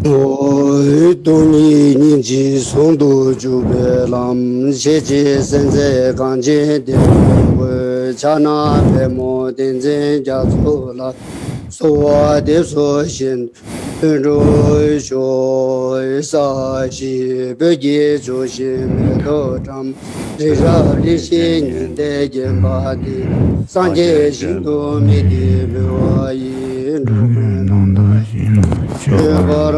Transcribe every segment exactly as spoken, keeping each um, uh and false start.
སྟོང་ཉིད་སྙིང་རྗེ་ཟུང་དུ་འཇུག་པའི་ལམ། ཤེས་བྱའི་སེམས་རྩེ་གངས་ཅན་བསྟན་པའི་དབུས། ཕྱག་ན་པདྨོ་བསྟན་འཛིན་རྒྱ་མཚོ་ལ། གསོལ་བ་འདེབས་སོ་བཞིན་དུ་འགྲོ་ཞོག་ས་གཞི་བོད་ཀྱི་ལྗོན་ཤིང་མེ་ཏོག་བཀྲམ། རི་རབ་རི་བཞིའི་ཉི་ཟླས་བརྒྱན་པ་འདི། སངས་རྒྱས་ཞིང་དུ་མི་འདི་འབུལ་བ་ཡིན། འགྲོ་ཀུན་སྣང་དག་བཞིན་དུ་སྤྱོད་པར་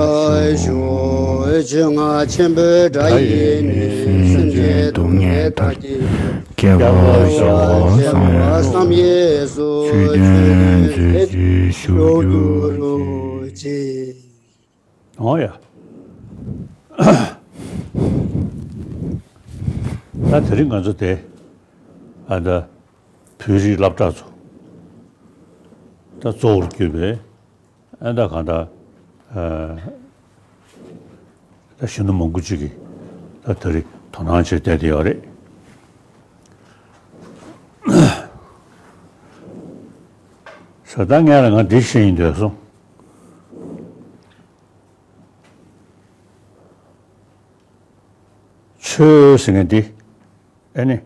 ཤོག་ཆོས་རྔ་ཆེན་པོའི་སྒྲ་ཡིས་ནི། སེམས་ཅན་སྡུག་བསྔལ་མཐའ་ཀྱི། སྐྱོབ་པར་ཤོག་བསམ་ཡས་སུ། ཆོས་དོན་མཛད་ཅིང་བཞུགས་གྱུར་ཅིག་འོ་ཡ། ད་དེ་རིང་ང་ཚོ་དེ་ཨ་ད་བོད་རིགས་སློབ་གྲྭ་ཚོ་ད་གཙོ་བོར་གྱུར་པའི་ཨ་ད་གང་ལྟར་ཨ་ད་གཞོན་ནུ་མང་པོ་ཅིག་གིས་ད་དེ་རིང་དོ་སྣང་བྱས་བསྡད་དེ་ཡོད་རེད། ས་ད་ངས་ལ་ང་འདི་བཤད་ཡིན་འདོད་སོང་། ཆོས་ཟེར་མཁན་འདི་ཨེ་ནི་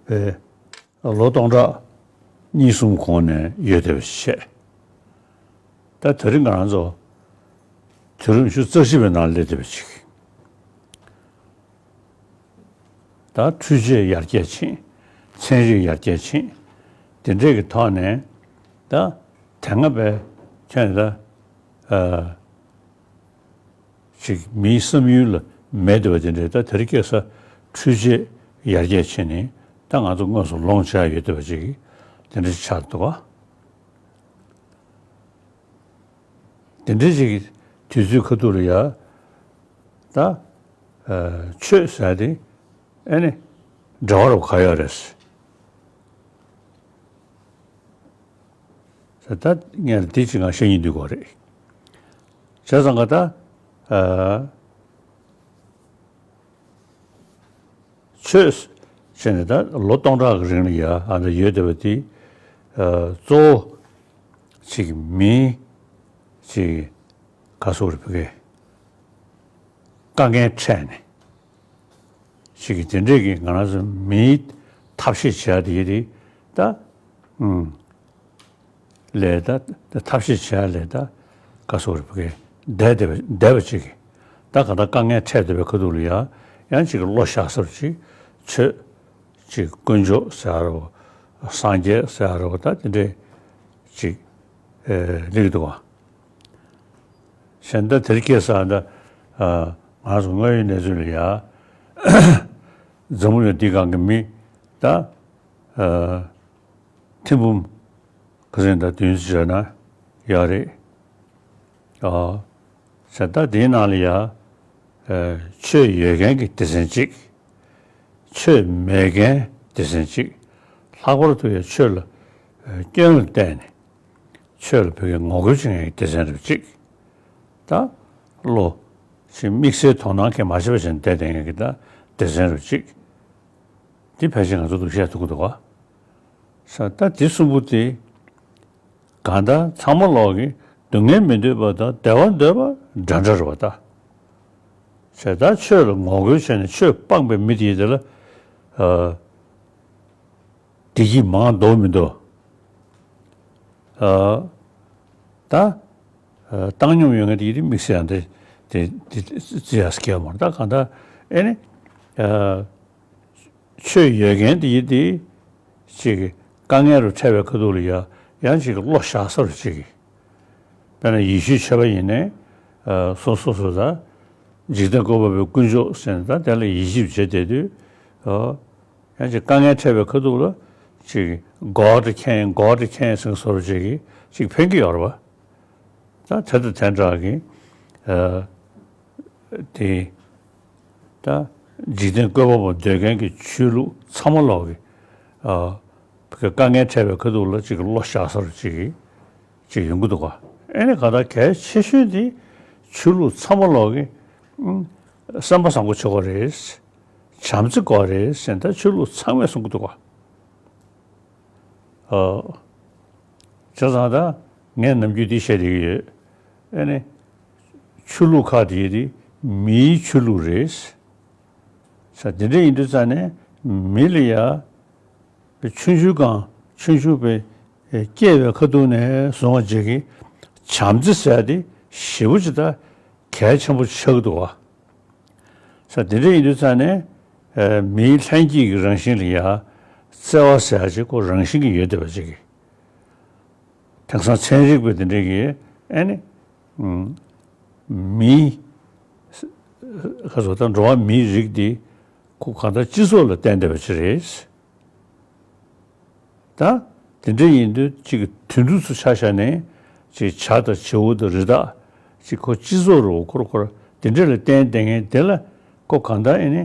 ཨེ་ལོ་སྟོང་ཕྲག་གཉིས་གསུམ་གོང་ནས་ཡོད་བསྡད་པ་ཞིག་བཤད། ད་དེ་རིང་ང་རང་ཚོ་དུས་རབས་ཉི་ཤུ་རྩ་གཅིག་པའི་ནང་སླེབས་བསྡད་པ་ཅིག་ད་འཕྲུལ་ཆས་ཡར་རྒྱས་ཕྱིན། ཚན་རིག་ཡར་རྒྱས་ཕྱིན། དེ་འདྲས་ཀྱི་ཐོག་ནས་ད་དེ་སྔ་བས་ཁྱོན་ནས་ད་ཨ་ཅིག་མིའི་བསམ་ཡུལ་ལ་མེད་བསྡད་པ་དེ་འདྲས་ད་དེ་རིང་ཁ་སང་འཕྲུལ་ཆས་ཡར་རྒྱས་ཕྱིན་ནས་ད་ང་ཚོ་དངོས་སུ་ལོངས་སྤྱད་ཡོད་བསྡད་པ་ཅིག་དེ་འདྲས་ཆགས་འདུག་ག་དེ་འདྲའི་ཅིག་དུས་ཚོད་ཁ་ཐུག་ལ་ཡ་ད་ཨ་ཆོས་ཟེར་དེ་ཨེ་ནི་འབྲེལ་བ་རུ་ག་ཡོད་རེད་ཟེར། ད་ངས་དེ་ཅིག་ང་བཤད་སྙིང་འདོད་གོ་རེད། བྱས་ཙང་ག་ད་ཨ། ཆོས་བྱས་ནས་ད་ལོ་སྟོང་ཕྲག་གི་རིང་ལ་ཡ་ཨ་འདྲ་ཡོད་བསྡད་པ་དེ་ཨ་གཙོ་བོ་ཅིག་མིའི་ཅིག་ག་སོགས་རེད་བོད་སྐད་དཀའ་ངལ་འཕྲད་ནས་ཅིག་གི་དེ་འདྲས་ཀྱི་ང་རང་ཚོ་མིའི་ཐབས་ཤེས་བྱས་དེ་ཡི་དེ་ད་ཨུམ། ལས་ད་ཐབས་ཤེས་བྱས་ལས་ད་ག་སོགས་རེ་བ་གི་བསྡད་བསྡད་པ་བསྡད་པ་ཅིག་གིས་ད་ག་ད་དཀའ་ངལ་འཕྲད་བསྡད་པའི་ཁ་ཐུག་ལ་ཡ་ཡང་ཅིག་གི་བློ་བཞག་ས་རུ་ཅིག་ཆོས་ཅིག་དཀོན་མཆོག་ཟེར་རོ་སངས་རྒྱས་ཟེར་རོ་ད་དེ་འདྲས་ཅིག་ཨེ་སླེབས་འདུག་བ། གཞན་ད་དེར་སྐྱེས་ས་ད་ང་ཚོ་དངོས་ཡོད་གནས་ཚུལ་ལ་ཡ་འཛམ་བུ་གླིང་འདི་སྒང་གི་མི་ད་ཨ། ཐེར་འབུམ་ཁ་སང་ད་བདུན་ཅུ་བྱས་ན་ཡག་རེད། ཨ། ཟེར་ད་དེའི་ནང་ལ་ཡ། ཨ། ཆོས་ཡོད་མཁན་གྱི་སྡེ་ཚན་གཅིག་ཆོས་མེད་མཁན་སྡེ་ཚན་གཅིག་ལྷག་པར་དུ་ཡ་ཆོས་ལ་ཨ་སྐྱོན་ལ་བལྟས་ནས་ཆོས་ལ་བོད་ཀྱི་ངོ་རྒོལ་བྱེད་མཁན་གྱི་སྡེ་ཚན་རེ་གཅིག་ད་བློ་ཞིག་དམིགས་བསལ་དོ་སྣང་གང་མ་བྱས་པ་བྱས་ནས་བསྡད་བསྡད་མཁན་གྱི་ད་སྡེ་ཚན་རེ་གཅིག་འདི་ཕལ་ཆེར་ང་ཚོ་འདུག་བཤད་ཐུབ་ཀྱི་འདུག་ག་ས་ད་འདི་གསུམ་པོ་དེ་གང་ལྟར་ཚང་མ་ལོག་གི་སྡུག་བསྔལ་མི་འདོད་པ་དང་བདེ་བ་འདོད་པ་འདྲ་འདྲ་རེད་པ་ད། ཞེ་ད་ཆོས་ལ་ངོ་རྒོལ་བྱས་ནས་ཆོས་སྤངས་པའི་མི་དེ་དེ་ལ་ཨ་བདེ་སྐྱིད་མང་འདུག་མི་འདུག་ཨ་ད་ཨ་བཏང་སྙོམས་ཡོད་མཁན་དེ་ཡིན་དེ་དམིགས་བསལ་ཡང་དེ་དེ་དེ་བརྩི་ཡག་སྐལ་མ་རེད། ད་གང་ལྟར་ཨེ་ནི་ཨ། ཆོས་ཡོད་མཁན་དེ་ཡིན་དེ། ཅིག་དཀའ་ངལ་རུ་འཕྲད་པའི་ཁ་ཐུག་ལ་ཡ་ཡང་ཅིག་བློ་བཞག་ས་རུ་ཅིག་དཔེར་ན་ཡེ་ཤུའི་ཆོས་པ་ཡིན་ནའི་ཨ་སོ་སོ་སོ་ད་འཇིག་རྟེན་བཀོད་པ་པོའི་དཀོན་མཆོག་ཟེར་ནས་ད་དེ་ལ་ཡིད་ཆེས་བྱེད་བསྡད་དུས་ཨ་ཡང་ཅིག་དཀའ་ངལ་འཕྲད་པའི་ཁ་ཐུག་ལ་ཅིག་God can, God can ཟེར་བཟོ་འདྲ་ཅིག་གིས་ཅིག་ཕན་གྱི་ཡོད་རེད་པ། ད་དེ་དང་དེ་འདྲ་གི་ཨ་དེ་ད་འཇིག་རྟེན་བཀོད་པ་པོ་འདོད་མཁན་གྱི་ཆོས་ལུགས་ཚང་མ་ལོག་གི་ཨ་དཀའ་ངལ་འཕྲད་པའི་ཁ་ཐུག་ལ་ཅིག་བློ་བཞག་ས་རུ་ཅིག་གི་ཅིག་ཡོང་གི་འདུག་ག་ཨེ་ནི་ག་ད་གལ་ཆེ་ཤོས་དེ་ཆོས་ལུགས་ཚང་མ་ལོག་གི་ཨུམ་བསམ་པ་བཟང་པོ་བྱེད་དགོས་རེད། བྱམས་བརྩེ་དགོས་རེད་ཟེར་ད་ཆོས་ལུགས་ཚང་མས་གསུང་གི་འདུག་ག་ཨ། བྱས་ཙང་ད་ངས་ནམ་རྒྱུན་འདི་བཤད་བསྡད་ཀྱི་ཡོད། ཨེ་ནི། ཆོས་ལུགས་ཁག་དེ་དེ་མིའི་ཆོས་ལུགས་རེད། ས་དེ་འདྲ་ཡིན་དུས་ཙང་ནས་མི་ལ་ཡ་ཆུང་ཆུང་གང་ཆུང་ཆུང་པའི་སྐྱེས་པའི་ཁ་ཐུག་ནས་བཟུང་བ་བྱེད་ཀྱི་བྱམས་བརྩེ་ཟེར་ཡ་དེ་ཞེ་པོ་ཅིག་ད་གལ་ཆེན་པོ་ཆགས་ཀྱི་འདུག་བ། ས་དེ་འདྲ་ཡིན་དུས་ཙང་ནས་མིའི་ལྷན་སྐྱེས་ཀྱི་རང་བཞིན་ལ་ཡ་བརྩེ་བ་ཟེར་ཡ་ཅིག་ཁོ་རང་བཞིན་གྱིས་ཡོད་བསྡད་པ་ཅིག་གིས། དེང་སང་ཚན་རིག་པ་དེ་འདྲས་ཀྱིས་ཨེ་ནི། མི། ཁ་སོ་ད་འགྲོ་བ་མིའི་རིགས་འདི་ཁོ་གང་ལྟར་སྤྱི་ཚོགས་ལ་བརྟེན་བསྡད་པ་ཅིག་རེད། ད་དེ་འདྲས་ཡིན་དུས་གཅིག་དུད་འགྲོ་ཚོ་ཆ་བཞག་ནས་གཅིག་བྱ་དང་བྱིའུ་དང་རི་དྭགས་གཅིག་ཁོ་སྤྱི་ཚོགས་རུ་ཁོར་ཁོར་དེ་འདྲས་ལ་བརྟེན་བསྡད་མཁན་དེ་ལ་ཁོ་གང་ལྟར་ཨེ་ནི།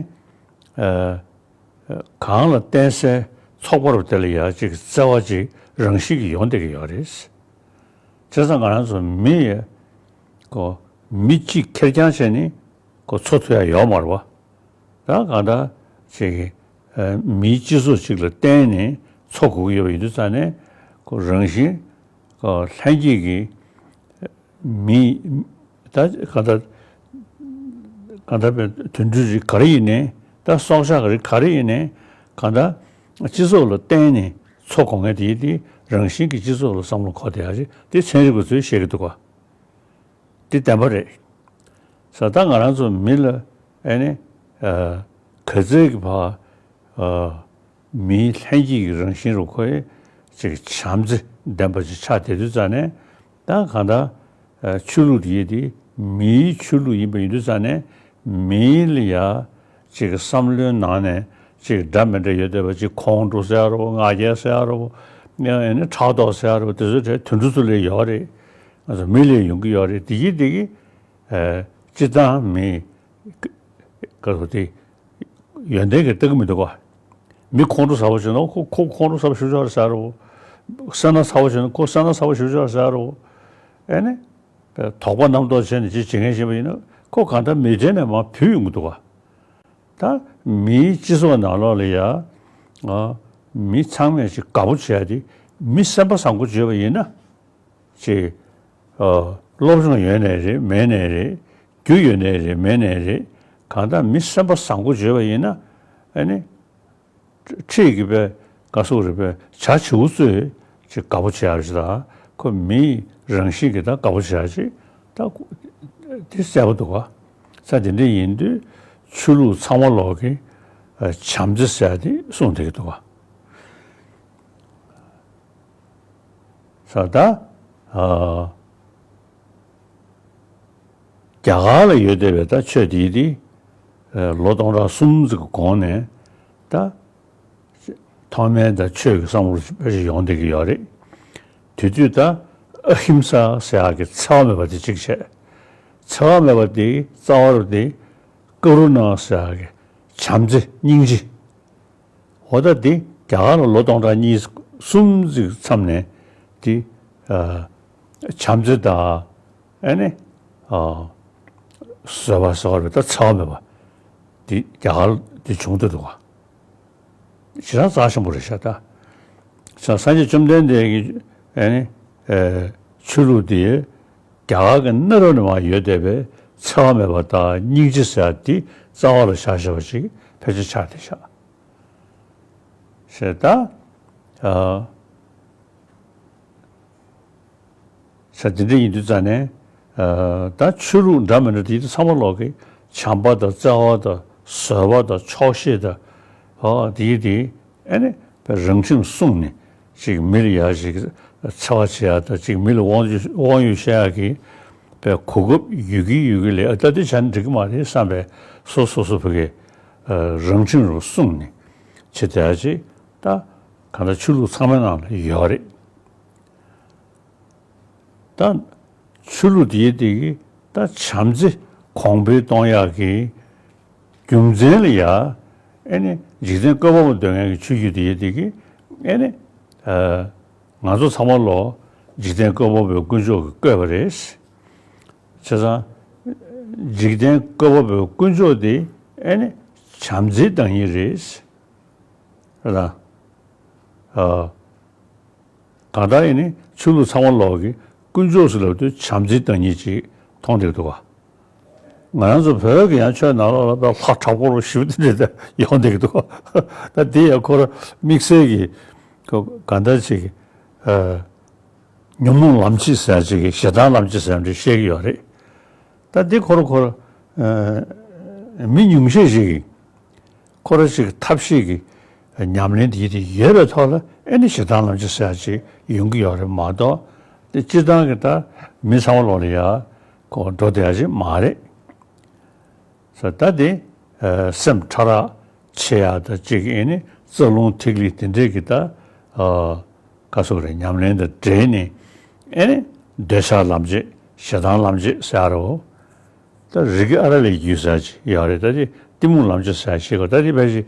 གང་ལ་བརྟེན་སའི་ཚོགས་པ་རུ་དེ་ལ་ཡ་གཅིག་བརྩེ་བ་གཅིག་རང་བཞིན་གྱིས་ཡོང་བསྡད་ཀྱི་ཡོད་རེད། བྱས་ཙང་ང་རང་ཚོ་མི་ཡི་ཀོ་མི་གཅིག་ཁེར་རྐྱང་བྱས་ནས་ཀོ་འཚོ་ཐུབ་ཡ་ཡོད་མ་རེད་བ། ད་གང་ལྟར་ཅིག་མིའི་སྤྱི་ཚོགས་གཅིག་ལ་བརྟེན་ནས་འཚོ་དགོས་ཀྱི་ཡོད་པ་ཡིན་དུས་ཙང་ནས་ཀོ་རང་བཞིན་ཀོ་ལྷན་སྐྱེས་ཀྱི་མི། ད་གང་ལྟར་གང་ལྟར་བའི་དུད་འགྲོའི་རིགས་ག་རེ་ཡིན་ནའི་ད་སྲོག་ཆགས་རིགས་ག་རེ་ཡིན་ནའི་གང་ལྟར་སྤྱི་ཚོགས་ལ་བརྟེན་ནས་འཚོ་དགོས་མཁན་དེ་དེ་རང་བཞིན་གྱིས་སྤྱི་ཚོགས་ལ་བསམ་བློ་འཁོར་བསྡད་ཡ་རེད། དེ་ཚན་རིག་པ་ཚོས་བཤད་ཀྱི་འདུག་ག་དེ་བདེན་པ་རེད། ས་ད་ང་རང་ཚོ་མི་ལ་ཨེ་ནི་ག་ཚད་ཀྱི་བར། མིའི་ལྷན་སྐྱེས་ཀྱི་རང་བཞིན་རུ་ཁོའི་ཅིག་བྱམས་བརྩེ་ལྡན་པ་ཅིག་ཆགས་བསྡད་དུས་ཙང་ནས་ད་གང་ལྟར་ཆོས་ལུགས་དེ་དེ་མིའི་ཆོས་ལུགས་ཡིན་པ་ཡིན་དུས་ཙང་ནས་མིའི་ལ་ཡ་ཅིག་བསམ་བློའི་ནང་ནས་ཅིག་འདྲ་མི་འདྲ་ཡོད་བསྡད་པ་ཅིག་ཁོང་ཁྲོ་ཟེར་ཡ་རོ་ང་རྒྱལ་ཟེར་ཡ་རོ་ཨེ་ནི་ཕྲག་དོག་ཟེར་ཡ་རོ་དེ་ཚོ་དེ་དུད་འགྲོ་ཚོ་ལས་ཡོད་རེད། ང་ཚོ་མི་ལས་ཡོང་གི་ཡོད་རེད། དེ་གི་དེ་གི་སྤྱིར་བཏང་མི། ཀ་ཟུ་དེ་ཡོན་ཏན་གྱི་ལྟ་གི་མི་འདུག་ག་མི་ཁོང་ཁྲོ་ཟ་བ་བྱུང་ན་ཁོ་ཁོ་ཁོང་ཁྲོ་ཟ་བ་ཞུ་ཆོག་རེད་ཟེར་རོ། སེར་སྣ་ཚ་བ་བྱུང་ན་ཁོ་སེར་སྣ་ཚ་བ་ཞུ་ཆོག་རེད་ཟེར་རོ། ཨེ་ནི། དོགས་པ་རྣམ་རྟོག་བྱས་ནས་ཅི་བྱེད་མཁན་ཞིག་ཡིན་ན་ཁོ་གང་ལྟར་མི་གྲལ་ནས་མར་བུད་ཡོང་གི་འདུག་ག་ད་མིའི་སྤྱི་ཚོགས་ནང་ལོགས་ལ་ཡ། མི་ཚང་མས་ཅིག་དགའ་པོ་བྱས་ཏེ་མི་སེམས་པ་བཟང་པོ་བྱས་པ་ཡིན་ན། ཅིག་ཨ། སློབ་སྦྱོང་ཡོད་ནའི་རེད་མེད་ནའི་རེད། རྒྱུ་ཡོད་ནའི་རེད་མེད་ནའི་རེད། གང་ལྟར་མི་སེམས་པ་བཟང་པོ་བྱས་པ་ཡིན་ན་ཨ་ནི། ཁྲིད་ཀྱི་པའི་བཀའ་ཟུར་རེད་པའི་བྱ་བྱིའུ་ཚོས་ཅིག་དགའ་པོ་བྱེད་ཡག་ཅིག་དང་ཁོ་མིའི་རང་བཞིན་གྱིས་ད་དགའ་པོ་བྱེད་ཡག་ཅིག་ད་དེ་གསལ་པོ་འདུག་ག་ས་དེ་འདྲ་ཡིན་དུས་ཆོས་ལུགས་ཚང་མ་ལོག་གི་བྱམས་བརྩེ་ཟེར་ཡག་དེ་གསུངས་བསྡད་ཀྱི་འདུག་ག་ས་ད། ཨ། རྒྱ་གར་ལ་ཡོད་བསྡད་པའི་ད་ཆོས་དེ་དེ། ཨ། ལོ་སྟོང་ཕྲག་གསུམ་ཙམ་གྱི་གོང་ནས་ད། ཐོག་མའི་ད་ཆོས་ཀྱི་བསམ་བློ་དཔེ་ཞིག་ཡོང་བསྡད་ཀྱི་ཡོད་རེད། དེ་དུས་ད་ཨ་ཧིམ་ས་ཟེར་ཡག་གི་འཚེ་བ་མེད་པ་དེ་གཅིག་བྱས། འཚེ་བ་མེད་པ་དེ་རྩ་བ་རུ་དེ་ཀ་རུ་ན་ཟེར་ཡག་གི་བྱམས་བརྩེ་སྙིང་རྗེ། འོ་ད་འདི་རྒྱ་གར་ལ་ལོ་སྟོང་ཕྲག་གཉིས་གསུམ་ཙམ་མཚམས་ནས་འདི་ཨ། བྱམས་བརྩེ་དང་ཨ་ནི་ཨ། བཟོད་པ་ཟེར་བ་རེད་ད་འཚེ་བ་མེད་པ་འདི་རྒྱ་གར་འདི་བྱུང་བསྡད་འདུག་ག་ཞེ་དྲག་རྩ་ཆེན་པོ་རེད་ཤག་ད། ས་སངས་རྒྱས་བཅོམ་ལྡན་འདས་ཀྱི་ཨ་ནི་ཨ། ཆོས་ལུགས་འདི་རྒྱ་གར་གྱི་གནའ་རབས་ནས་མར་ཡོད་བསྡད་པའི་འཚེ་བ་མེད་པ་དང་སྙིང་རྗེ་ཟེར་ཡ་འདི་རྩ་བ་ལ་བཞག་བཞག་པ་ཞིག་ཕལ་ཆེར་ཆགས་བསྡད་ཤག་ཞེས་ད། ཨ། ས་དེ་འདྲ་ཡིན་དུས་ཙང་ནས། ཨ། ད་ཆོས་ལུགས་འདྲ་མི་འདྲ་དེ་ཚང་མ་ལོག་གི་བྱམས་པ་དང་བརྩེ་བ་དང་བཟོད་པ་དང་ཆོག་ཤེས་དང་། ཨ། དེ་དེ་ཨ་ནི་རང་ཁྲིམས་བསྲུངས་ནས་ཅིག་མི་ལ་ཡ་ཞིག་འཚེ་བ་བྱེད་ཡ་དང་ཅིག་མི་ལ་དབང་ཡོད་དབང་ཡོད་བཤད་ཡ་གི་པའི་གོ་སྐབས་ཡོད་ཀྱི་ཡོད་ཀྱི་ལས་ཨ་ད་དེ་བྱས་ན་འགྲིག་གི་མ་རེད་བསམ་པའི་སོ་སོ་སོ་བོ་གི་ཨ། རང་ཁྲིམས་རུ་བསྲུངས་ནས་བྱེད་བསྡད་ཡ་ཅིག་ད་གང་ལྟར་ཆོས་ལུགས་ཚང་མའི་ནང་ལ་ཡོད་རེད། ད་ཆོས་ལུགས་དེའི་དེ་གི་ད་བྱམས་བརྩེ་གོང་འཕེལ་གཏོང་ཡག་གི་རྒྱུ་མཚན་ལ་ཡ་ཨེ་ནི་འཇིག་རྟེན་བཀོད་པ་པོ་འདོད་མཁན་གྱི་ཆོས་བརྒྱུད་དེའི་དེ་གི་ཨེ་ནི་ཨ། ང་ཚོ་ཚང་མ་ལོ་འཇིག་རྟེན་བཀོད་པ་པོའི་དཀོན་མཆོག་གིས་བཀོད་པ་རེད། བྱས་ཙང་འཇིག་རྟེན་བཀོད་པ་པོའི་དཀོན་མཆོག་དེ་ཨེ་ནི་བྱམས་བརྩེའི་བདག་ཉིད་རེད། རེད་དང་། ཨ། གང་ལྟར་ཡིན་ནའི་ཆོས་ལུགས་ཚང་མ་ལོག་གི་དཀོན་མཆོག་ཟེར་ལབ་དུས་བྱམས་བརྩེའི་བདག་ཉིད་ཅིག་མཐོང་བསྡད་འདུག་ག་ང་རང་ཚོ་བོད་ཀྱི་ཡང་ཆོས་ནང་ལོགས་ལ་དཔེ་ལྷ་དྲག་པོ་རུ་ཞིབ་དེ་འདྲ་ཡོང་བསྡད་ཀྱི་འདུག་ད་དེ་ཡང་ཁོ་ར་དམིགས་བསལ་གྱི་ཁོ་ག་འདྲ་ཅིག་ཨ། ཉོན་མོངས་ལམ་བྱེད་ཟེར་ཅིག་གི་ཞེ་སྡང་ལམ་བྱེད་ཟེར་འདྲ་བཤད་ཀྱི་ཡོད་རེད། ད་འདི་ཁོ་ར་ཁོ་ར་ཨ། མི་ཉུང་ཤས་ཤིག་གིས་ཁོ་ར་ཅིག་ཐབས་ཤེས་ཀྱི་ཉམས་ལེན་དེ་དེ་ཡོད་པའི་ཐོག་ལ་ཨེ་ནི་ཞེ་སྡང་ལམ་བྱེད་ཟེར་ཅིག་ཡོང་གི་ཡོད་རེད་མ་གཏོགས། དེ་སྤྱིར་བཏང་གི་ད་མི་ཚང་མ་ལོག་ལ་ཡ་ཁོ་འགྲོ་བསྡད་ཡ་ཅིག་མ་རེད། ས་ད་དེ་ཨ། སེམས་ཕྲ་རགས་ཆེ་ཡག་དང་གཅིག་ཨེ་ནི་རྩ་རླུང་ཐིག་ལེ་དེ་འདྲས་ཀྱི་ད་ཨ། ཀ་སོགས་རེད་ཉམས་ལེན་དང་འབྲེལ་ནས་ཨེ་ནི་འདོད་ཆགས་ལམ་བྱེད་ཞེ་སྡང་ལམ་བྱེད་ཟེར་རོ། ད་རིགས་ཨ་ར་ལས་རྒྱུད་ཟེར་ཅིག་ཡོད་རེད། ད་དེ་གཏི་མུག་ལམ་བྱེད་ཟེར་ཞིག་གོ། ད་དེ་ཕལ་ཆེར་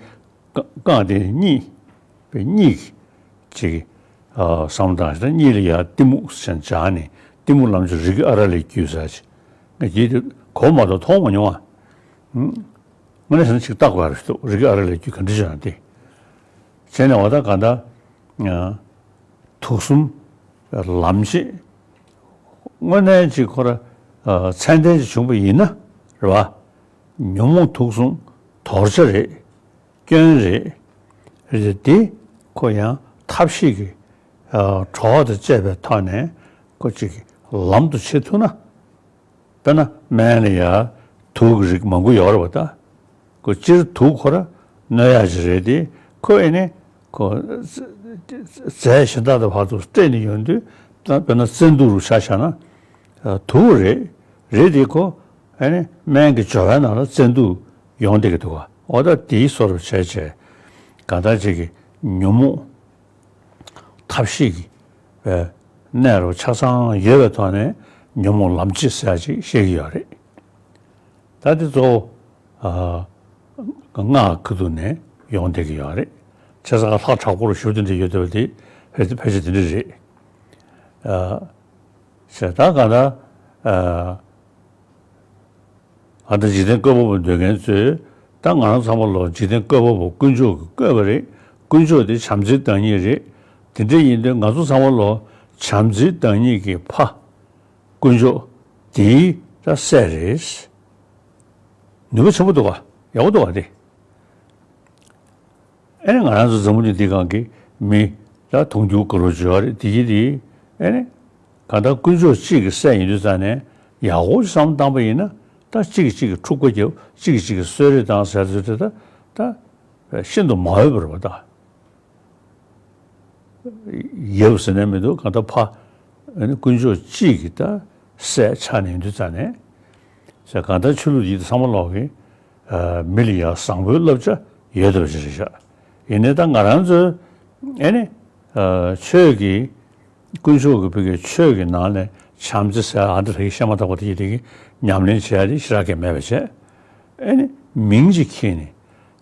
རྐང་དེ་གཉིས་པའི་གཉིས་ཀྱི་ཅིག་ཨ། བསམ་བློ་བཏང་ཞིག་ད་གཉིས་ལ་ཡ་གཏི་མུག་ཟེར་བྱ་ནས་གཏི་མུག་ལམ་བྱེད་རིགས་ཨ་ར་ལས་རྒྱུད་ཟེར་ཅིག་ང་གིས་དེ་གོ་མ་གཏོགས་མཐོང་མ་མྱོང་བ། དངོས་གནས་བྱས་ན་ཅིག་བལྟ་དགོས་རེད་འདུག་རིགས་ཨ་ར་ལས་རྒྱུད་ག་འདྲ་བྱུང་ཡང་དེ། བྱས་ནས་འོ་ད་ག་ད་དུག་གསུམ་ལམ་བྱེད་དངོས་གནས་ཅིག་ཁོ་ར་ཚད་ལྡན་ཅིག་བྱུང་པ་ཡིན་ན་རེད་བ། ཉོན་མོངས་དུག་གསུམ་དོར་བྱ་རེད། སྐྱོན་རེད། རེད་དེ་ཁོ་ཡང་ཐབས་ཤེས་ཀྱི་གྲོགས་དང་བཅས་པའི་ཐོག་ནས་ཁོ་ཅིག་ལམ་དུ་བྱེད་ཐུབ་ན། དཔེར་ན་སྨན་ལ་ཡ་དུག་གི་རིགས་མང་པོ་ཡོད་རེད་པ་ད། ཁོ་སྤྱིར་དུག་ཁོ་ར་གནོད་ཡག་ཅིག་རེད་དེ་ཁོ་ཨེ་ནས་ཁོ་རྫས་གཞན་དག་དང་བར་དུ་སྤྲད་ནས་ཡོང་དུས་ད་དཔེར་ན་བཙན་དུག་རུ་ཆ་བཞག་ན་དུག་རེད། རེད་དེ་ཁོ་ཨེ་ནས་སྨན་གྱི་སྦྱོར་བའི་ནང་ལ་བཙན་དུག་ཡོང་བསྡད་ཀྱི་འདུག་ག་འོ་ད་དེའི་བཟོ་འདྲ་བྱས་བྱས་གང་ལྟར་ཅིག་གི་ཉོན་མོངས་ཐབས་ཤེས་ཀྱི་གནས་རུ་ཆ་ཚང་ཡོད་པའི་ཐོག་ནས་ཉོན་མོངས་ལམ་བྱེད་ཟེར་ཡག་ཅིག་བཤད་ཀྱི་ཡོད་རེད། ད་དེ་གཙོ་བོ་ཨ། སྔགས་ཀྱི་ཐོག་ནས་ཡོང་བསྡད་ཀྱི་ཡོད་རེད། བྱས་ཙང་ལྷ་དྲག་པོ་རུ་ཞུ་དེ་འདྲ་ཡོད་བསྡད་པ་དེ་ཕལ་ཕལ་ཆེར་དེ་འདྲ་རེད། ཨ། བྱས་ད་ག་ད་ཨ། ཨ་ད་འཇིག་རྟེན་བཀོད་པ་པོ་འདོད་མཁན་ཚོས་ད་ང་རང་ཚང་མ་ལོ་འཇིག་རྟེན་བཀོད་པ་པོ་དཀོན་མཆོག་གིས་བཀོད་པ་རེད། དཀོན་མཆོག་དེ་བྱམས་བརྩེའི་བདག་ཉིད་རེད། དེ་འདྲ་ཡིན་དུས་ང་ཚོ་ཚང་མ་ལོ་བྱམས་བརྩེའི་བདག་ཉིད་ཀྱི་ཕ་དཀོན་མཆོག་དེའི་ད་སྲས་རེད། ནུས་པ་ཆེན་པོ་འདུག་ག་ཡག་པོ་འདུག་ག་དེ། ཨེ་ནི་ང་རང་ཚོ་འཛམ་བུ་གླིང་འདི་སྒང་གི་མི་ལ་དུང་ཕྱུར་དགུ་རུ་འབྱོར་བ་རེད། དེ་གི་དེ་ཨེ་ནི་གང་ལྟར་དཀོན་མཆོག་གཅིག་གི་སྲས་ཡིན་དུས་ཙང་ནས་ཡག་པོ་བསམ་བཏང་པ་ཡིན་ན་ད་གཅིག་གིས་གཅིག་གི་འཁྲུག་པ་རྒྱབ་གཅིག་གིས་གཅིག་གི་གསོད་རེས་བཏང་ཟེར་ཚུལ་དེ་ད་ད་ཤིན་ཏུ་མ་འོས་པ་རེད་པ་ད། ཡབ་ཟེར་ནས་མི་འདུག་གང་ལྟར་ཕ་ཨེ་ནི་དཀོན་མཆོག་གཅིག་གི་ད་སྲས་ཆགས་ནས་ཡིན་དུས་ཙང་ནས་ཟེར་གང་ལྟར་ཆོས་ལུགས་འདི་ཚང་མ་ལོག་གི་མི་ལ་ཡང་བཟང་པོའི་བསླབ་བྱ་ཡོད་འདུག་ཅེས་རེད་ཤག་ཡིན་ནའི་ད་ང་རང་ཚོའི་ཨེ་ནི་ཆོས་ཀྱི་དཀོན་མཆོག་གི་བོད་ཀྱི་ཆོས་ཀྱི་ནང་ནས་བྱམས་བརྩེ་ཟེར་ཨ་འདྲ་ལྷག་བཤད་མ་ཐག་པ་དེ་ཡི་དེ་གི་ཉམས་ལེན་བྱེད་ཡ་དེ་ཞེ་དྲག་གི་མེད་པ་བྱས། ཨེ་ནི་མིང་ཅིག་ཁྱེར་ནས་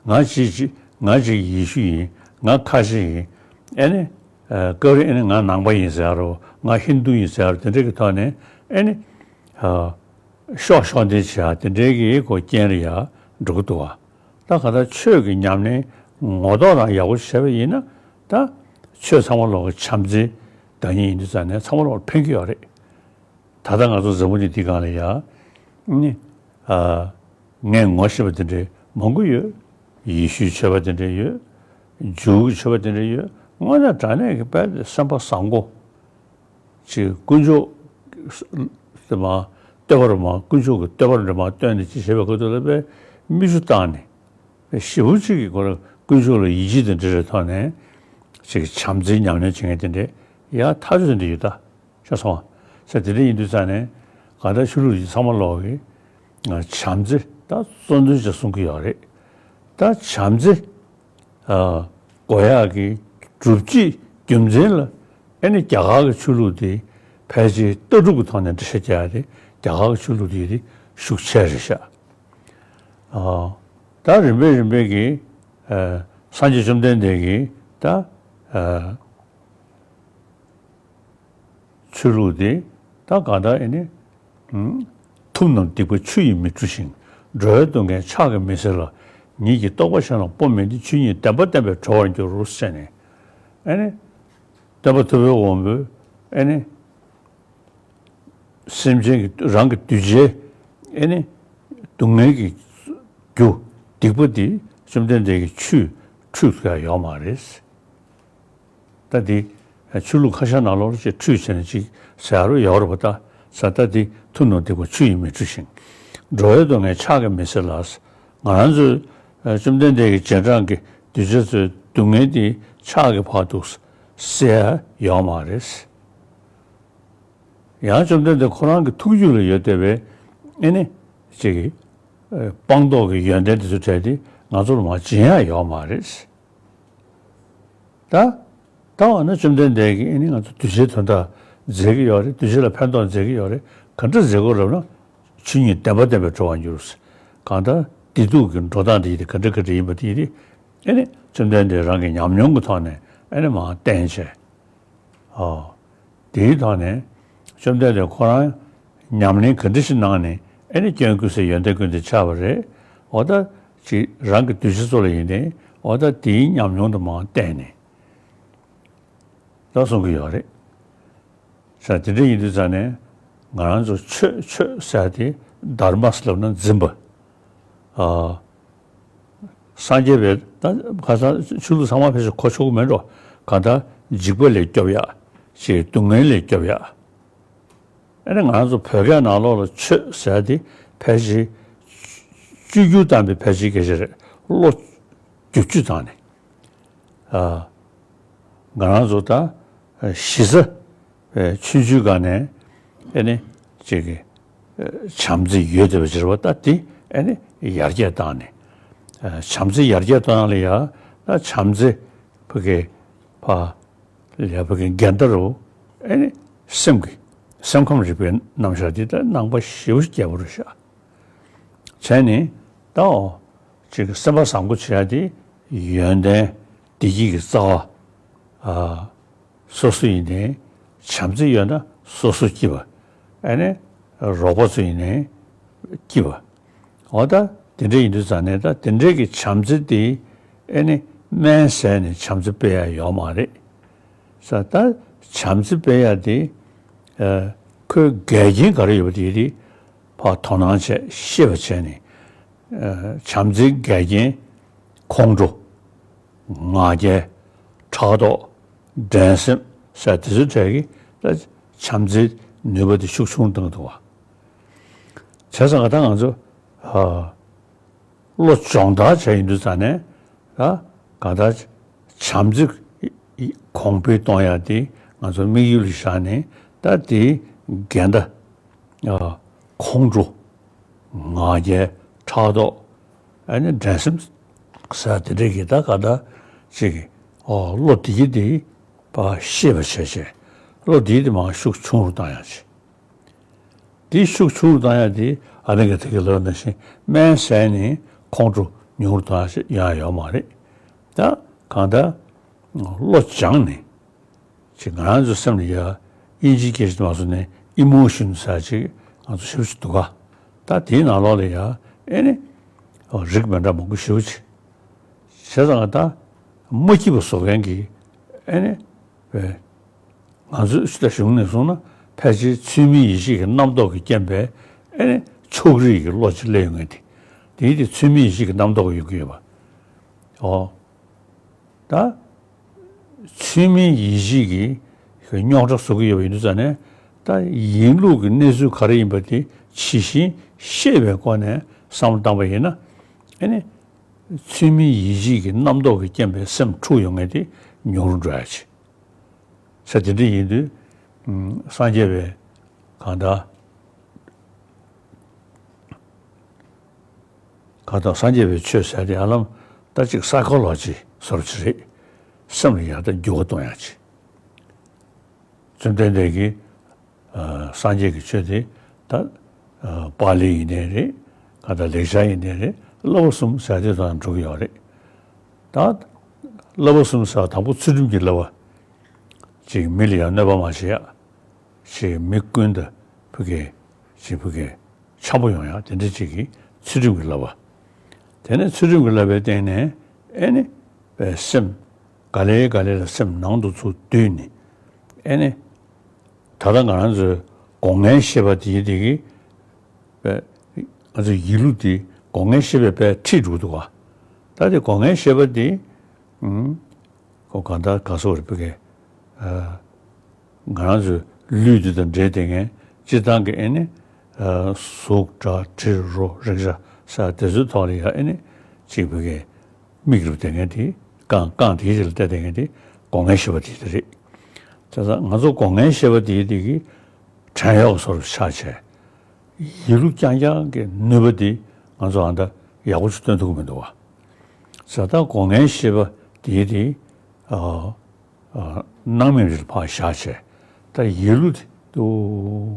ང་ཅིག་ཅིག་ང་ཅིག་ཡེ་ཤུ་ཡིན། ང་ཁ་ཆེ་ཡིན། ཨེ་ནི་སྐབས་རེ་ཨེ་ནི་ང་ནང་པ་ཡིན་ཟེར་རོ། ང་ཧིན་དུ་ཡིན་ཟེར་རོ། དེ་འདྲ་གི་ཐོག་ནས་ཨེ་ནི་ཤོག་ཤོག་འདི་བྱ་དེ་འདྲའི་གི་གོ་རྐྱེན་རེ་ཡ་འགྲོ་གི་འདུག་བ། ད་ག་ད་ཆོས་ཀྱི་ཉམས་ལེན་ངོ་ཐོག་རང་ཡག་པོ་བྱས་པ་ཡིན་ན་ད་ཆོས་ཚང་མ་ལོག་གི་བྱམས་བརྩེའི་བདག་ཉིད་ཡིན་དུས་ཙང་ནས་ཚང་མ་ལོག་ཕན་གྱི་ཡོད་རེད། ད་ལྟ་ང་ཚོ་འཛམ་བུ་གླིང་འདི་སྒང་ལ་ཡ་ནི་ཨ་ངས་ངོ་ཤེས་པ་དེ་འདྲའི་མང་པོ་ཡོད། ཡེ་ཤུའི་ཆོས་པ་དེ་འདྲ་ཡོད། ཇུའུ་གི་ཆོས་པ་དེ་འདྲ་ཡོད། དངོས་གནས་དྲང་གནས་ཀྱི་དཔེ་སེམས་པ་བཟང་པོ། ཅིག་དཀོན་མཆོག་དེ་མ་བསྟོད་པར་མ་དཀོན་མཆོག་གི་བསྟོད་པར་འདྲ་མ་བསྟོད་ནས་ཅི་བྱེད་པའི་ཁ་ཐུག་ལ་དཔེ་མིག་ཆུ་བཏང་ནས་དཔེ་ཞེ་པོ་ཅིག་གི་སྐོར་དཀོན་མཆོག་ལ་ཡིད་ཆེས་དང་འབྲེལ་བའི་ཐོག་ནས་ཅིག་བྱམས་བརྩེའི་ཉམས་ལེན་བྱེད་མཁན་དེ་འདྲ་ཡ་ཐག་ཆོད་དེ་འདྲ་ཡོད་ད། ཤ་ཚ་བ། ས་དེ་འདྲ་ཡིན་དུས་ཙང་ནས་ག་ད་ཆོས་ལུགས་ཀྱི་ཚང་མ་ལོག་གི་བྱམས་བརྩེ་ད་གཙོ་འདོན་བྱས་གསུང་གི་ཡོད་རེད། ད་བྱམས་བརྩེ་དགོས་ཡག་གི་སྒྲུབ་བྱེད་རྒྱུ་མཚན་ལ་ཨེ་ནི་རྒྱ་གར་གྱི་ཆོས་ལུགས་དེ་ཕལ་ཆེར་ལྟ་གྲུབ་ཀྱི་ཐོག་ནས་འགྲེལ་བཤད་རྒྱག་ཡ་དེ་རྒྱ་གར་གྱི་ཆོས་ལུགས་དེ་དེ་ཤུགས་ཆེ་རེད་ཤག་ད་རིམ་པས་རིམ་པས་ཀྱི་སངས་རྒྱས་བཅོམ་ལྡན་འདས་ཀྱིས་ད། ཆོས་ལུགས་དེ་ད་གང་ལྟར་ཨེ་ནི། ཐུབ་རྣམས་སྡིག་པ་ཆུ་ཡིས་མི་འཁྲུ་ཞིང་། འགྲོ་བའི་སྡུག་བསྔལ་ཕྱག་གིས་མི་སེལ་ལ། ཉིད་ཀྱི་རྟོགས་པ་གཞན་ལ་སྤོ་མིན་ཏེ། ཆོས་ཉིད་བདེན་པ་བསྟན་པས་གྲོལ་བར་འགྱུར་ཟེར་ནས། ཨེ་ནི། སྟོན་པ་ཐུབ་པའི་དབང་པོས་ཨེ་ནི། སེམས་ཅན་གྱི་རང་གི་གདུལ་བྱའི་ཨེ་ནི། སྡུག་བསྔལ་གྱི་རྒྱུ་སྡིག་པ་འདི་བཅོམ་ལྡན་འདས་ཀྱིས་ཆུས་འཁྲུད་ཡ་ཡོད་མ་རེད། ད་འདི་ཆོས་ལུགས་ཁ་ཤས་ནང་ལོགས་ལ་ཅིག་ཁྲུས་བྱས་ནས་ཅིག་ཟེར་ཡ་ཡོད་རེད་པ། ད་ས་ད་འདི་མཐུ་ནུས་སྡིག་པ་ཆུ་ཡིས་མི་འཁྲུ་ཞིང་། འགྲོ་བའི་སྡུག་བསྔལ་ཕྱག་གིས་མི་སེལ་ལ། ང་རང་ཚོས་བཅོམ་ལྡན་འདས་ཀྱི་རྗེས་འབྲང་གི་གདུལ་བྱ་ཚོའི་སྡུག་བསྔལ་འདི་ཕྱག་གིས་ཕར་འདུག་སེལ་ཡ་ཡོད་མ་རེད། ཡང་བཅོམ་ལྡན་འདས་ཁོ་རང་གི་ཐུགས་རྒྱུད་ལ་ཡོད་བསྡད་པའི་ཨེ་ནི་ཅིག་གི་ཨེ་སྤངས་རྟོགས་ཀྱི་ཡོན་ཏན་དེ་ཚོ་བྲལ་ཏེ་ང་ཚོ་ལ་མར་སྦྱིན་ཡ་ཡོད་མ་རེད། ད་ད་འོ་ན་བཅོམ་ལྡན་འདས་ཀྱིས་ཨེ་ནི་ང་ཚོ་གདུལ་བྱའི་དོན་དག་མཛད་ཀྱི་ཡོད་རེད། གདུལ་བྱ་ལ་ཕན་ཐོགས་མཛད་ཀྱི་ཡོད་རེད། ག་འདྲ་མཛད་དགོས་རབ་ན་ཆོས་ཉིད་བདེན་པ་བསྟན་པའི་འགྲོ་བར་འགྱུར། གང་ལྟར་བདེ་སྡུག་གི་འགྲོ་སྟངས་དེ་ཡིན་ཏེ་ག་འདྲ་ག་འདྲ་ཡིན་པ་དེ་ཡིན་ཏེ་ཨེ་ནི་བཅོམ་ལྡན་འདས་རང་གི་ཉམས་མྱོང་གི་ཐོག་ནས་ཨེ་ནི་མར་བསྟན་བྱས། ཨོ། དེའི་ཐོག་ནས་བཅོམ་ལྡན་འདས་ཁོ་རང་ཉམས་ལེན་ག་འདྲ་ཞིག་གནང་ནས་ཨེ་ནི་སྐྱོན་ཀུན་ཟད་ཡོན་ཏན་ཀུན་དེ་ཆགས་པ་རེད། འོ་ད་ཅིག་རང་གི་གདུལ་བྱ་ཚོ་ལ་ཡིན་ནའི་འོ་ད་དེའི་ཉམས་མྱོང་དུ་མར་བསྟན་ནས་ད་གསུང་གི་ཡོད་རེད། ས་དེ་འདྲ་ཡིན་དུས་ཙང་ནས་ང་རང་ཚོ་ཆོས་ཆོས་ཟེར་དེ་དྷརྨ་ལབ་ན་འཛིན་པ། ཨ། སངས་རྒྱས་པའི་ད་ཁ་སང་ཆོས་ལུགས་ཚང་མ་ཕལ་ཆེར་གོ་ཆོག་གི་མེད་འགྲོ། གང་ལྟར་འཇིགས་པ་ལས་སྐྱོབ་ཡ། ཞེས་སྡུག་བསྔལ་ལས་སྐྱོབ་ཡ། ཨ་ནི་ང་ཚོ་བོད་སྐད་ནང་ལོགས་ལ་ཆོས་ཟེར་དེ་ཕལ་ཆེར་བཅོས་བསྒྱུར་བཏང་བའི་ཕལ་ཆེར་སྐད་ཆ་རེད། ལོ་བརྒྱད་ཅུ་ཙམ་ནས། ཨ། ང་རང་ཚོ་ད་གཞི་རྩ་བའི་ཆུང་ཆུང་སྒང་ནས་ཨེ་ནི་ཅིག་གི་བྱམས་བརྩེ་ཡོད་བསྡད་པ་ཅིག་རེད་པ། ད་དེ་ཨེ་ནི་ཡར་རྒྱས་བཏང་ནས་བྱམས་བརྩེ་ཡར་རྒྱས་གཏོང་ཡག་ལ་ཡ་ད་བྱམས་བརྩེ་ཕ་གི་ཕ་ལ་ཡ་ཕ་གི་འགལ་ཟླ་རུ་ཨེ་ནི་སེམས་ཀྱི་སེམས་ཁམས་རིག་པའི་རྣམ་གཞག་འདི་ད་ནང་པ་ཞེ་པོ་ཅིག་རྒྱས་པོ་རེད་ཤག་བྱས་ནས་ད་འོ་ཅིག་སེམས་པ་བཟང་པོ་བྱེད་ཡ་དེ་ཡོན་ཏན་བདེ་སྐྱིད་ཀྱི་རྩ་བ། ཨ། སོ་སོ་ཡིན་ནའི་བྱམས་བརྩེ་ཡོད་ན་སོ་སོ་སྐྱིད་པ། ཨ་ནི་རོགས་པ་ཚོ་ཡིན་ནའི་སྐྱིད་པ། འོ་ད་དེ་འདྲ་ཡིན་དུས་ཙང་ནས་ད་དེ་འདྲའི་གི་བྱམས་བརྩེ་དེ་ཨ་ནི་སྨན་ཟས་ནས་བྱམས་བརྩེ་སྤེལ་ཡ་ཡོད་མ་རེད། ས་ད་བྱམས་བརྩེ་སྤེལ་ཡ་དེ་ཨ་ཁོའི་འགལ་རྐྱེན་ག་རེ་ཡོད་པ་དེ་དེ་ཕར་དོ་སྣང་བྱས་ཤེས་པ་བྱས་ནས་ཨ་བྱམས་བརྩེའི་འགལ་རྐྱེན་ཁོང་ཁྲོ། ང་རྒྱལ། ཕྲག་དོག་འགྲན་སེམས་ཟེར་དེ་ཚོའི་གྲས་ཀྱིས་ད་བྱམས་བརྩེའི་ནུས་པ་དེ་ཤུགས་ཆུང་རུ་བཏང་གི་འདུག་བ། བྱས་ཙང་ད་ང་ཚོ་ཨ་བློ་སྦྱོང་བརྡར་བྱས་ཡིན་དུས་ཙང་ནས་ད་གང་ལྟར་བྱམས་བརྩེ་གོང་འཕེལ་གཏོང་ཡ་དེ་ང་ཚོ་དམིགས་ཡུལ་ལ་བཞག་ནས་ད་དེའི་འགལ་ཟླ་ཨ་ཁོང་ཁྲོ། ང་རྒྱལ། ཕྲག་དོག་ཨ་ནི་འགྲན་སེམས་ཟེར་དེ་འདྲས་ཀྱི་ད་ག་ད་ཅིག་ཨོ་བློ་དེ་གི་དེ་ཕར་ཤེས་པ་བྱས་བྱས་བློ་དེ་དེ་མར་ཤུགས་ཆུང་རུ་བཏང་ཡ་བྱས། དེ་ཤུགས་ཆུང་རུ་བཏང་ཡ་དེ་ཨ་ནི་ག་དེ་གི་ལོ་ནང་བཞིན་སྨན་ཟས་ནས་ཁོང་ཁྲོ་ཉུང་རུ་བཏང་ཡ་ཡང་ཡོད་མ་རེད། ད་གང་ལྟར་བློ་སྦྱངས་ནས། ཅིག་ང་རང་ཚོའི་སེམས་ལ་ཡ་དབྱིན་ཇིའི་སྐད་ཆ་དེ་མ་སོང་ནས་ཨི་མོ་ཤོན་ཟེར་ཅིག་ང་ཚོ་ཞེ་པོ་ཅིག་འདུག་ག་ད་དེའི་ནང་ལོགས་ལ་ཡ་ཨེ་ནི་རིགས་མི་འདྲ་མང་པོ་ཞེ་པོ་ཅིག་བྱས་ཙང་ད་མ་སྐྱིད་པ་བཟོ་མཁན་གྱི་ཨེ་ནི་བས་ང་ཚོའི་ད་གཞུང་ནས་སོང་ན་ཕལ་ཆེར་ཚུལ་མིན་ཡིད་བྱེད་ཀྱི་རྣམ་རྟོག་གི་རྐྱེན་པས་ཨེ་ནི་ཕྱོགས་རིས་ཀྱི་བློ་ཅིག་སླེབས་ཡོང་མཁན་དེ་དེའི་དེ་ཚུལ་མིན་ཡིད་བྱེད་ཀྱི་རྣམ་རྟོག་ཡོང་གི་ཡོད་པ། ཨོ། ད། ཚུལ་མིན་ཡིད་བྱེད་ཀྱི་རྙོག་དྲ་བཟོ་གི་ཡོད་པ་ཡིན་དུས་ཙང་ནས་ད་ཡིན་ལུགས་ཀྱི་གནས་ཚུལ་ག་རེ་ཡིན་པ་དེ་ཇི་བཞིན་ཤེས་པའི་སྒོ་ནས་བསམ་བློ་བཏང་པ་ཡིན་ན་ཨེ་ནི་ཚུལ་མིན་ཡིད་བྱེད་ཀྱི་རྣམ་རྟོག་གི་རྐྱེན་པས་སེམས་འཁྲུག་ཡོང་མཁན་དེ་ཉུང་རུ་འགྲོ་ཡ་ཆེ། ས་དེ་འདྲ་ཡིན་དུས་སངས་རྒྱས་པའི་གང་ལྟར། གང་ལྟར་སངས་རྒྱས་པའི་ཆོས་ཟེར་དེ་ཧ་ལམ་ད་ཅིག་སའི་ཁོ་ལོ་ཇི་བཟོ་འདྲ་ཅིག་རེད། སེམས་ལ་ཡང་ད་འགྱུར་བ་གཏོང་ཡག་ཅིག་བཅོམ་ལྡན་འདས་ཀྱིས་ཨ་སངས་རྒྱས་ཀྱི་ཆོས་དེ་ད་ཨ་པཱ་ལི་ཡིན་ནའི་རེད། གང་ལྟར་ལེགས་སྦྱར་ཡིན་ནའི་རེད། བསླབ་པ་གསུམ་ཟེར་དེ་དང་འགྲོ་གི་ཡོད་རེད། ད་བསླབ་པ་གསུམ་ཟེར་བ་དང་པོ་ཚུལ་ཁྲིམས་ཀྱི་བསླབ་པ། ཅིག་མི་ལ་ཡང་གནོད་པ་མ་བྱེད་ཡ། ཅིག་མི་ཀུན་ཏུ་ཕ་གི་ཅིག་ཕ་གི་འཆམ་པོ་ཡོང་ཡ་དེ་འདྲ་ཅིག་གི་ཚུལ་ཁྲིམས་ཀྱི་བསླབ་པ། དེ་ནས་ཚུལ་ཁྲིམས་ཀྱི་བསླབ་པའི་སྟེང་ནས་ཨེ་ནི་པའི་སེམས་ག་ལེ་ག་ལེ་ལ་སེམས་ནང་དུ་ཚུར་བསྡུས་ནས་ཨེ་ནི་ད་ལྟ་ང་རང་ཚོའི་སྒོ་ལྔའི་ཤེས་པ་དེ་དེ་གི་པའི་ ང་ཚོ་ཡིད་ལུས་དེ་སྒོ་ལྔའི་ཤེས་པས་དཔེ་ཁྲིད་འགྲོ་གི་འདུག་ག་ད་དེ་སྒོ་ལྔའི་ཤེས་པ་དེ་ཨུམ། ཁོ་གང་ལྟར་ག་སོགས་རེད་པ་གི། ཨ། ང་རང་ཚོའི་ལུས་འདི་དང་འབྲེལ་བསྡད་མཁན་སྤྱིར་བཏང་གི་ཨེ་ནི། ཨ། གཟུགས་སྒྲ་དྲི་རོ་རེག་བྱ་ཟེར་དེ་ཚོའི་ཐོག་ལ་ཡ་ཨེ་ནི། གཅིག་པ་གི་དམིགས་རུ་བསྡད་མཁན་དེ། རྐང་རྐང་དེའི་རྗེས་ལ་བལྟས་བསྡད་མཁན་དེ་སྒོ་ལྔའི་ཤེས་པ་དེ་དེ་རེད། བྱས་ཙང་ང་ཚོ་སྒོ་ལྔའི་ཤེས་པ་དེ་དེ་གི་བྲན་གཡོག་བཟོ་འདྲ་ཆགས་བྱས། ཡིད་ལུས་རྐྱང་རྐྱང་གི་ནུས་པ་དེ་ང་ཚོ་ཨ་ད་ཡག་པོ་ཞིག་སྟོན་ཐུབ་ཀྱི་མི་འདུག་བ། བྱས་ཙང་སྒོ་ལྔའི་ཤེས་པ་དེ་དེ། ཨ། ཨ། སྣང་མེད་རིལ་ཕར་བཞག་བྱས། ད་ཡིད་ལུས་དེ་ཏུ་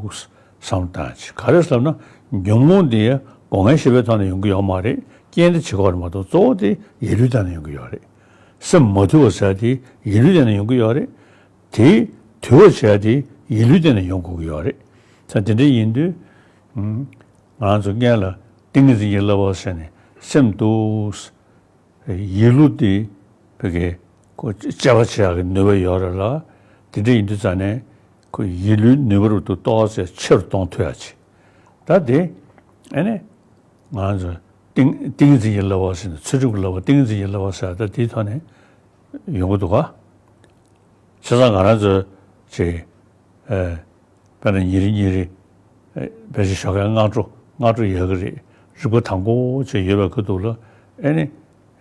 བསམ་བཏང་བྱས། ག་རེ་ཟེར་ན་ཉོན་མོངས་དེ་ཡང་སྒོ་ལྔའི་ཤེས་པའི་ཐོག་ནས་ཡོང་གི་ཡོད་མ་རེད། རྐྱེན་དེ་བྱེད་ཀྱི་ཡོད་རེད་མ་གཏོགས་གཙོ་བོ་དེ་ཡིད་ལུས་སྟེང་ནས་ཡོང་གི་ཡོད་རེད། སེམས་མ་དུལ་བ་ཟེར་དེ་ཡིད་ལུས་སྟེང་ནས་ཡོང་གི་ཡོད་རེད། དེ་དུལ་བ་བྱས་དེ་ཡིད་ལུས་སྟེང་ནས་ཡོང་དགོས་ཀྱི་ཡོད་རེད། ད་དེ་འདྲ་ཡིན་དུས། ཨུམ། ང་ཚོ་སྔོན་ལ་ཏིང་ངེ་འཛིན་གྱི་བསླབ་པ་ཟེར་ནས་སེམས་དུ། ཡིད་ལུས་དེ་བོད་སྐད་ཁོ་དཔྱད་པ་བྱེད་ཡག་གི་ནུས་པ་ཡོད་རེད་ལ། དེ་འདྲ་ཡིན་དུས་ཙང་ནས་ཁོ་ཡིད་ལུས་ནུས་པ་རུ་དུ་ཏོག་ཙམ་ཆེ་རུ་གཏོང་ཐུབ་ཡག་ཅིག་ད་དེ་ཨེ་ནས་ང་ཚོ་ཏིང་ཏིང་ངེ་འཛིན་གྱི་བསླབ་པ་ཟེར་ནས་ཚུལ་ཁྲིམས་ཀྱི་བསླབ་པ་ཏིང་ངེ་འཛིན་གྱི་བསླབ་པ་ཟེར་ད་དེའི་ཐོག་ནས་ཡོང་གི་འདུག་ག་བྱས་ཙང་ང་རང་ཚོ་ཅིག་ཨེ། དཔེར་ན་ཉིན་རེ་ཉིན་རེ། ཨེ། ཕལ་ཆེར་ཞོགས་ཀས་སྔ་དྲོ་སྔ་དྲོ་ཡལ་གི་རེད། རིག་པ་དྭངས་པོ་ཅིག་ཡོད་པའི་ཁ་ཐུག་ལ་ཨེ་ནི།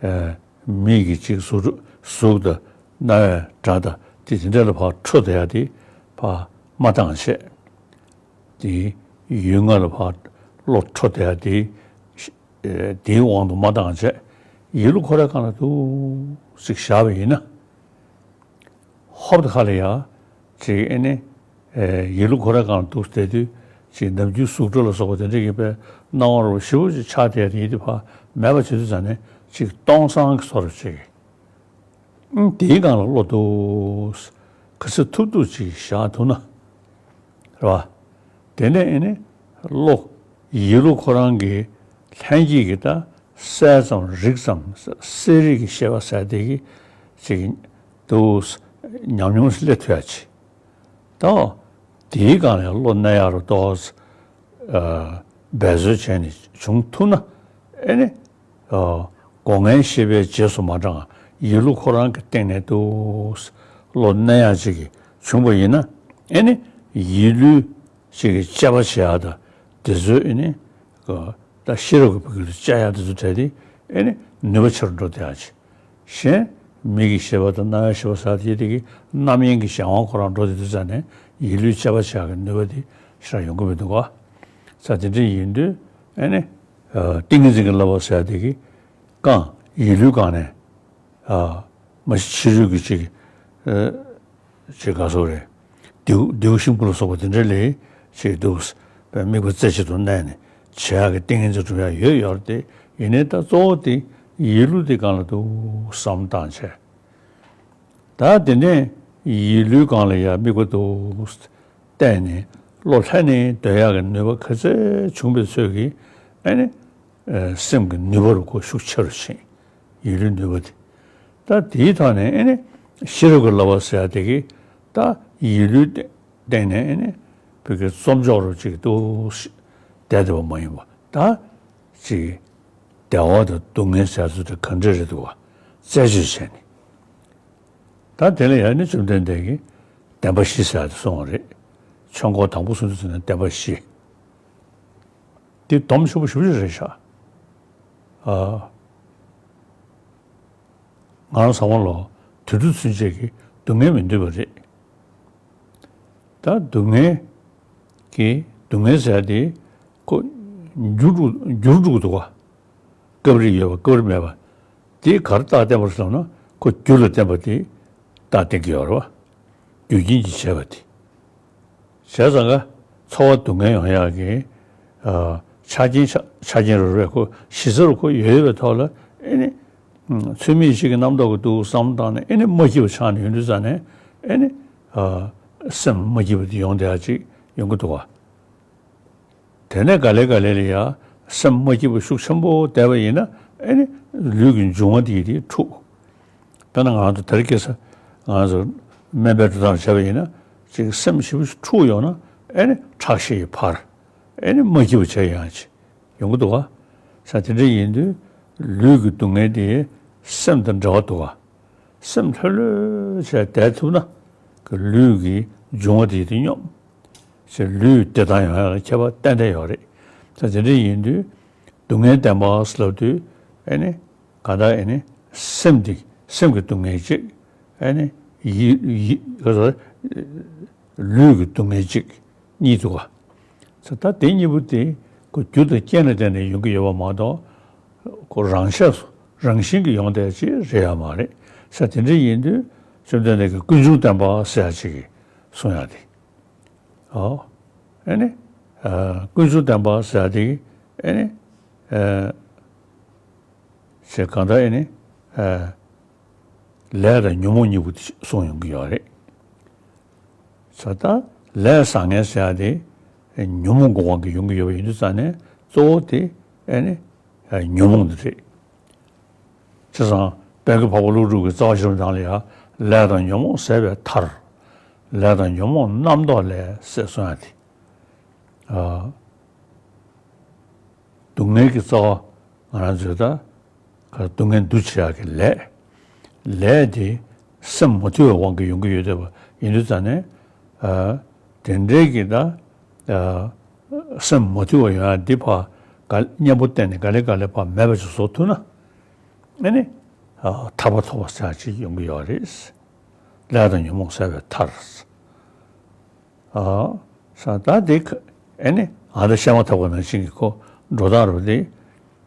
ཨེ། མིག་གིས་ཅིག་གཟུགས་གཟུགས་དང་རྣ་བས་སྒྲ་དང་དེ་དེ་འདྲ་ལ་ཕར་འཕྲོ་བསྡད་ཡ་དེ་ཕར་མ་བཏང་བྱས། དེ་ཡུལ་ལྔ་ལ་ཕར་བློ་འཕྲོ་བསྡད་ཡ་དེ། ཨེ། དེའི་དབང་དུ་མ་བཏང་བྱས། ཡིད་ལུས་ཁོ་རའི་སྒང་ལ་ཏོག་ཙམ་བཞག་པ་ཡིན་ན། ཧོབ་ཏེ་ཁ་ལ་ཡ། ཅིག་ཨེ་ནི། ཨེ། ཡིད་ལུས་ཁོ་རའི་སྒང་ལ་འདུག་བསྡད་དུས། ཅིག་ནམ་རྒྱུན་གཟུགས་སྒྲ་ལ་སོགས་པ་དེ་འདྲ་ཡིན་པའི་སྣང་བ་རུ་ཞེ་པོ་ཅིག་ཆགས་བསྡད་དེ་ཡིན་དུས་ཕར་མེད་པ་བྱེད་དུས་ཙང་ནས་ཅིག་སྟོང་སང་གི་བཟོ་འདྲ་ཅིག་ཨང་། དེའི་སྒང་ལ་བློ་འདུག་ག་ཚོད་ཐུབ་ཐུབ་ཅིག་བཞག་ཐུབ་ན། རེད་བ། དེ་ནས་ཨེ་ནི། བློ། ཡིད་བློ་ཁོ་རང་གི་ལྷན་སྐྱེས་ཀྱི་ད་གསལ་ཙམ་རིག་ཙམ་གསལ་རིག་གི་ཤེས་པ་ཟེར་དེ་གི་ཅིག་འདུག་ཉམས་མྱོང་སླེབས་ཐུབ་ཡ་ཅིག་ད་དེའི་སྒང་ལ་བློ་གནས་ཡག་རུ་ཏོག་ཙམ་འབད་རྩོལ་བྱས་ནས་བྱུང་ཐུབ་ན་ཨེ་ནི། སྒོ་ལྔའི་ཤེས་པའི་རྗེས་སུ་མ་འབྲངས་ཡིད་བློ་ཁོ་རང་གི་སྟེང་ནས་འདུག་བློ་གནས་ཡག་ཅིག་གི་བྱུང་བ་ཡིན་ན་ཨེ་ནི་ཡིད་བློའི་ཅིག་གི་དཔྱད་པ་བྱེད་ཡག་དང་དེ་ཚོའི་ཨེ་ནི་ད་ཤེས་རབ་ཀྱི་བུ་གུ་ལ་དཔྱད་ཡག་དེ་ཚོ་བྲལ་ཏེ་ཨེ་ནི་ནུས་པ་ཆེ་རུ་འགྲོ་བསྡད་ཡག་ཅིག་གཞན་མིག་གི་ཤེས་པ་དང་རྣ་བའི་ཤེས་པ་ཟེར་དེ་དེ་གི་རྣམ་གཡེང་གི་གཞན་དབང་ཁོ་རང་འགྲོ་དེ་དུས་ཙང་ནས་ཡིད་བློའི་དཔྱད་པ་བྱེད་ཡག་གི་ནུས་པ་དེ་ཞེ་དྲག་ཡོང་གི་མི་འདུག་ག་ས་དེ་འདྲ་ཡིན་དུས་ཨེ་ནི། ཏིང་ངེ་འཛིན་གྱི་བསླབ་པ་ཟེར་དེ་གི་རྐང་ཡིད་ལུས་སྒང་ནས། མ་གཞི་ཕྱི་རོལ་གྱི་ཅིག་ཅིག་ག་སོགས་རེད། ལྡེའུ་ལྡེའུ་ཤིང་བུ་ལ་སོགས་པ་དེ་འདྲ་ལས་ཅིག་འདུག་དམིགས་པ་རྩེ་གཅིག་ཏུ་གནས་ནས་བྱེད་ཡག་གི་ཏིང་ངེ་འཛིན་སྒྲུབ་ཡག་ཡོད་ཡོད་རེད་དེ་ཡིན་ནའི་ད་གཙོ་བོ་དེ་ཡིད་ལུས་དེ་སྒང་ལ་འདུག་བསམ་བཏང་བྱས། ད་དེ་ནས་ཡིད་ལུས་སྒང་ལ་ཡ་དམིགས་པ་འདུག་བསྟན་ནས་བློ་ལྷན་ནེ་སྡོད་ཡག་གི་ནུས་པ་ག་ཚོད་བྱུང་བའི་ཚོད་ཀྱིས་ཨ་ནི། སེམས་ཀྱི་ནུས་པ་རུ་ཁོ་ཤུགས་ཆེ་རུ་ཕྱིན། ཡིད་ལུས་ནུས་པ་དེ། ད་དེའི་ཐོག་ནས་ཨེ་ནི་ཤེས་རབ་ཀྱི་བསླབ་པ་ཟེར་ཡ་དེ་གིས་ད་ཡིད་ལུས་སྟེང་ནས་ཨེ་ནི་བོད་ཀྱི་རྩོམ་འཇོག་རུ་ཅིག་ཏུ་བསྡད་བསྡད་པ་མ་ཡིན་པ་ད་ཅིག་བདེ་བ་དང་སྡུག་བསྔལ་ཟེར་ཚུལ་དེ་ག་འདྲ་རེད་འདུག་བ་རྩད་གཅོད་བྱས་ནས་ད་དེ་ལ་ཡང་ནི་བཅོམ་ལྡན་འདས་ཀྱིས་བདེན་པ་བཞི་ཟེར་ཡ་དེ་གསུངས་པ་རེད། ཆོས་འཁོར་དང་པོ་གསུམ་དུ་ཟེར་ན་བདེན་པ་བཞི། འདི་སྡོམ་ཆེན་པོ་ཞེ་པོ་ཅིག་རེད་ཤག་ཨ། ང་རང་ཚང་མ་ལོ་དུས་དྲུག་ཚུན་ཆད་ཀྱི་སྡུག་བསྔལ་མི་འདོད་པ་རེད། ད་སྡུག་བསྔལ་གྱི་སྡུག་བསྔལ་ཟེར་ཡ་དེ་ཁོ་འགྱུར་འགྲོ་འགྱུར་འགྲོ་གི་འདུག་ག་སྐབས་རེ་ཡོད་པ་སྐབས་རེ་མེད་པ། དེ་ག་རེ་རྟགས་བསྟན་པ་རེད་ཟེར་ན་ཁོ་རྒྱུ་ལ་བརྟེན་པ་དེ་རྟགས་བསྟན་གྱི་ཡོད་རེད་བ། རྒྱུ་རྐྱེན་གྱིས་བྱས་པ་དེ། བྱས་ཙང་ཀ་ཚོར་བ་སྡུག་བསྔལ་ཡོང་ཡག་གི་ཨ། ཆ་རྐྱེན་ཆ་ཆ་རྐྱེན་རེ་རེ་ཁོ་གཞི་རྩ་རུ་ཁོ་ཡོད་ཡོད་པའི་ཐོག་ལ་ཨེ་ནི། ཚུལ་མིན་ཞིག་གི་རྣམ་རྟོག་གི་འདུག་བསམ་བཏང་ནས་ཨེ་ནི་མ་སྐྱིད་པ་ཆགས་ནས་ཡོང་དུས་ཙང་ནས་ཨེ་ནི། ཨ། སེམས་མ་སྐྱིད་པ་དེ་ཡོང་བསྡད་ཡག་ཅིག་ཡོང་གི་འདུག་བ། དེ་ནས་ག་ལེ་ག་ལེ་ལ་ཡ་སེམས་མ་སྐྱིད་པ་ཤུགས་ཆེན་པོ་བསྡད་པ་ཡིན་ན་ཨེ་ནི་ལུས་ཀྱི་འབྱུང་བ་དེ་དེ་འཁྲུགས། དཔེར་ན་ང་ཚོ་དེ་རིང་ཁ་སང་ང་ཚོ་སྨན་པའི་འགྲོ་སྟངས་བྱས་པ་ཡིན་ན་ཅིག་སེམས་ཞེ་པོ་ཅིག་འཁྲུགས་ཡོང་ན་ཨེ་ནི་ཁྲག་ཤེད་འཕར། ཨེ་ནི་མ་སྐྱིད་པ་བྱས་ཡོང་ཅིག་ཡོང་གི་འདུག་ག་ས་དེ་འདྲ་ཡིན་དུས་ལུས་ཀྱི་སྡུག་བསྔལ་དེ་སེམས་དང་འབྲེལ་བ་འདུག་ག་སེམས་ལྷོད་ལྷོད་བྱས་བསྡད་ཐུབ་ན་ལུས་ཀྱི་འབྱུང་བ་དེ་དེ་སྙོམས། ལུས་བདེ་ཐང་ཡོང་ཡ་ལ་ཁྱད་པར་ཏན་ཏན་ཡོད་རེད། ད་དེ་འདྲ་ཡིན་དུས་སྡུག་བསྔལ་བདེན་པ་ཟེར་ལབ་དུས་ཨེ་ནི་ག་ད་ཨེ་ནི་སེམས་དེ་སེམས་ཀྱི་སྡུག་བསྔལ་གཅིག་ཨེ་ནི་ཡིད་ཡིད་ག་ད་ལུས་ཀྱི་སྡུག་བསྔལ་གཅིག་གཉིས་འདུག་ག་ད་ད་དེ་གཉིས་པོ་དེ་ཁོ་རྒྱུ་དང་རྐྱེན་ལ་བརྟེན་ནས་ཡོང་གི་ཡོད་པ་མ་གཏོགས་ཁོ་རང་ཆས་སུ་རང་བཞིན་གྱིས་ཡོང་བསྡད་ཅིག་རེད་ཡ་མ་རེད། ས་དེ་འདྲ་ཡིན་དུས་བཅོམ་ལྡན་འདས་ཀྱིས་ཀུན་འབྱུང་བདེན་པ་ཟེར་ཡ་ཅིག་གིས་གསུངས་ཡ་དེ། ཨོ། ཨེ་ནི། ཨ། ཀུན་འབྱུང་བདེན་པ་ཟེར་ཡ་དེ། ཨེ་ནི། ཨ། ཞེས་གང་ལྟར་ཨེ་ནི། ཨ། ལས་དང་ཉོན་མོངས་གཉིས་པོ་དེ་གསུངས་ཡོང་གི་ཡོད་རེད། ས་ད་ལས་བཟང་ངན་ཟེར་ཡ་དེ། ཉོན་མོངས་ཀྱི་དབང་གིས་ཡོང་གི་ཡོད་པ་ཡིན་དུས་ཙང་ནས་གཙོ་བོ་དེ་ཨེ་ནི། ཨ། ཉོན་མོངས་དེ་རེད། བྱས་ཙང་དཔལ་མགོན་འཕགས་པ་ཀླུ་སྒྲུབ་ཀྱི་རྩ་བ་བཞི་པའི་ནང་ལ་ཡང་ལས་དང་ཉོན་མོངས་ཟད་པའི་མཐར། ལས་དང་ཉོན་མོངས་རྣམ་རྟོག་ལས་ཟེར་གསུངས་ཡ་དེ། ཨ། སྡུག་བསྔལ་གྱི་རྩ་བ་ང་རང་ཚོས་ད་ག་སྡུག་བསྔལ་འདུ་བྱེད་ཡག་གི་ལས། ལས་དེ་སེམས་མ་དུལ་བའི་དབང་གིས་ཡོང་གི་ཡོད་བསྡད་པ་ཡིན་དུས་ཙང་ནས། ཨ། དེ་འདྲའི་གི་ད། ཨ། སེམས་མ་དུལ་བ་ཡོང་ཡ་འདི་ཕར་ག་གཉེན་པོ་བསྟེན་ནས་ག་ལེ་ག་ལེ་ཕར་མེད་པ་ཅིག་བཟོ་ཐུབ་ན། ཨེ་ནི། ཨ། ཐར་པ་ཐོབ་པ་ཟེར་ཡ་ཅིག་ཡོང་གི་ཡོད་རེད། ལས་དང་ཉོན་མོངས་ཟད་པའི་མཐར། ཨ། ས་ད་དེ་ཁ་ཨེ་ནི་ཨ་ད་བཤད་མ་ཐག་པ་ནང་བཞིན་གྱི་ཁོ་འགྲོ་སྟངས་རེད་པ་དེ།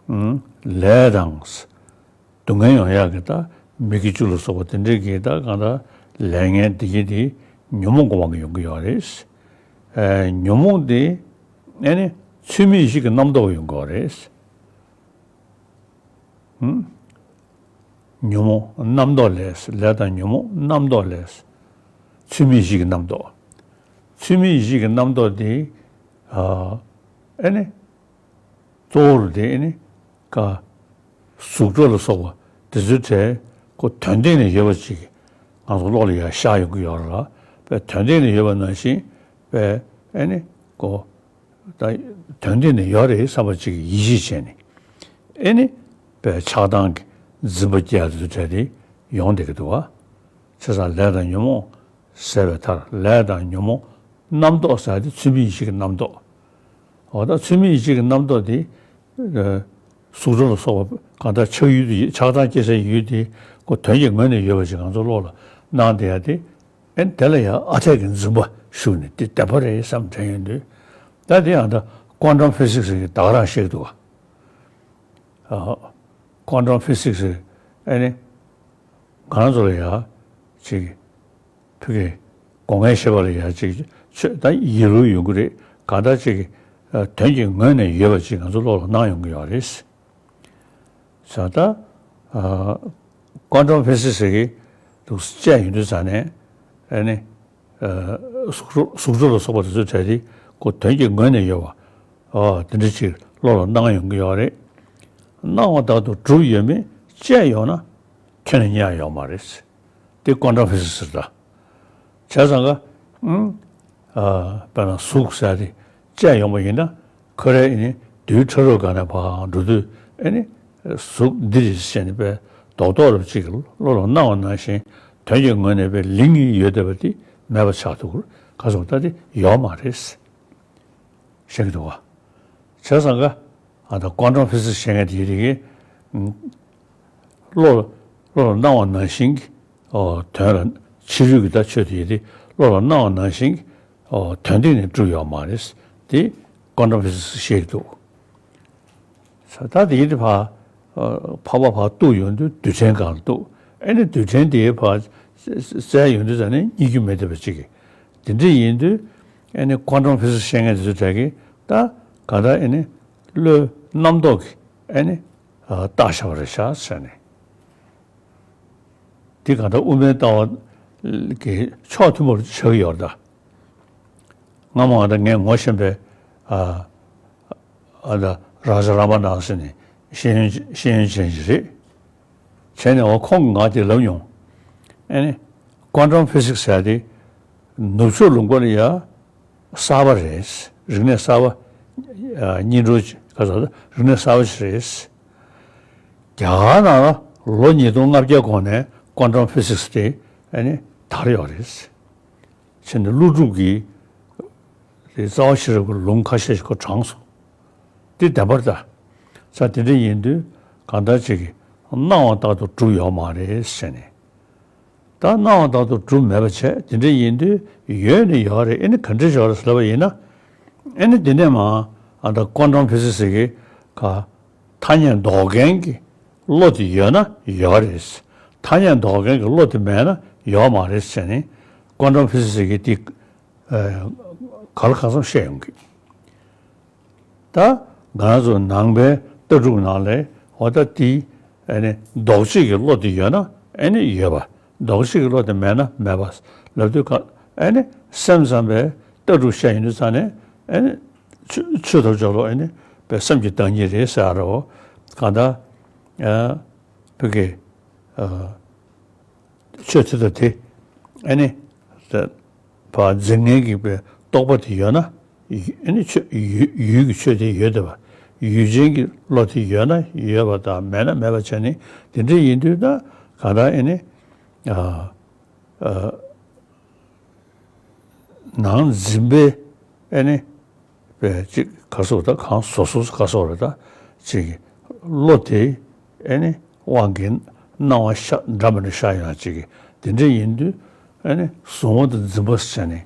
ཨུམ། ལས་དང་། སྡུག་བསྔལ་ཡོང་ཡག་གི་ད་མི་དགེ་བཅུ་ལ་སོགས་པ་དེ་འདྲའི་གི་ད་གང་ལྟར་ལས་ངན་དེ་གྱད་དེ་ཉོན་མོངས་ཀྱི་དབང་གིས་ཡོང་གི་ཡོད་རེད། ཨེ། ཉོན་མོངས་དེ་ཨེ་ནི་ཚུལ་མིན་ཡིད་བྱེད་ཀྱི་རྣམ་རྟོག་ཡོང་གི་ཡོད་རེད། ཨུམ། ཉོན་མོངས་རྣམ་རྟོག་ལས། ལས་དང་ཉོན་མོངས་རྣམ་རྟོག་ལས། ཚུལ་མིན་ཡིད་བྱེད་ཀྱི་རྣམ་རྟོག་ཚུལ་མིན་ཡིད་བྱེད་ཀྱི་རྣམ་རྟོག་དེ། ཨ། ཨེ་ནི། གཙོ་བོར་དེ་ཨེ་ནི། ཀ། གཟུགས་སྒྲ་ལ་སོགས་པ་དེ་ཚོའི་གྲས་ཁོ་དོན་སྟེང་ནས་ཡོད་པ་ཅིག་ང་ཚོ་བློ་ལ་ཡར་ཤར་ཡོང་གི་ཡོད་རེད་ལ། པས་དོན་སྟེང་ནས་ཡོད་པ་ནང་བཞིན་པས་ཨེ་ནི་ཀོ། ད་དོན་སྟེང་ནས་ཡོད་རེད་བསམ་པ་ཅིག་གི་ཡིད་ཆེས་བྱས་ནས། ཨེ་ནི། པས་ཆགས་སྡང་གི་འཛིན་པ་སྐྱེ་ཡ་དེ་ཚོའི་གྲས་དེ་ཡོང་བསྡད་ཀྱི་འདུག་བ། བྱས་ཙང་ལས་དང་ཉོན་མོངས་ཟད་པའི་མཐར། ལས་དང་ཉོན་མོངས་རྣམ་རྟོག་ཟེར་ཡ་དེ་ཚུལ་མིན་ཡིད་བྱེད་ཀྱི་རྣམ་རྟོག་འོ་ད་ཚུལ་མིན་ཡིད་བྱེད་ཀྱི་རྣམ་རྟོག་དེ། ཨ། གཟུགས་སྒྲ་ལ་སོགས་པ་གང་ལྟར་ཆགས་ཡུལ་དེ་ཆགས་སྡང་སྐྱེ་སའི་ཡུལ་དེ་ཁོ་དོན་གྱི་ངོས་ནས་ཡོད་པ་ཞིག་ང་ཚོ་བློ་ལ་སྣང་བསྡད་ཡ་དེ། ཨེ་དེ་ལ་ཡང་ཨ་འཐས་ཀྱི་འཛིན་པ་ཞུགས་ནས་དེ་བདེན་པ་རེད་བསམ་དྲན་ཡོང་དུས། ད་དེ་ཡང་ད་ཀོན་ཊམ་ཕི་སིག་སི་ཟེར་གྱི་ད་ག་རང་བཤད་ཀྱི་འདུག་ག་ཨ། ཀོན་ཊམ་ཕི་སིག་སི་ཟེར་ཨེ་ནི། ང་རང་ཚོ་ལ་ཡང་ཅིག་ཕ་གི་སྒོ་ལྔའི་ཤེས་པ་ལ་ཡང་ཅིག་ཆོས་ད་ཡིད་ལུགས་ཡོང་གི་རེད། གང་ལྟར་ཅིག་ཨ། དོན་གྱི་ངོས་ནས་ཡོད་པ་ཅིག་ང་ཚོ་བློ་ལ་སྣང་ཡོང་གི་ཡོད་རེད། ས་ད། ཨ། ཀོན་ཊམ་ཕི་སིག་སི་ཟེར་གྱི་འདུག་སེ་བྱས་ཡོང་དུས་ཙང་ནས་ཨེ་ནི། ཨ། གཟུགས་སྒྲ་གཟུགས་སྒྲ་ལ་སོགས་པ་དེ་ཚོའི་གྲས་དེ་ཁོ་དོན་གྱི་ངོས་ནས་ཡོད་པ། ཨ། དེ་འདྲ་ཅིག་བློ་ལ་སྣང་ཡོང་གི་ཡོད་རེད། སྣང་བ་ལྟར་དུ་གྲུབ་ཡོད་མེད་དཔྱད་ཡོང་ན་ཁྱོན་ནས་རྙེད་ཡ་ཡོད་མ་རེད། དེ་ཀོན་ཊམ་ཕི་སིག་སི་ཟེར་ད། བྱས་ཙང་ཀ་ཨ། དཔེར་ན་གཟུགས་ཟེར་ཡ་དེ་དཔྱད་ཡོང་བ་ཡིན་ན་ཁོ་རང་ཨེ་ནི་རྡུལ་ཕྲ་རབ་སྒང་ནས་ཕར་འགྲོ་དུས་ཨེ་ནི་གཟུགས་འདི་རེད་ཟེར་ནས་པས་རྡོག་རྡོག་རབ་ཅིག་གི་བློ་ལ་སྣང་བ་ནང་བཞིན་དོན་གྱི་ངོས་ནས་པས་ལིང་ངེ་ཡོད་བསྡད་པ་དེ་མེད་པ་ཆགས་ཐུབ་ཀྱི་རེད། ག་སོང་ད་དེ་ཡོད་མ་རེད། བཤད་ཀྱི་འདུག་བ། བྱས་ཙང་ཀ་ཨ་ད་ཀོན་ཊམ་ཕི་སིག་སི་བཤད་མཁན་དེ་རིགས་ཀྱིས་བློ་ལ་བློ་ལ་སྣང་བ་ནང་བཞིན་གྱི་ཨོ་དོན་ལ་ཕྱི་རོལ་གྱི་ད་ཆོས་དེ་ཡིན་ཏེ་བློ་ལ་སྣང་བ་ནང་བཞིན་གྱི་ཨོ་དོན་སྟེང་ནས་གྲུབ་ཡོད་མ་རེད། དེ་ཀོན་ཊམ་ཕི་སིག་སི་བཤད་ཀྱི་འདུག་ས་ད་དེ་ཡིན་དུས་ཕར། ཨ། འཕགས་པ་ཕར་གཏུགས་ཡོང་དུས་རྡུལ་ཕྲན་སྒང་ལ་གཏུགས། ཨེ་ནི་རྡུལ་ཕྲན་དེའི་ཕར་བཙལ་ཡོང་དུས་ཙང་ནས་རྙེད་རྒྱུ་མེད་བསྡད་པ་ཅིག་གི། དེ་འདྲ་ཡིན་དུས་ཨེ་ནི་ཀོན་ཊམ་ཕི་སིག་སི་བཤད་མཁན་དེ་ཚོ་གྲས་ཀྱིས་ད་ག་ད་ཨེ་ནི་བློའི་རྣམ་རྟོག་གིས་ཨེ་ནི་ཨ་བཏགས་བཞག་པ་རེད་ཤག་ཟེར་ནས། འདི་གང་ལྟར་དབུ་མའི་ལྟ་བ་གི་ཕྱོགས་མཐུན་པར་ཆགས་ཀྱི་ཡོད་རེད་ད། སྔ་མོ་ང་ད་ངས་ངོ་ཤེས་པའི་ཨ་ཨ་ད་རཱ་ཇ་རཱ་མ་ནན་ཟེར་ནས་ཤེས་ཡོན་ཤེས་ཡོན་ཅན་ཞིག་རེད། བྱས་ནས་འོ་ཁོང་གིས་ང་དེ་ལབ་མྱོང་། ཨ་ནི་ཀོན་ཊམ་ཕི་སིག་སི་ཟེར་ཡ་དེ་ནུབ་ཕྱོགས་ལུང་པ་ལ་ཡ་གསར་པ་རེད། རིག་གནས་གསར་པ་ཨ་སྙིང་གྲོགས་ ག་ཚོད་རིག་གནས་གསར་པ་ཞིག་རེད། རྒྱ་གར་ནང་ལ་ལོ་ཉིས་སྟོང་ལྔ་བརྒྱ་གོང་ནས་ཀོན་ཊམ་ཕི་སིག་སི་དེ་ཨ་ནི་དར་ཡོད་རེད། བྱས་ནས་ཀླུ་སྒྲུབ་ཀྱི་དེ་རྩ་བ་ཤེས་རབ་ཀྱི་ལུང་ཁ་ཤས་ཤིག་ཁོ་དྲངས་སོང་། འདི་བདེན་པར་ད། ས་དེ་འདྲ་ཡིན་དུས་གང་ལྟར་ཅིག་གིས་སྣང་བ་ལྟར་དུ་གྲུབ་ཡོད་མ་རེད་ཟེར་ནས། ད་སྣང་བ་ལྟར་དུ་གྲུབ་མེད་པ་བྱས་དེ་འདྲ་ཡིན་དུས་ཡོད་ནི་ཡོད་རེད། ཨེ་ནི་ག་འདྲ་ཞིག་རེད་ཟེར་ལབ་པ་ཡིན་ན། ཨེ་ནི་འདི་ནས་མ་ཨ་ད་ཀོན་ཊམ་ཕི་སིག་སི་གི་ག་ཐ་སྙད་འདོགས་མཁན་གྱི་བློ་དེ་ཡོད་ན་ཡོད་རེད། ཐ་སྙད་འདོགས་མཁན་གྱི་བློ་དེ་མེད་ན་ཡོད་མ་རེད་ཟེར་ནས་ཀོན་ཊམ་ཕི་སིག་སི་གི་དེ་ག་ལ་གང་འཚམ་བཤད་ཡོང་གི། ད་ང་རང་ཚོ་ནང་པའི་ལྟ་གྲུབ་ནང་ལ་འོ་ད་དེ་ཨ་ནི་ལྡོག་བྱེད་ཀྱི་བློ་དེ་ཡོད་ན་ཨ་ནི་ཡོད་པ། ལྡོག་བྱེད་ཀྱི་བློ་དེ་མེད་ན་མེད་པ་ལབ་དུས་ག་ཨ་ནི་སེམས་ཙམ་པའི་ལྟ་གྲུབ་བཤད་ཡོང་དུས་ཙང་ནས་ཨ་ནི་ཆོས་ཆོས་ཐམས་ཅད་ལོ་ཨ་ནི་པའི་སེམས་ཀྱི་བདག་ཉིད་རེད་ཟེར་རོ། གང་ལྟར་ཨ་བོད་ཀྱི་ཨ། ཆོས་དེ་དང་དེ་ཨ་ནི་ད་ཕར་འཛིན་མཁན་གྱི་པའི་རྟོག་པ་དེ་ཡོད་ན་ཨ་ནི་ཆོས་ཡུལ་ཡུལ་གྱི་ཆོས་དེ་ཡོད་བསྡད་པ། ཡུལ་ཅན་གྱི་བློ་དེ་ཡོད་ན་ཡོད་པ་དང་མེད་ན་མེད་པ་བྱས་ནས་དེ་འདྲ་ཡིན་དུས་ད་གང་ལྟར་ཨ་ནི་ཨ་ཨ། ནང་འཛིན་པའི་ཨེ་ནི་པའི་ཅིག་ག་སོགས་ད་གང་བཟོ་སོགས་ག་སོགས་རེད་ད་ཅིག་བློ་དེ་ཨེ་ནི་དབང་གིས་སྣང་བ་ཤ་འདྲ་མི་འདྲ་ཤར་ཡོང་ཅིག་དེ་འདྲ་ཡིན་དུས་ཨེ་ནི་གཟུང་བ་དང་འཛིན་པ་ཟེར་ནས་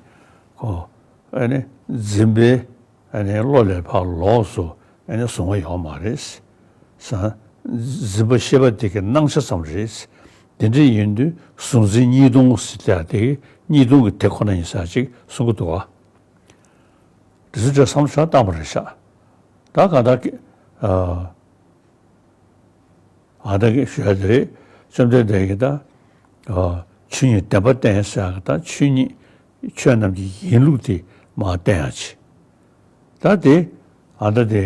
ཁོ་ཨེ་ནི་འཛིན་པའི་ཨ་ནི་བློ་ལས་ཕར་ལོགས་སུ་ཨ་ནི་གཟུང་བ་ཡོད་མ་རེད། ས་འཛིན་པ་ཤེས་པ་དེ་གི་སྣང་ཆ་ཙམ་རེད། དེ་འདྲ་ཡིན་དུས་གཟུང་འཛིན་གཉིས་སྟོང་ཟེར་ཡག་དེ་གཉིས་སྟོང་གི་དེ་ཁོ་ན་ཡིན་ས་ཅིག་གསུང་གི་འདུག་ག་དེ་ཚོ་འདྲ་བསམ་བློ་ཞིག་བཏང་པ་རེད་ཤག་ད་ག་ད་གི་ཨ། ཨ་ད་གི་ཞུ་ཡ་དེ་རེད། བཅོམ་ལྡན་འདས་ཀྱིས་ད་ཨ་ཆོས་ཉིད་བདེན་པ་བསྟན་ཟེར་ཡག་གི་ད་ཆོས་ཉིད་ཆོས་རྣམས་ཀྱི་ཡིན་ལུགས་དེ་མར་བསྟན་ཡག་ཅིག་ད་དེ་ཨ་ད་དེ་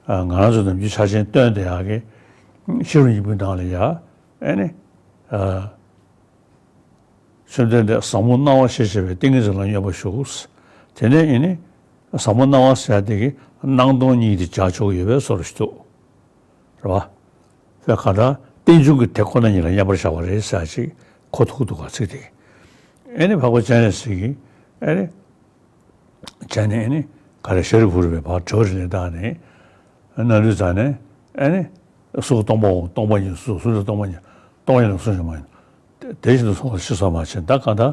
ཨ་ང་རང་ཚོ་ནམ་རྒྱུན་ཆ་ཆེན་སྟོན་བསྡད་ཡག་གི་ཤེས་རབ་སྙིང་པོའི་ནང་ལ་ཡ་ཨེ་ནི་ཨ། བཅོམ་ལྡན་འདས་ཟབ་མོ་སྣང་བ་ཞེས་བྱ་བའི་ཏིང་ངེ་འཛིན་ལ་སྙོམས་པར་ཞུགས། དེ་ནས་ཨེ་ནི་ཟབ་མོ་སྣང་བ་ཟེར་ཡག་དེ་གི་སྣང་སྟོང་གཉིས་དེ་སྦྱར་ཆོག་གི་ཡོད་པའི་བཟོ་འདྲ་ཞིག་འདུག་རེད་བ། དཔེ་གང་ལྟར་རྟེན་འབྱུང་གི་དེ་ཁོ་ན་ཉིད་ལ་མཉམ་པར་བཞག་པ་རེད་ཟེར་ཅིག་གོ་ཐུབ་འདུག་ག་ཚིག་དེ། ཨེ་ནི་འཕགས་པ་སྤྱན་རས་གཟིགས་ཀྱིས་ཨེ་ནི། བྱས་ནས་ཨེ་ནི་ག་རེ་ཤཱ་རིའི་བུ་རུ་པས་ཕར་དྲི་བ་དྲིས་ལན་བཏང་ནས་ན་ལུས་བཙལ་ནས་ཨེ་ནི་གཟུགས་སྟོང་པའོ། སྟོང་པ་ཉིད་གཟུགས། གཟུགས་ལས་སྟོང་པ་ཉིད། སྟོང་པ་ཉིད་ལ་གཟུགས་ཤིག་མ་ཡིན། དེ་བཞིན་དུ་སོང་བ་ཞེས་གསུངས་པ་བཞིན་ད་གང་ལྟར་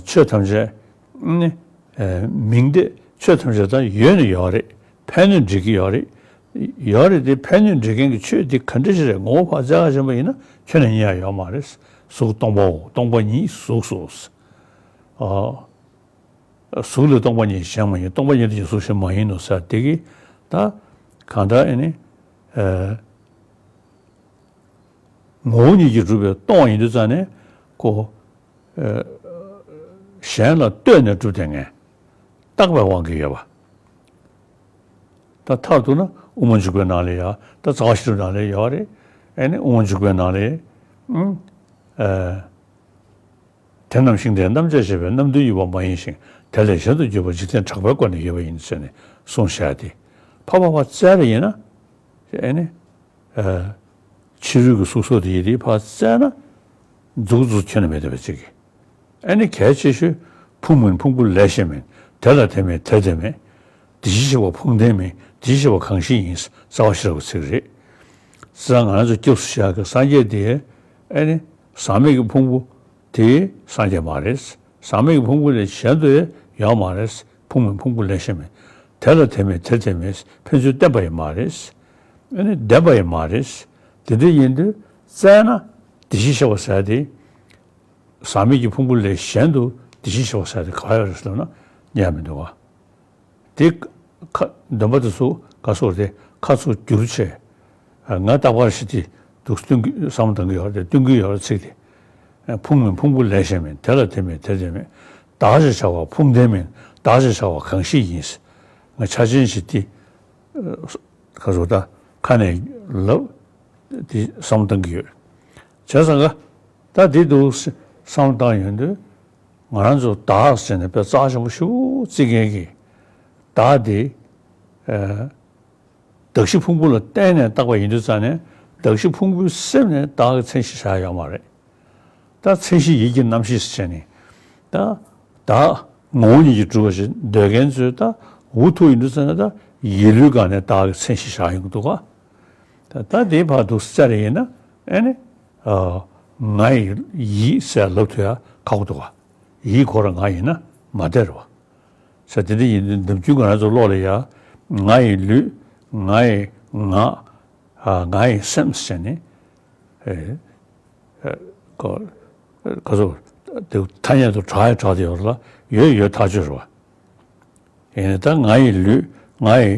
ཆོས་ཐམས་ཅད་ནི་མིང་དེ་ཆོས་ཐམས་ཅད་ད་ཡོད་ནི་ཡོད་རེད། ཕན་ནི་འགྲིག་གི་ཡོད་རེད། ཡོད་རེད་དེ་ཕན་ནི་འགྲིག་མཁན་གྱི་ཆོས་དེ་ག་འདྲ་ཞིག་རེད། ངོ་བོ་ཕར་བཙལ་ག་ཕྱིན་པ་ཡིན་ན་ཁྱོན་ནས་རྙེད་ཡ་ཡོད་མ་རེད། གཟུགས་སྟོང་པའོ། སྟོང་པ་ཉིད་གཟུགས་སོ། ཨ། གཟུགས་ལས་སྟོང་པ་ཉིད་གཞན་མ་ཡིན། སྟོང་པ་ཉིད་དེ་ཉིད་གཟུགས་གཞན་མ་ཡིན་ནོ་ཟེར་དེ་གི་ད་གང་ལྟར་ཨེ་ནི་ཨ་ངོ་བོ་ཉིད་ཀྱིས་གྲུབ་པས་སྟོང་པ་ཡིན་དུས་ཙང་ནས་ཁོ་ཨ་གཞན་ལ་ལྟོས་ནས་གྲུབ་བསྡད་མཁན་རྟག་པའི་དབང་གིས་ཡོད་པ། ད་མཐར་གཏུགས་ན་དབུ་མ་འཇུག་པའི་ནང་ལ་ཡ་ད་རྩ་བ་ཤེས་རབ་ནང་ལ་ཡོད་རེད། ཨེ་ནི་དབུ་མ་འཇུག་པའི་ནང་ལ་ཨ། དེ་རྣམས་ཤིང་རྟའི་རྣམ་བཅད་བྱས་པས། རྣམ་བདུན་ཡུལ་བ་མ་ཡིན་ཞིང་། དེ་ལས་གཞན་དུ་གྱུར་པ་འཇིག་རྟེན་གྲགས་པའི་སྒོ་ནས་ཡོད་པ་ཡིན་ཟེར་ནས་གསུངས་བཞག་སྟེ། ཕར་ཕར་ཕར་བཙལ་བ་ཡིན་ན། ཨེ་ནི། ཕྱི་རོལ་གྱི་གཟུགས་སོགས་དེ་ཡི་དེ་ཕར་བཙལ་ན། མཛུབ་གུ་མཛུབ་ཁྱོན་ནས་མེད་བསྡད་པ་གཅིག་གི་ཨེ་ནི་གལ་ཆེ་ཤོས། ཕུང་མིན་ཕུང་པོ་ལས་གཞན་མིན། དེ་ལ་དེ་མེད་དེར་དེ་མེད། དེ་བཞིན་གཤེགས་པ་ཕུང་ལྡན་མིན། དེ་བཞིན་གཤེགས་པ་གང་ཞིག་ཡིན། རྩ་བ་ཤེས་རབ་ཀྱི་ཚིག་རེད། ཙང་ང་ཚོ་སྐྱབས་སུ་བཞག་གི་སངས་རྒྱས་དེ་ཨེ་ནི་ཟག་མེད་ཀྱི་ཕུང་པོ་དེ་སངས་རྒྱས་མ་རེད། ཟག་མེད་ཀྱི་ཕུང་པོ་ལས་གཞན་དུ་ཡང་ཡོད་མ་རེད། ཕུང་མིན་ཕུང་པོ་ལས་གཞན་མིན། དེ་ལ་དེ་མེད་དེར་དེ་མེད། ཕན་ཚུན་བརྟེན་པ་ཡང་མ་རེད། ཨེ་ནི་ལྡན་པ་ཡང་མ་རེད། དེ་འདྲ་ཡིན་དུས་བཙལ་ན་དེ་བཞིན་གཤེགས་པ་ཟེར་དེ། ཟག་མེད་ཀྱི་ཕུང་པོ་ལས་གཞན་དུ་དེ་བཞིན་གཤེགས་པ་ཟེར་དེ་ག་ཡོད་རེད་ཟེར་ན་རྙེད་མི་འདུག་ག་དེ་ཁ་འདོན་པ་དེ་ཚོ་ག་སོགས་དེ་ཁ་ཚུར་བསྒྱུར་བྱས། ང་རྟག་པར་ཞིག་དེ་འདུག་སྟོན་གྱི་བསམ་བློ་གཏོང་གི་ཡོད་རེད། སྟོན་གྱི་ཡོད་རེད་ཚིག་དེ། ཕུང་མིན་ཕུང་པོ་ལས་གཞན་མིན། དེ་ལ་དེ་མེད་དེར་དེ་མེད། བདག་ཅེས་བྱ་བ་ཕུང་ལྡན་མིན། བདག་ཅེས་བྱ་བ་གང་ཞིག་ཡིན། ང་ཆ་ཆེན་ཞིག་དེ། ཁ་སོ་ད་ཁ་ནས་ལབ་དེ་བསམ་བཏང་གི་ཡོད། བྱས་ཙང་ཀ་ད་དེ་འདུག་བསམ་བཏང་ཡོང་དུས་ང་རང་ཚོ་བདག་ཟེར་ནས་དཔེ་རྩ་ཆེན་པོ་ཞེ་པོ་བརྩི་མཁན་གྱི་བདག་དེ་ཨ་ གདགས་གཞི་ཕུང་པོ་ལ་བརྟེན་ནས་བཏགས་པ་ཡིན་དུས་ཙང་ནས། གདགས་གཞི་ཕུང་པོའི་སེམས་ནས་བདག་གི་མཚན་གཞི་བཞག་ཡོད་མ་རེད། ད་མཚན་གཞི་ཡིད་ཀྱི་རྣམ་ཤེས་ཟེར་བྱས་ནས། ད་བདག་ངོ་བོ་ཉིད་ཀྱིས་གྲུབ་པ་ཞིག་འདོད་མཁན་ཚོས་ད་འུ་ཐུག་ཡིན་དུས་ཙང་ནས། ད་ཡིད་ལུས་སྒང་ནས་བདག་གི་མཚན་གཞི་བཞག་ཡོང་གི་འདུག་ག། ད་ད་དེའི་བར་དུ་བཙལ་རེ་ཡིན་ན། ཨེ་ནི། ཨ། ང་ཡི་ཡིད་ཟེར་ལབ་ཐུབ་ཡ་ཁག་པོ་འདུག་ག། ཡིད་ཁོ་རང་ང་ཡིན་ན་མ་བདེ་རེད་བ། ས་དེ་འདྲ་ཡིན་དུས་ནམ་རྒྱུན་ང་རང་ཚོ་བློ་ལ་ཡ། ང་ཡི་ལུས། ང་ཡི་ངག། ཨ། ང་ཡི་སེམས་ཟེར་ནས། ཨེ། ཨེ། ག་ག་ཚོད་དེ་ཐ་སྙད་དུ་གྲགས་ཡ་གྲགས་བསྡད་ཡོད་རེད་ལ། ཡོད་ཡོད་ཐག་ཆོད་རེད་བ། ཡིན་ནའི་ད་ང་ཡི་ལུས། ང་ཡི།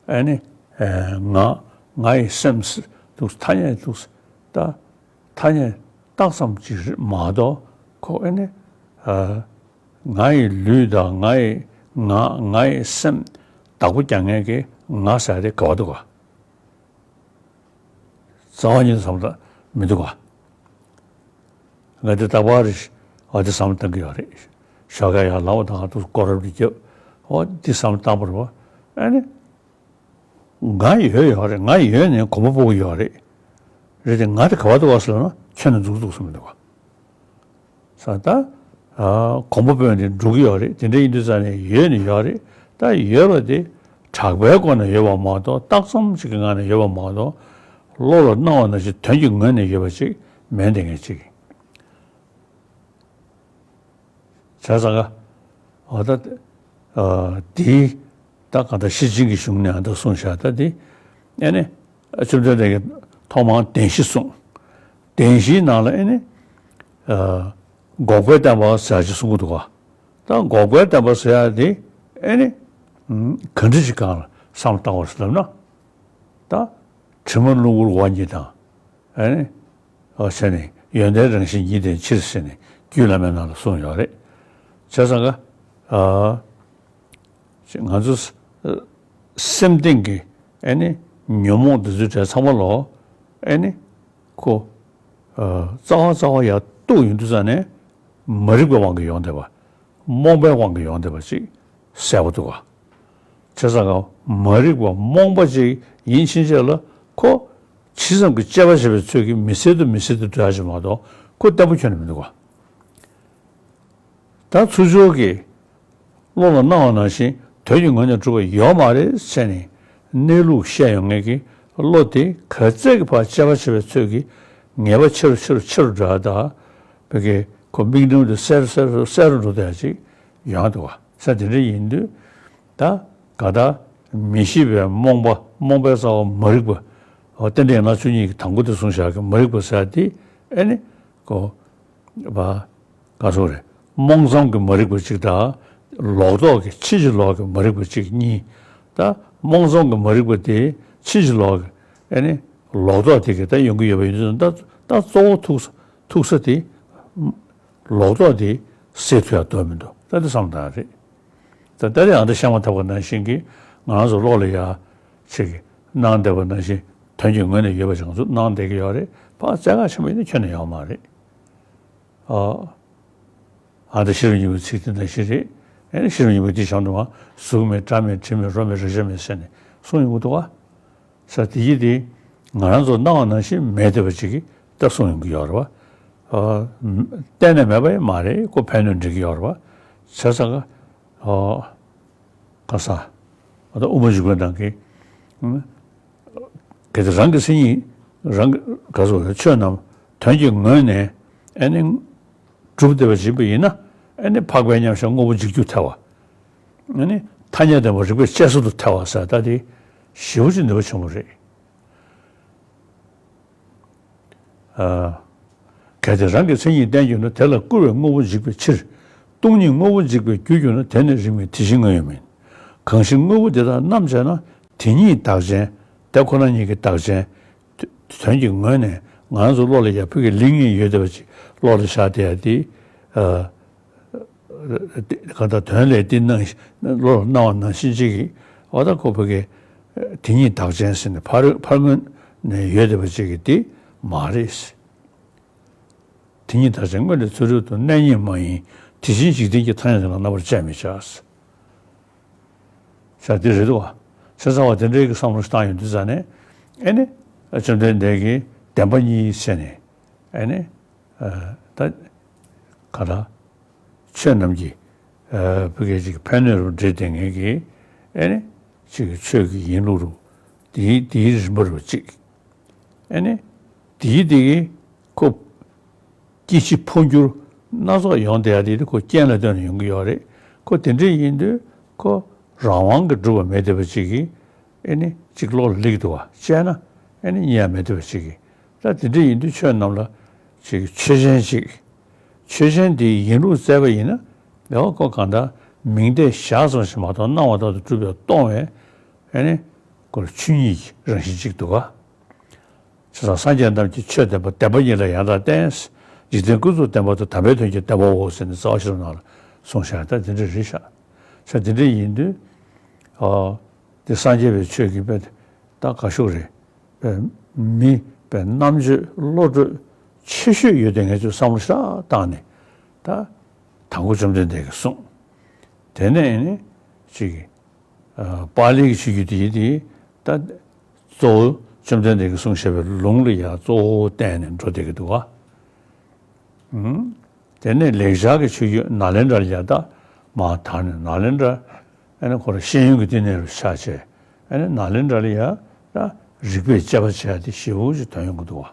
ཨ་ནི། ཨེ། ངག། ང་ཡི་སེམས་འདུག་ཐ་སྙད་འདུག་ད་ཐ་སྙད་བཏགས་ཙམ་ཅིག་རེད་མ་གཏོགས། ཁོ། ཨ་ནི། ཨ། ང་ཡི་ལུས་དང་ང་ཡི་ངག། ང་ཡི་སེམས་བདག་པོ་རྒྱག་མཁན་གྱི་ང་ཟེར་དེ་ག་བ་འདུག་ག། རྩ་བ་ཉིད་དུ་བསམ་བློ་མི་འདུག་ག། ང་འདི་རྟག་པར་རེ་ཞིག་འོ་འདི་བསམ་བློ་གཏང་གི་ཡོད་རེད། ཞོགས་ཀས་ཡར་ལངས་པ་དང་དུས་སྐོར་རབ་ཏུ་བརྒྱབ། འོ་འདི་བསམ་བློ་བཏང་པ་རེད་བ། ཨ་ནི། ང་ཡོད་ཡོད་རེད། ང་ཡོད་ནས་གོམ་པ་སྤོ་གི་ཡོད་རེད། རེད་དེ་ང་དེ་ག་བ་འདུག་ག་ཟེར་ན་ཁྱོན་ནས་འཛུགས་འདུག་བསམ་གི་འདུག་ག། ས་ད། ཨ། གོམ་པ་སྤོས་ནས་འགྲོ་གི་ཡོད་རེད། དེ་འདྲ་ཡིན་དུས་ཙང་ནས་ཡོད་ནི་ཡོད་རེད། ད་ཡོད་པ་དེ་གྲགས་པའི་སྒོ་ནས་ཡོད་པ་མ་གཏོགས། བཏགས་ཙམ་ཅིག་གི་ངང་ནས་ཡོད་པ་མ་གཏོགས། བློ་ལ་སྣང་བ་ནང་བཞིན་དོན་གྱི་ངོས་ནས་ཡོད་པ་ཅིག་མེད་བསྡད་མཁན་ཅིག་བྱས་ཙང་ཀ། འོ་ད། ཨ། དེ་ད་གང་ལྟར་ཤེར་ཕྱིན་གྱི་གཞུང་ནས་ཨ་ད་གསུངས་བཞག། ད་དེ། ཨ་ནི། བཅོམ་ལྡན་འདས་ཀྱིས་ཐོག་མར་བདེན་བཞི་གསུངས། བདེན་བཞིའི་ནང་ལ་ཨ་ནི། ཨ། འགོག་པའི་བསྟན་པ་ཟེར་ཡ་ཅིག་གསུང་གི་འདུག་ག། ད་འགོག་པའི་བསྟན་པ་ཟེར་ཡ་དེ་ཨེ་ནི། ཨུམ། ག་འདྲ་ཞིག་སྒང་ལ་བསམ་བློ་བཏང་བ་ཟེར་ལབ་ན། ད་དྲི་མ་རླུང་བུར་འོག་གཉིས་དང་། ཨེ་ནི། འོ་ཟེར་ནས་ཡོན་ཏན་རང་བཞིན་ཉིད་ལྡན་ཕྱིར་ཟེར་ནས་རྒྱུད་བླ་མའི་ནང་ལ་གསུངས་ཡོད་རེད། བྱས་ཙང་ཀ། ཨ། ང་ཚོ་སེམས་གཏིང་གི་ཨེ་ནི་ཉོན་མོངས་འདི་ཚོའི་གྲས་ཚང་མ་ལོ། ཨེ་ནི་ཁོ། ཨ། རྩ་བ་རྩ་བ་ཡར་གཏུགས་ཡོང་དུས་ཙང་ནས་མ་རིག་པའི་དབང་གིས་ཡོང་བསྡད་པ། རྨོངས་པའི་དབང་གིས་ཡོང་བསྡད་པ་ཅིག་གསལ་པོ་འདུག་ག། བྱས་ཙང་ཀ་མ་རིག་པ་རྨོངས་པ་ཅིག་ཡིན་ཕྱིན་ཆད་ལ་ཁོ་ཇི་ཙམ་གྱི་དཔྱད་པ་བྱེད་པའི་ཚོད་ཀྱིས་མི་སེལ་དུ་མི་སེལ་དུ་འགྲོ་ཡ་ཅིག་མ་གཏོགས་ཁོ་བརྟན་པོ་ཁྱོན་ནས་མི་འདུག་ག། ད་ཚུར་ཕྱོགས་ཀྱི་བློ་ལ་སྣང་བ་ནང་བཞིན་དོན་གྱི་ངོས་ནས་གྲུབ་པ་ཡོད་མ་རེད་ཟེར་ནས་གནས་ལུགས་བཤད་ཡོང་མཁན་གྱི་བློ་དེ་ག་ཚད་ཀྱི་ཕར་དཔྱད་པ་བྱེད་པའི་ཚོད་ཀྱིས་ངེས་པ་ཆེ་རུ་ཆེ་རུ་ཆེ་རུ་འགྲོ་ཡ། ད་བོད་སྐད་ཁོ་མིག་འབྲུམ་དེ་གསལ་རུ་གསལ་རུ་གསལ་རུ་འགྲོ་བསྡད་ཡ་ཅིག་ཡོང་འདུག་ག། ས་དེ་འདྲ་ཡིན་དུས་ད་ག་ད་མི་ཤེས་པའི་རྨོངས་པ། རྨོངས་པའི་རྩ་བ་མ་རིག་པ། འོ་རྟེན་འབྲེལ་ཡན་ལག་བཅུ་གཉིས་ཀྱི་དང་པོ་དེ་གསུངས་བཞག་གི་མ་རིག་པ་ཟེར་ཡ་དེ་ཨེ་ནི་ཁོ། བ། ག་ཚོད་རེད། རྨོངས་ཙམ་གྱི་མ་རིག་པ་གཅིག་དང་། ལོག་རྟོག་གི་ཕྱིན་ཅི་ལོག་གི་མ་རིག་པ་གཅིག་གཉིས། ད་རྨོངས་ཙམ་གྱི་མ་རིག་པ་དེ་ཕྱིན་ཅི་ལོག་གི་ཨེ་ནི་ལོག་རྟོག་དེ་གི་ད་ཡོང་གི་ཡོད་པ་ཡིན་དུས་ད་ད་གཙོ་བོ་ཐུག་ས་ཐུག་ས་དེ་ལོག་རྟོག་དེ་སེལ་ཐུབ་ཡ་འདོད་མི་འདུག། ད་དེ་བསམ་སྟངས་རེད། ད་ད་རེས་ཨ་ད་བཤད་མ་ཐག་པ་ནང་བཞིན་གྱི་ང་རང་ཚོ་བློ་ལ་ཡ་ཆེ་གི་སྣང་བསྡད་པ་ནང་བཞིན་དོན་གྱི་ངོས་ནས་ཡོད་པ་ཅིག་ང་ཚོ་སྣང་བསྡད་ཀྱི་ཡོད་རེད། ཕར་རྩ་ཁ་ཆེན་པོ་ཡིན་ན་ཁྱོན་ནས་ཡོད་མ་རེད། ཨ། ཨ་ད་ཤེས་རབ་སྙིང་པོའི་ཚིག་དེ་ནང་བཞིན་རེད། ཨེ་ཤེས་རབ་སྙིང་པོ་འདི་བྱང་དུ་མ་གཟུགས་མེད་སྒྲ་མེད་དྲི་མེད་རོ་མེད་རེག་བྱ་མེད་ཟེར་ནས་གསུངས་ཡོང་གི་འདུག་བ། ས་དེ་ཡི་དེ་ང་རང་ཚོ་སྣང་བ་ནང་བཞིན་མེད་བསྡད་པ་ཅིག་གིས་ད་གསུངས་ཡོང་གི་ཡོད་རེད་བ། ཨ། གཏན་ནས་མེད་པ་ཡང་མ་རེད། ཁོ་ཕན་གནོད་འགྲིག་གི་ཡོད་རེད་བ། བྱས་ཙང་ཀ། ཨ། ག་ས། ཨ་ད་དབུ་མ་འཇུག་པའི་ནང་གི། གལ་ཏེ་རང་གི་མཚན་ཉིད་རང་གི་ག་ཚོད་ཆོས་རྣམས་དོན་གྱི་ངོས་ནས་ཨེ་ནི་གྲུབ་བསྡད་པ་ཡིན་པ་ཡིན་ན། ཨེ་ནི་འཕགས་པའི་མཉམ་གཞག་དངོས་པོ་འཇིག་རྒྱུར་ཐལ་བ། ཨེ་ནི་ཐ་སྙད་བདེན་པ་རིགས་པས་དཔྱད་བཟོད་དུ་ཐལ་བ་ཟེར། ད་དེ་ཞེ་པོ་ཅིག་ནུས་པ་ཆེན་པོ་རེད། ཨ། གལ་ཏེ་རང་གི་མཚན་ཉིད་བསྟན་གྱུར་ན། དེ་ལ་སྐུར་བས་དངོས་པོ་འཇིག་པའི་ཕྱིར། སྟོང་ཉིད་དངོས་པོ་འཇིག་པའི་རྒྱུར་གྱུར་ན། དེ་ནི་རིགས་མིན་དེ་བཞིན་དངོས་ཡོད་མིན། གང་ཞིག་དངོས་པོ་འདི་དག་རྣམ་དཔྱད་ན། དེ་ཉིད་བདག་ཅན། དེ་ཁོ་ན་ཉིད་ཀྱི་བདག་ཅན། དོན་གྱི་ངོས་ནས་ང་རང་ཚོ་བློ་ལ་ཡ་ཕུགས་ཀྱི་ལིང་ཡིན་ཡོད་བསྡད་པ་ཅིག་བློ་ལ་བཞག་བསྡད་ཡ་དེ། ཨ། གང་ལྟར་དོན་ལས་འདི་སྣང་བློ་ལ་སྣང་བ་ནང་བཞིན་གཅིག་གིས། འོ་ད་ཁོ་བོད་ཀྱི་དེ་ཉིད་བདག་ཅན་ཟེར་ནས་ཕར་ཕར་ངོས་ནས་ཡོད་བསྡད་པ་ཅིག་གིས་འདི་མ་རེད། དེ་ཉིད་བདག་ཅན་དངོས་འབྲས་ཚུལ་ཁྲིམས་སྟོང་། གནས་རྙེད་མ་ཡིན་དེ་བཞིན་འཇིག་རྟེན་གྱི། ཐ་སྙད་དེ་ལ་རྣམ་པར་དཔྱད་མི་བྱ། ས་འདི་རེད་འདུག་བ། ཆ་ཚང་བ་དེ་འདྲའི་གི་བསམ་བློ་ཞིག་བཏང་ཡོང་དུས་ཙང་ནས་ཨེ་ནི་བཅོམ་ལྡན་འདས་ཀྱིས་བདེན་པ་གཉིས་ཟེར་ནས་ཨེ་ནི་ད་ག་ད་ཆོས་རྣམས་ཀྱི་ཕ་གི་ཅིག་ཕན་གནོད་རུ་འབྲེལ་ལྡན་ངེས་ཀྱི་ཨེ་ནི་ཅིག་ཆོས་ཀྱི་ཡིན་ལུགས་རུ་དེའི་དེའི་རིམ་པ་རུ་གཅིག་ཨེ་ནི་དེའི་དེ་གི་ཁོ་སྐྱེ་འཆི་འཕོ་འགྱུར་སྣ་ཚོགས་ཡོང་བསྡད་ཡ་དེ་ཁོ་རྐྱེན་ལ་ལྟོས་ནས་ཡོང་གི་ཡོད་རེད། ཁོ་དེ་འདྲ་ཡིན་དུས་ཁོ་རང་དབང་གིས་གྲུབ་པ་མེད་བསྡད་པ་ཅིག་གིས་ཨེ་ནི་ཅིག་བློ་ལ་སླེབས་འདུག་བ། བྱས་ན་ཨེ་ནི་རྙེད་ཡ་མེད་བསྡད་པ་ཅིག་གིས། ད་དེ་འདྲ་ཡིན་དུས་ཆོས་རྣམས་ལ་ཅིག་ཆོས་ཅན་ཅིག་ཆོས་ཅན་དེའི་ཡིན་ལུགས་བཙལ་བ་ཡིན་ན་ཡང་ཁོ་གང་ལྟར་མིང་བརྡས་བཞག་ཙམ་ཞིག་མ་གཏོགས་སྣང་བ་ལྟར་དུ་གྲུབ་པའི་སྟོང་བའི་ཨེ་ནི་ཁོ་ཆོས་ཉིད་ཀྱི་རང་བཞིན་ཅིག་འདུག་ག་བྱས་ཙང་སངས་རྒྱས་རྣམས་ཀྱིས་ཆོས་བདེན་པ་བདེན་པ་ཉིད་ལ་ཡང་དག་བརྟེན། འཇིག་རྟེན་ཀུན་རྫོབ་བདེན་པ་དང་། དམ་པའི་དོན་གྱི་བདེན་པའོ་ཟེར་ནས་རྩ་བ་ཤེས་རབ་ནང་ལ་གསུངས་བཞག་ད་དེ་འདྲ་རེད་ཤག་ས་དེ་འདྲ་ཡིན་དུས་ཨ་དེ་སངས་རྒྱས་པའི་ཆོས་ཀྱི་དཔེ་ད་ག་ཤོག་རེད། དཔེ་མི་དཔེ་རྣམ་དཔྱོད་བློ་གྲོས་ཆེ་ཤོས་ཡོད་དེ་ངས་ཚོས་བསམ་བློ་ཞེ་དྲག་བཏང་ནས་ད་དང་པོ་བཅོམ་ལྡན་འདས་ཀྱིས་གསུངས། དེ་ནས་ནི་ཅིག་ཨ་པཱ་ལིའི་ཆོས་བརྒྱུད་དེ་དེ་ད་གཙོ་བོ་བཅོམ་ལྡན་འདས་ཀྱིས་གསུངས་བཞག་པའི་ལུང་ལ་ཡང་གཙོ་བོ་བསྟན་ནས་འགྲོ་བསྡད་ཀྱི་འདུག་ག་ཨུམ། དེ་ནས་ལེགས་སྦྱར་གྱི་ཆོས་བརྒྱུད་ནཱ་ལེནྡྲ་ལ་ཡང་ད་མར་དར་ནས་ནཱ་ལེནྡྲ་ཨ་ནི་ཁོ་རང་ཤེས་ཡོན་གྱི་བསྟི་གནས་རུ་ཆགས་བྱས་ཨ་ནི་ནཱ་ལེནྡྲ་ལ་ཡང་ད་རིག་པས་དཔྱད་པ་བྱས་ཏེ་ཞེ་པོ་ཅིག་ཐོན་ཡོང་གི་འདུག་ག་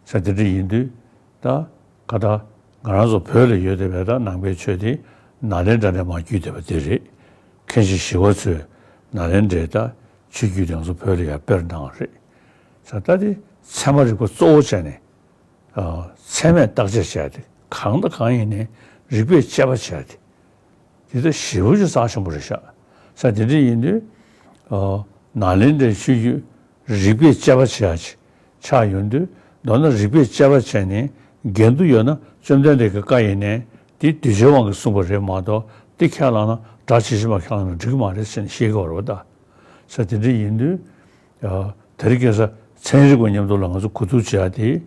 ས་དེ་འདྲ་ཡིན་དུས་ད་ག་ད་ང་རང་ཚོ་བོད་ལ་ཡོད་བསྡད་པའི་ད་ནང་པའི་ཆོས་དེ་ནཱ་ལེནྡྲ་ནས་མར་བརྒྱུད་བསྡད་པ་དེ་རེད། མཁན་ཆེན་ཞི་བ་འཚོས་ནཱ་ལེནྡྲའི་ད་ཆོས་བརྒྱུད་དེ་ང་ཚོ་བོད་ལ་ཡར་སྤེལ་གནང་བ་རེད། ས་ད་དེ་ཚད་མ་རིག་པ་གཙོ་བོ་བྱས་ནས་ཨ་ཚད་མས་བརྟག་དཔྱད་བྱས་ཏེ་གང་དང་གང་ཡིན་ནའི་རིགས་པས་དཔྱད་པ་བྱས་ཏེ། དེ་ལྟར་ཞེ་པོ་ཅིག་རྩ་ཆེན་པོ་རེད་ཤག་ས་དེ་འདྲ་ཡིན་དུས་ཨ་ནཱ་ལེནྡྲའི་ཆོས་བརྒྱུད་རིགས་པས་དཔྱད་པ་བྱེད་ཡག་ཅིག་ཆགས་ཡོང་དུས། མདོར་ན་རིགས་པས་དཔྱད་པ་བྱས་ནས་འགལ་འདུ་ཡོད་ན་བཅོམ་ལྡན་འདས་ཀྱི་བཀའ་ཡིན་ནའི་དེ་གདུལ་བྱའི་དབང་གིས་གསུངས་པ་རེད་མ་གཏོགས་དེ་ཁས་བླངས་ན་དགྲ་ཇི་བཞིན་པ་ཁས་བླངས་ན་འགྲིག་གི་མ་རེད་ཟེར་ནས་བཤད་ཀྱི་ཡོད་རེད་པ། ད་ས་དེ་འདྲ་ཡིན་དུས་ཨ་དེ་རིང་ཁ་སང་ཚན་རིག་པ་མཉམ་དུ་ལ་ང་ཚོ་གོ་བསྡུར་བྱེད་ཡག་དེ་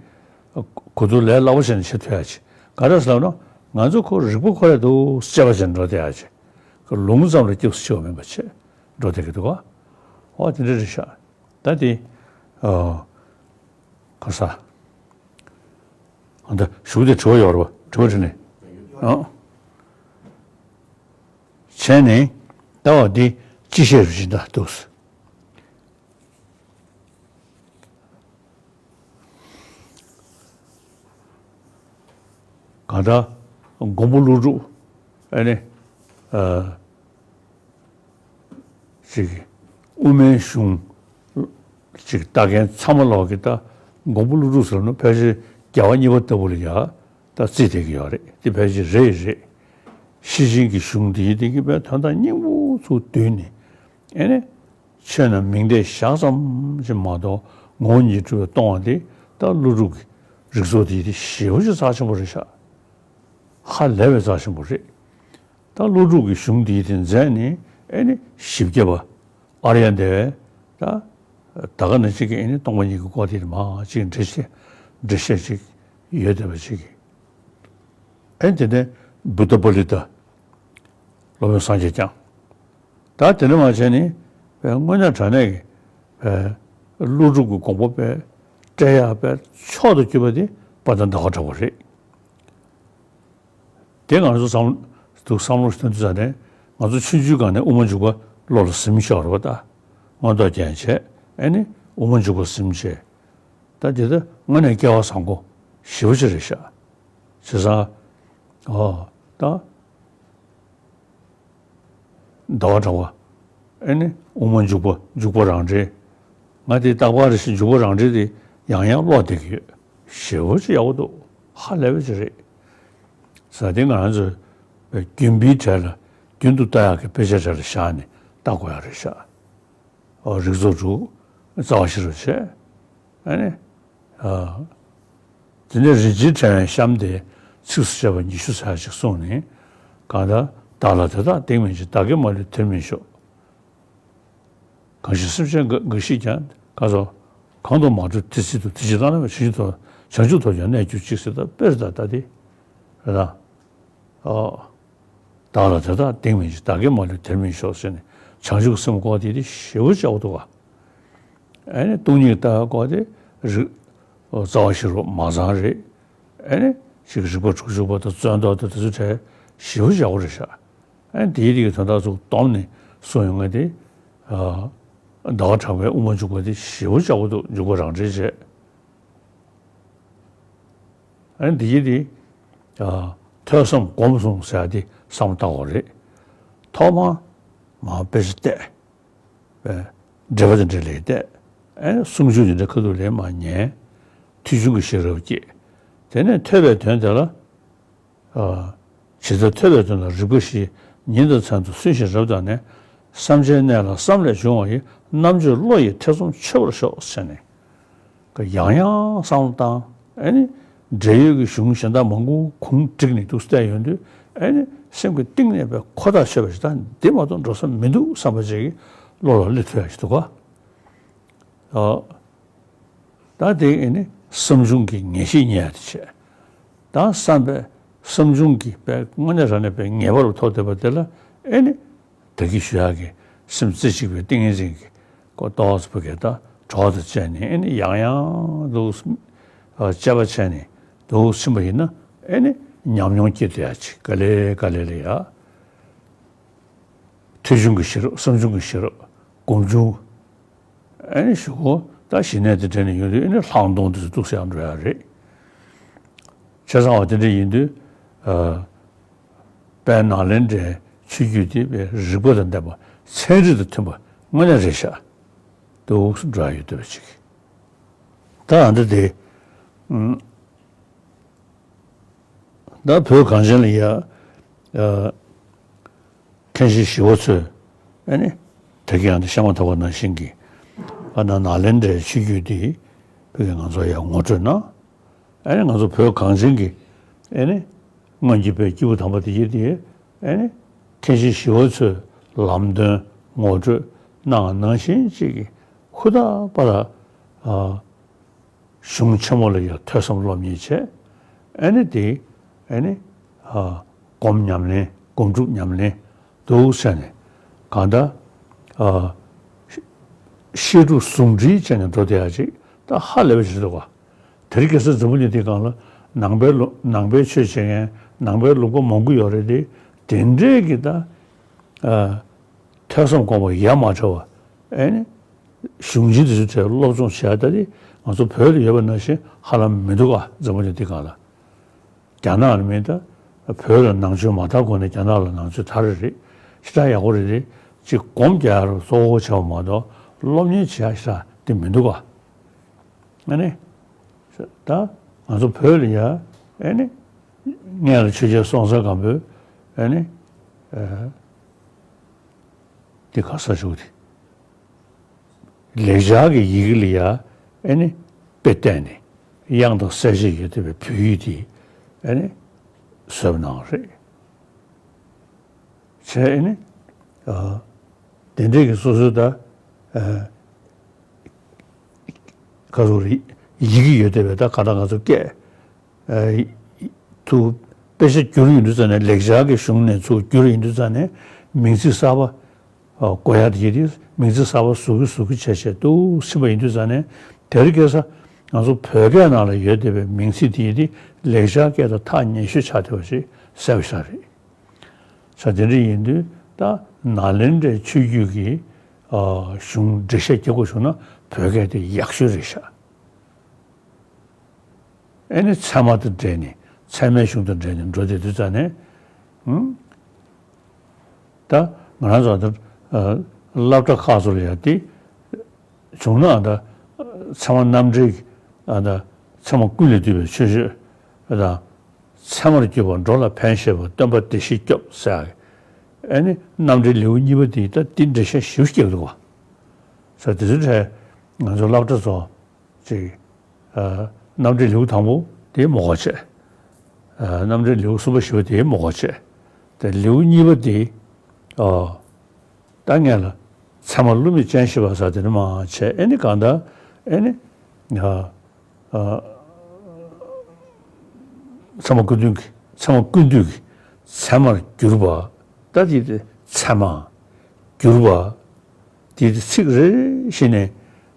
གོ་བསྡུར་ལས་སླ་པོ་བྱས་ནས་བྱེད་ཐུབ་ཡག་ཅིག་ག་རེ་ཟེར་ལབ་ན་ང་ཚོ་ཁོ་རིག་པ་ཁོ་རང་འདུག་དཔྱད་པ་བྱས་ནས་འགྲོ་བསྡད་ཡག་ཅིག་ལུང་ཙམ་ལ་སྐྱབས་སུ་མཆིའོ་མིན་པ་བྱས་འགྲོ་བསྡད་ཀྱི་འདུག་ག་ཨོ་དེ་འདྲ་རེད་ཤག་ད་དེ་ཨ་ག་ས་ཨ་ད་གཞུག་དེ་དྲི་བ་ཡོད་རེད་པ། དྲི་བ་དྲིས་ལན་ཨ་བྱས་ནས་ལྟ་བ་འདི་ཅི་ཤེས་རུ་ཕྱིན་ད་འདུག་གང་ལྟར་མགོན་པོ་ཀླུ་སྒྲུབ་ཨ་ནི་ཨ་ཅིག་དབུ་མའི་གཞུང་ཅིག་ལྟ་མཁན་ཚང་མ་ལོག་གི་ད་མགོན་པོ་ཀླུ་སྒྲུབ་ཟེར་ནོ་ཕལ་ཆེར་རྒྱལ་བ་གཉིས་པ་ལྟ་བུ་ལ་ཡ་ད་བརྩིས་བསྡད་ཀྱི་ཡོད་རེད། དེ་ཕལ་ཆེར་རེད་རེད། ཤེར་ཕྱིན་གྱི་གཞུང་འདིའི་སྟེང་གི་དཔེ་དོན་དག་སྙིང་པོ་ཚུར་བསྡུས་ནས་ཨེ་ནི། ཆོས་རྣམས་མིང་བརྡས་བཞག་ཙམ་ཞིག་མ་གཏོགས་ངོ་བོ་ཉིད་གྲུབ་པའི་སྟོང་པ་འདི་ད་ཀླུ་སྒྲུབ་ཀྱི་རིགས་ཚོགས་འདི་དེ་ཞེ་པོ་ཅིག་རྩ་ཆེན་པོ་རེད་ཤག་ཧ་ལས་པའི་རྩ་ཆེན་པོ་རེད། ད་ཀླུ་སྒྲུབ་ཀྱི་གཞུང་འདི་དེ་མཛད་ནས་ཨེ་ནི་བཞི་བརྒྱ་པ་ཨཱརྱ་དེ་བས་ད་ད་ག་ནང་བཞིན་གྱི་ཨེ་ནི་སྟོང་པ་ཉིད་ཀྱི་སྐོར་དེ་མ་ཅིག་འགྲེལ་བཤད་འགྲེལ་བཤད་ཅིག་ཡོད་བསྡད་པ་ཅིག་གིས་ཨེ་དེ་ནས་བུདྡྷ་པཱ་ལི་ཏ་སློབ་དཔོན་སངས་རྒྱས་བསྐྱངས། ད་དེ་འདྲ་མ་བྱས་ནས་དངོས་གནས་དྲང་གནས་ཀྱི་ཀླུ་སྒྲུབ་ཀྱི་དགོངས་པ་དཔེ་བཀྲལ་ཡག་དཔེ་མཆོག་ཏུ་གྱུར་པ་དེ་དཔལ་ལྡན་ཟླ་བ་གྲགས་པ་རེད། དེ་ང་ཚོ་བསམ་འདུག་བསམ་བློ་ཞིག་གཏོང་དུས་ཙང་ནས་ང་ཚོ་ཆུང་ཆུང་སྒང་ནས་དབུ་མ་འཇུག་པ་བློ་ལ་ཟིན་ཤོར་བ་ད་མངོན་རྟོགས་རྒྱན་བྱས་ཨེ་ནི་དབུ་མ་འཇུག་པ་ཟིན་བྱས་ད་དེ་ད་དངོས་གནས་སྐལ་བ་བཟང་པོ་ཞེ་པོ་ཅིག་རེད་ཤག་བྱས་ཙང་ཨོ་ད། ཟླ་བ་གྲགས་པ། ཨེ་ནི་དབུ་མ་འཇུག་པ་འཇུག་པ་རང་འགྲེལ། ང་དེ་རྟག་པར་རེ་ཞིག་འཇུག་པ་རང་འགྲེལ་དེ་ཡང་ཡང་ཀློག་བསྡད་ཀྱི་ཡོད། ཞེ་པོ་ཅིག་ཡག་པོ་འདུག་ཧ་ལས་པ་ཅིག་རེད། ས་དེ་ང་རང་ཚོས་རྒྱུན་པའི་གྲས་ལ་རྒྱུན་དུ་ལྟ་ཡག་གི་དཔེ་ཆ་གྲས་ལ་བཞག་ནས་ལྟ་དགོས་ཡག་རེད་ཤག་ཨོ་རིགས་ཚོགས་དྲུག་རྩ་བ་ཤེས་རབ་བྱས། ཨ་ནི། ཨ། དེ་ནས་རིན་ཆེན་ཕྲེང་བའི་གཤམ་དེ་ཚིགས་སུ་བཅད་པ་ཉི་ཤུ་ཙམ་ཞིག་གསུངས་ནས། གང་ལྟར་བདག་ལ་དེ་དག་གཏིང་མིན་འཇིག་བདག་གིས་མ་ལུས་དེར་མི་ཤོག་གང་ཞིག་སེམས་ཅན་འགའ་ཞིག་ཀྱང་ག་སོ། གང་དུ་མ་གྲུབ་དེ་སྲིད་དུ། དེ་ཕྱིར་བླ་ན་མེད་བྱང་ཆུབ་ཐོབ། བྱང་ཆུབ་ཐོབ་ཀྱང་གནས་གྱུར་ཅིག་ཟེར་ད་དཔེར་ད་ལྟ་དེ་རེད་ད། ཨོ། བདག་ལ་དེ་དག་གཏིང་མིན་འཇིག་བདག་གིས་མ་ལུས་དེར་མི་ཤོག་ཟེར་ནས་ བྱང་ཆུབ་སེམས་སྐོར་དེ་དེ་ཞེ་པོ་ཅིག་ཡག་པོ་འདུག་ག། ཨ་ནི་སྟོང་ཉིད་ལྟ་བའི་སྐོར་དེ་རིག་རྩ་བ་ཤེས་རབ་མ་ཚང་རེད། ཨ་ནི་ཅིག་རིགས་པ་དྲུག་ཅུ་པ་དང་རྩོད་ཟློག་དང་དེ་ཚོ་གྲས་ཞེ་པོ་ཅིག་ཡག་པོ་རེད་ཤག། ཨ་ནི་དེའི་རིགས་ཀྱི་དོན་དག་ཚོ་བསྡོམས་ནས་གསུངས་ཡོང་ང་དེ། ཨ། ཟླ་བ་གྲགས་པའི་དབུ་མ་འཇུག་པ་དེ་ཞེ་པོ་ཅིག་ཡག་པོ་འདུག། འཇུག་པ་རང་འགྲེལ་བྱས། ཨ་ནི་འདི་ཡི་དེ། ཨ། ཐོས་བསམ་སྒོམ་གསུམ་ཟེར་ཡ་དེ་བསམ་བློ་བཏང་དགོས་རེད། ཐོག་མར་མར་དཔེ་ཆ་བལྟས། ཨེ། འགྲེལ་པ་དེ་འདྲ་ལས་བལྟས། ཨེ། གསུང་ཆོས་དེ་འདྲ་ཁ་ཐུག་ལས་མར་ཉན། ཐོས་བྱུང་གི་ཤེས་རབ་སྐྱེས། དེ་ནས་ཐོས་པའི་དོན་དེ་ལ། ཨ། ཇི་ལྟར་ཐོས་པའི་དོན་ལ་རིགས་པ་བཞི། ཉིན་དང་མཚན་དུ་སུན་ཞིང་རབ་བརྟགས་ནས། བསམ་བྱའི་གནས་ལ་བསམ་ལས་བྱུང་བ་ཡི། རྣམ་དཔྱོད་བློ་ཡི་ཐེ་ཚོམ་ཆོད་པར་ཤོག་ཟེར་ནས། ཡང་ཡང་བསམ་བློ་བཏང་། ཨ་ནི་འབྲེལ་ཡོད་ཀྱི་གཞུང་གཞན་དག་མང་པོ་གུང་བསྒྲིགས་ནས་འདུག་བལྟས་ཡོང་དུས། ཨ་ནི་སེམས་ཀྱི་གཏིང་ནས་པའི་ཁོ་ཐག་ཆོད་པ་ཞིག་དང་འདི་མ་གཏོགས་འགྲོ་ས་མི་འདུག་བསམ་པ་ཅིག་གི་བློ་ལ་སླེབས་ཐུབ་ཡ་ཞིག་འདུག་ག། ཨ། ད་དེ་ཨེ་ནི་བསམ་བྱུང་གི་ངེས་ཤེས་རྙེད་ཡ་དེ་བྱས། ད་བསམ་པའི་བསམ་བྱུང་གི་པའི་དངོས་གནས་རང་གནས་པའི་ངེས་པ་རུ་ཐོགས་བསྡད་པ་དེ་ལ་ཨེ་ནི་ད་གིན་ཞུ་ཡག་གི་སེམས་རྩེ་གཅིག་པའི་ཏིང་ངེ་འཛིན་གྱི་སྒོ་ཏོག་ཙམ་བུ་གས་ད་གྲོགས་དང་བཅས་ནས་ཨེ་ནི་ཡང་ཡང་འདུག། ཨ། དཔྱད་པ་བྱས་ནས་འདུག་ཕྱིན་པ་ཡིན་ན་ཨེ་ནི་ཉམས་མྱོང་སྐྱེ་བསྡད་ཡ་ཅིག་ག་ལེ་ག་ལེ་ལ་ཡ། ཐོས་བྱུང་གི་ཤེས་རབ། བསམ་བྱུང་གི་ཤེས་རབ། སྒོམ་བྱུང་། ཨ་ནི་གཞུག་གུ་ད་གཞི་གནས་དེ་འདྲ་ནས་ཡོང་དུས་ཨ་ནི་ལྷག་མཐོང་དེ་ཚོ་འདུག་སེ་ཡང་འགྲོ་ཡ་རེད། བྱས་ཙང་བ་དེ་འདྲ་ཡིན་དུས། ཨ། དཔལ་ནཱ་ལེནྡྲའི་ཆོས་བརྒྱུད་དེ་དཔེ་རིགས་པ་དང་ལྡན་པ། ཚན་རིག་དང་མཐུན་པ་དངོས་གནས་རེད་ཤག། འདུག་སེ་འགྲོ་ཡ་ཡོད་བསྡད་པ་ཅིག། ད་ཨ་འདྲ་དེ། ཨུམ། ད་བོད་གངས་ཅན་ལ་ཡ། ཨ། མཁན་ཆེན་ཞི་བ་འཚོས། ཨ་ནི། ད་གིན་ཡང་དེ་བཤད་མ་ཐག་པ་ནང་བཞིན་གྱི། ཨ་ནི་ནཱ་ལེནྡྲའི་ཆོས་བརྒྱུད་འདི། བོད་ཀྱི་ང་ཚོ་ཡ་ངོ་སྤྲོད་གནང་། ཨ་ནི་ང་ཚོ་བོད་གངས་ཅན་གྱི། ཨ་ནི། སྔོན་གྱི་བོད་སྐྱེས་བུ་དམ་པ་དེ་ཡིན་དེ། ཨ་ནི། མཁན་ཆེན་ཞི་བ་འཚོས་ལམ་སྟོན་ངོ་སྤྲོད་གནང་བ་ནང་བཞིན་གཅིག་གི་ཧུར་ཐག་པ་ལ། ཨ། གཞུང་ཆེན་མོ་ལ་ཡང་ཐོས་བསམ་སློབ་གཉེར་བྱས། ཨ་ནི་དེ། ཨ་ནི། ཨ། སྒོམ་ཉམས་ལེན། སྒོམ་སྒྲུབ་ཉམས་ལེན་འདུག་བྱས་ནས། གང་ལྟར། ཨ། བཤད་སྒྲུབ་ཟུང་འབྲེལ་བྱས་ནས་འགྲོ་བསྡད་ཡ་ཅིག་ད་ཧ་ལས་པ་ཞིག་འདུག་ག། དེ་རིང་ཁ་སང་འཛམ་བུ་གླིང་འདིའི་སྒང་ལ་ནང་པའི་ལུ་ནང་པའི་ཆོས་བྱེད་མཁན་ནང་པའི་ལུང་པ་མང་པོ་ཡོད་རེད་དེ། དེ་འདྲའི་གི་ད། ཨ། ཐོས་བསམ་སྒོམ་པ་ཡ་མ་བྲལ་བ། ཨ་ནི། གཞུང་ཆེན་དེ་ཚོའི་གྲས་སློབ་སྦྱོང་བྱེད་ཡ་ད་དེ་ང་ཚོ་བོད་ལ་ཡོད་པ་ནང་བཞིན་ཧ་ལམ་མི་འདུག་ག། འཛམ་བུ་གླིང་འདིའི་སྒང་ལ། རྒྱ་ནག་ལ་མིན་ད། བོད་ལ་ནང་ཆོས་མ་དར་གོང་ནས་རྒྱ་ནག་ལ་ནང་ཆོས་དར་རེད། ཞེ་དྲག་ཡག་པོ་རེད་དེ། ཅིག་སྒོམ་རྒྱག་ཡ་རུ་གཙོ་བོ་བྱས་པ་མ་གཏོགས་སློབ་གཉེར་བྱེད་ཡ་ཞེ་དྲག་དེ་མི་འདུག་ག། ཨ་ནི། ད་ང་ཚོ་བོད་ལ་ཡ། ཨ་ནི། སྔོན་ལ་ཆོས་རྒྱལ་སྲོང་བཙན་སྒམ་པོས། ཨ་ནི། ཨ། དེ་ག་ས་ཞུགས་དེ། ལེགས་སྦྱར་གྱི་ཡི་གེ་ལ་ཡ། ཨ་ནི། དཔེ་བལྟས་ནས། དབྱངས་དང་གསལ་བྱེད་ཡོད་བསྡད་པའི་བོད་ཡིག་དེ། ཨ་ནི། བཟོས་པ་གནང་བ་རེད། བྱས་ཨ་ནི། ཨ། དེ་འདྲས་ཀྱི་སོ་སོའི་ད། ཨ། ག་ཚོད་རེད། ཡི་གེ་ཡོད་བསྡད་པའི་ད་ག་ད་ང་ཚོ་སྐད། ཨ། དུ་དཔེ་ཆ་བསྒྱུར་ཡོང་དུས་ཙ་ནས་ལེགས་སྦྱར་གྱི་གཞུང་ནས་ཚུར་བསྒྱུར་ཡོང་དུས་ཙ་ནས་མིང་ཚིག་གསར་པ། ཨ། བཀོད་ཡ་དེ་ཡིན་དུས་མིང་ཚིག་གསར་པ་བཟོ་གི་བཟོ་གི་བྱས་བྱས་འདུག་ཕྱིན་པ་ཡིན་དུས་ཙ་ནས་དེ་རིང་ཁ་སང་ང་ཚོ་བོད་སྐད་ནང་ལ་ཡོད་བསྡད་པའི་མིང་ཚིག་དེ་ཡིན་དུས་ལེགས་སྦྱར་སྐད་དང་ཐག་ཉེ་ཤོས་ཆགས་བསྡད་པ་ཞིག་གསལ་པོ་ཞིག་རེད། ས་དེ་འདྲ་ཡིན་དུས་ད་ནཱ་ལེནྡྲའི་ཆོས་བརྒྱུད་ཀྱི། ཨ། གཞུང་འགྲེལ་བཤད་རྒྱག་དགོས་བྱུང་ན་བོད་སྐད་དེ་ཡག་ཤོས་རེད་ཤག། ཨེ་ནི་ཚད་མ་དང་འབྲེལ་ནས་ཚད་མའི་གཞུང་དང་འབྲེལ་ནས་འགྲོ་བསྡད་དུས་ཙ་ནས། ཨང་། ད་ང་རང་ཚོ་ད། ཨ། སློབ་གྲྭ་ཁག་ཚོ་ལ་ཡ་དེ། བྱུང་ན་ད། ཚད་མ་རྣམ་འགྲེལ་གྱི། ཨ། ད་ཚད་མ་ཀུན་ལས་བཏུས་པའི་ཆོས་སྤྱོད་དང་། ཚད་མར་གྱུར་པ་འགྲོ་ལ་ཕན་བཞེད་པ་སྟོན་པ་བདེ་གཤེགས་སྐྱོབ་ཟེར་ཡག་གི། ཨ་ནི་རྣམ་འགྲེལ་ལེའུ་གཉིས་པ་དེ་ད་དེ་འགྲེལ་བཤད་ཞིབ་སྐྱེལ་འདུག་བ། ས་དེ་ཚོའི་གྲས་ང་ཚོ་སློབ་གྲྭ་ཚོ་ཅིག། ཨ། རྣམ་འགྲེལ་ལེའུ་དང་པོ་དེ་མོ་གོ་བྱས། ཨ། རྣམ་འགྲེལ་ལེའུ་གསུམ་པ་བཞི་པ་དེ་མོ་གོ་བྱས། དེ་ལེའུ་གཉིས་པ་དེ། ཨ། ད་ངས་ལ་ཚད་མ་བསླུ་མེད་སྤྱན་ཤེས་པ་ཟེར་དེ་ནི་མ་བྱས། ཨེ་ནི་གང་ལྟར། ཨེ་ནི། ཨ། ཨ། ཚད་མ་ཀུན་བཏུས་ཀྱི། ཚད་མ་ཀུན་བཏུས་ཀྱི་ཚད་མར་གྱུར་པ། ད་དེ་དེ་ཚད་མ། བསྒྱུར་བ་དེ་ཚིག་རེ་བཞིན་ནས་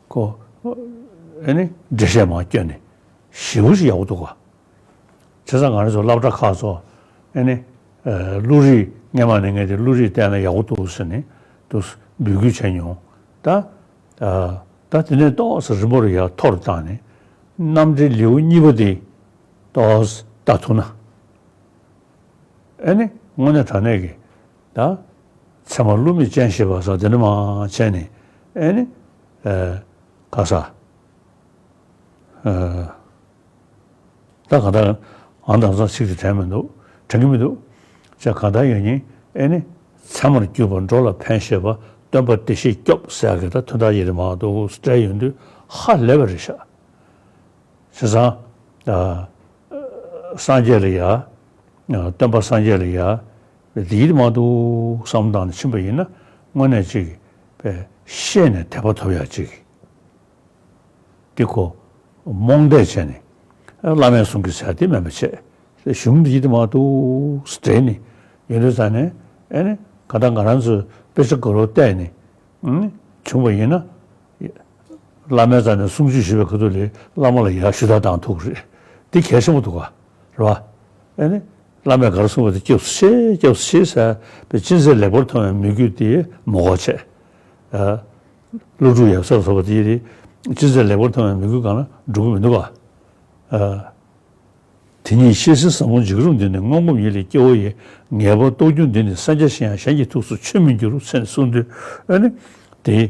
ཁོ་ཨེ་ནི་འགྲེལ་བཤད་མར་བསྐྱོན་ནས་ཞེ་པོ་ཞིག་ཡག་པོ་འདུག་ག་བྱས་ཙང་ང་རང་ཚོ་སློབ་གྲྭ་ཁག་ཚོ་ཨེ་ནི་བློ་རིག་སྔས་མ་ནས་ངས་དེ་བློ་རིག་བལྟས་ན་ཡག་པོ་འདུག་ཟེར་ནས་འདུག་འབོད་སྐུལ་བྱས་མྱོང་། ད་ད་དེ་ནས་ཏོག་ཙམ་རིང་པོ་རུ་ཡར་མཐོ་རུ་བཏང་ནས་རྣམ་འགྲེལ་ལེའུ་གཉིས་པ་དེ་ཏོག་ཙམ་ལྟ་ཐུབ་ན། ཨེ་ནི་དངོས་གནས་དྲང་གནས་ཀྱི་ད་ཚད་མ་བསླུ་མེད་ཅན་ཞེས་པ་སོགས་དེ་འདྲ་མང་བྱས་ནས་ཨེ་ནི་ཨེ་ག་ས་ཨེ་ད་ག་ད་ཨང་དང་ཚང་ཚིག་དེ་དྲན་མི་འདུག་དྲན་གྱི་མི་འདུག་ཅེས་གང་ལྟར་ཡོད་ཉིན་ཨེ་ནི་ཚད་མར་གྱུར་པ་འགྲོ་ལ་ཕན་ཞེས་པ་སྟོན་པ་བདེ་གཤེགས་སྐྱོབ་ཟེར་ཡག་གི་ད་དོན་དག་ཡེ་རེ་མང་འདུག་སྤྲད་ཡོང་དུས་ཧ་ལས་པ་རེད་ཤག་བྱས་ཙང་། སངས་རྒྱས་ལ་ཡ། སྟོན་པ་སངས་རྒྱས་ལ་ཡ། འདི་ཡིད་མ་འདུག་བསམ་བཏང་ནས་ཕྱིན་པ་ཡིན་ན་དངོས་གནས་ཅིག་པའི་ཤེས་ནས་དད་པ་ཐོབ་ཡ་ཅིག་འདི་ཁོ་རྨོངས་དད་བྱས་ནས་བླ་མས་གསུང་གི་ཟེར་དེ་མེད་པ་བྱས། གཞུང་འདི་ཡིད་མ་འདུག་འདྲེས་ནས་ཡོད་དུས་ཙང་ནས་ཨེ་ནི་ག་ད་ང་རང་ཚོས་དཔེ་ཆ་ག་རུ་བལྟས་ནས་བྱུང་བ་ཡིན་ན། བླ་མའི་རྩ་ནས་གསུང་ཆོས་ཞུས་པའི་ཁ་ཐུག་ལས་བླ་མ་ལ་ཡར་ཞུ་དག་བཏང་ཐུབ་ཀྱི་རེད། འདི་གལ་ཆེན་པོ་འདུག་ག་རེད་བ། ཨེ་ནི། བླ་མས་ག་རེ་གསུངས་པ་དེ་སྐྱབས་སུ་མཆི་སྐྱབས་སུ་མཆི་ཟེར་བའི་ཅི་མཛད་ལེགས་པར་མཐོང་བའི་མོས་གུས་དེ་མ་དགོས་བྱས། ཨ། སློབ་ཕྲུག་ཡབ་སྲས་ལ་སོགས་པ་དེ་ཡིས་ཅི་མཛད་ལེགས་པར་མཐོང་བའི་མོས་གུས་སྒང་ལ་འགྲོ་གི་མི་འདུག་ག་ཨ། དེ་ཉིད་བཤད་ཟིན་ཟབ་མོ་འཇིགས་རུམ་འདི་ནི་སྔོན་གོམས་ཡིད་ལས་སྐྱེ་བོ་ཡི། ངེས་པར་རྟོགས་འགྱུར་འདི་ནི་སངས་རྒྱས་ཤིང་ཡང་གཞན་གྱི་ཐུགས་སུ་ཆུད་མི་འགྱུར་ཟེར་ནས་གསུངས་དུས་ཨ་ནི། དེ།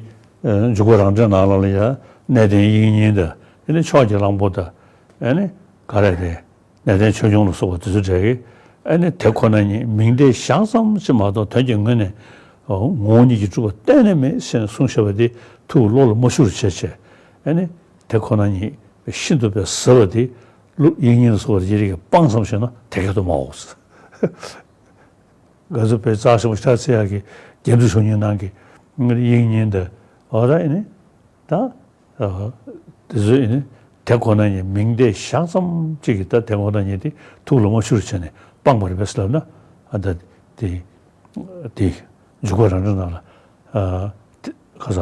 འཇུག་པ་རང་འགྲེལ་ནང་ལ་ཡང་གནས་བརྟན་དབྱིག་གཉེན་དང་ཨ་ནི་ཕྱོགས་ཀྱི་གླང་པོ་དང་ཨ་ནི་ག་རེ་རེད། གནས་བརྟན་ཆོས་འབྱུང་ལ་སོགས་པ་དེ་ཚོ་འགྲེལ་གི་ཨ་ནི་དེ་ཁོ་ན་ཉིད་མིང་བརྡས་བཞག་ཙམ་ཞིག་མ་གཏོགས་དོན་གྱི་ངོས་ནས་ངོ་བོ་ཉིད་ཀྱིས་གྲུབ་པ་གཏན་ནས་མེད་ཟེར་ནས་གསུངས་བཞག་པ་དེ་ཐུགས་བློ་ལ་མ་ཤོར་བྱས་བྱས་ཨ་ནི་དེ་ཁོ་ན་ཉིད་ཤིན་ཏུ་པའི་ཟབ་པ་དེ་ལུགས་དབྱིག་གཉེན་ལ་སོགས་པ་དེ་རིགས་ཀྱིས་སྤང་ཙམ་ཞིག་ན་དེ་སྐད་དུ་མ་འོངས། ང་ཚོ་བོད་རྩ་ཆེན་པོ་ཤར་ཚེ་ཡག་གི་རྒྱན་དུ་ཆོས་ཉིད་ནང་གི་དབྱིག་གཉེན་དེ་འོ་ད་ཨ་ནི་ད། དེ་ཚོས་ནི་དེ་ཁོ་ན་ཉིད་མིང་བརྡས་བཞག་ཙམ་གཅིག་གིས་ད་དེ་ཁོ་ན་ཉིད་དེ་ཐུགས་ལ་མ་ཤོར་བྱས་ནས་སྤངས་པ་རེད་པས་ལབ་ན་ཨ་ད་དེ་དེ་འཇུག་པ་རང་འགྲེལ་ནང་ལ་ཨ་དེ་ག་ས་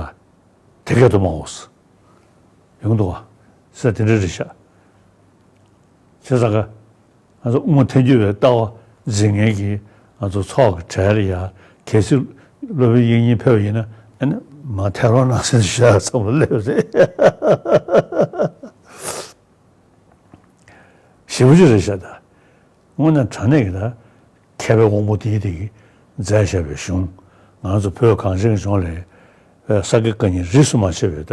དེ་སྐད་དུ་མ་འོངས་ཡོང་འདུག་བ་ས་དེ་འདྲ་རེད་ཤག་བྱས་ཙང་ག་ང་ཚོ་དབུ་མ་ཐལ་འགྱུར་བའི་ལྟ་བ་འཛིན་མཁན་གྱི་ང་ཚོ་ཚོགས་ཀྱི་གྲས་ལ་ཡ་གལ་སྲིད་སློབ་དཔོན་དབྱིག་གཉེན་ཕེབས་པ་ཡིན་ན་ཨ་ནི་མར་ཐལ་རོགས་གནང་ཟེར་ཞུ་ཡག་ཚང་མ་སླེབས་རེད། ཞེ་པོ་ཅིག་རེད་ཤག་ད་དངོས་གནས་དྲང་གནས་ཀྱི་ད་མཁས་པའི་དབང་པོ་དེའི་དེ་གིས་མཛད་བཞག་པའི་གཞུང་ང་ཚོ་བོད་གངས་ཅན་གྱི་ལྗོངས་ལ་ས་དགེ་བཀའ་རྙིང་རིས་སུ་མ་ཆད་པའི་ད།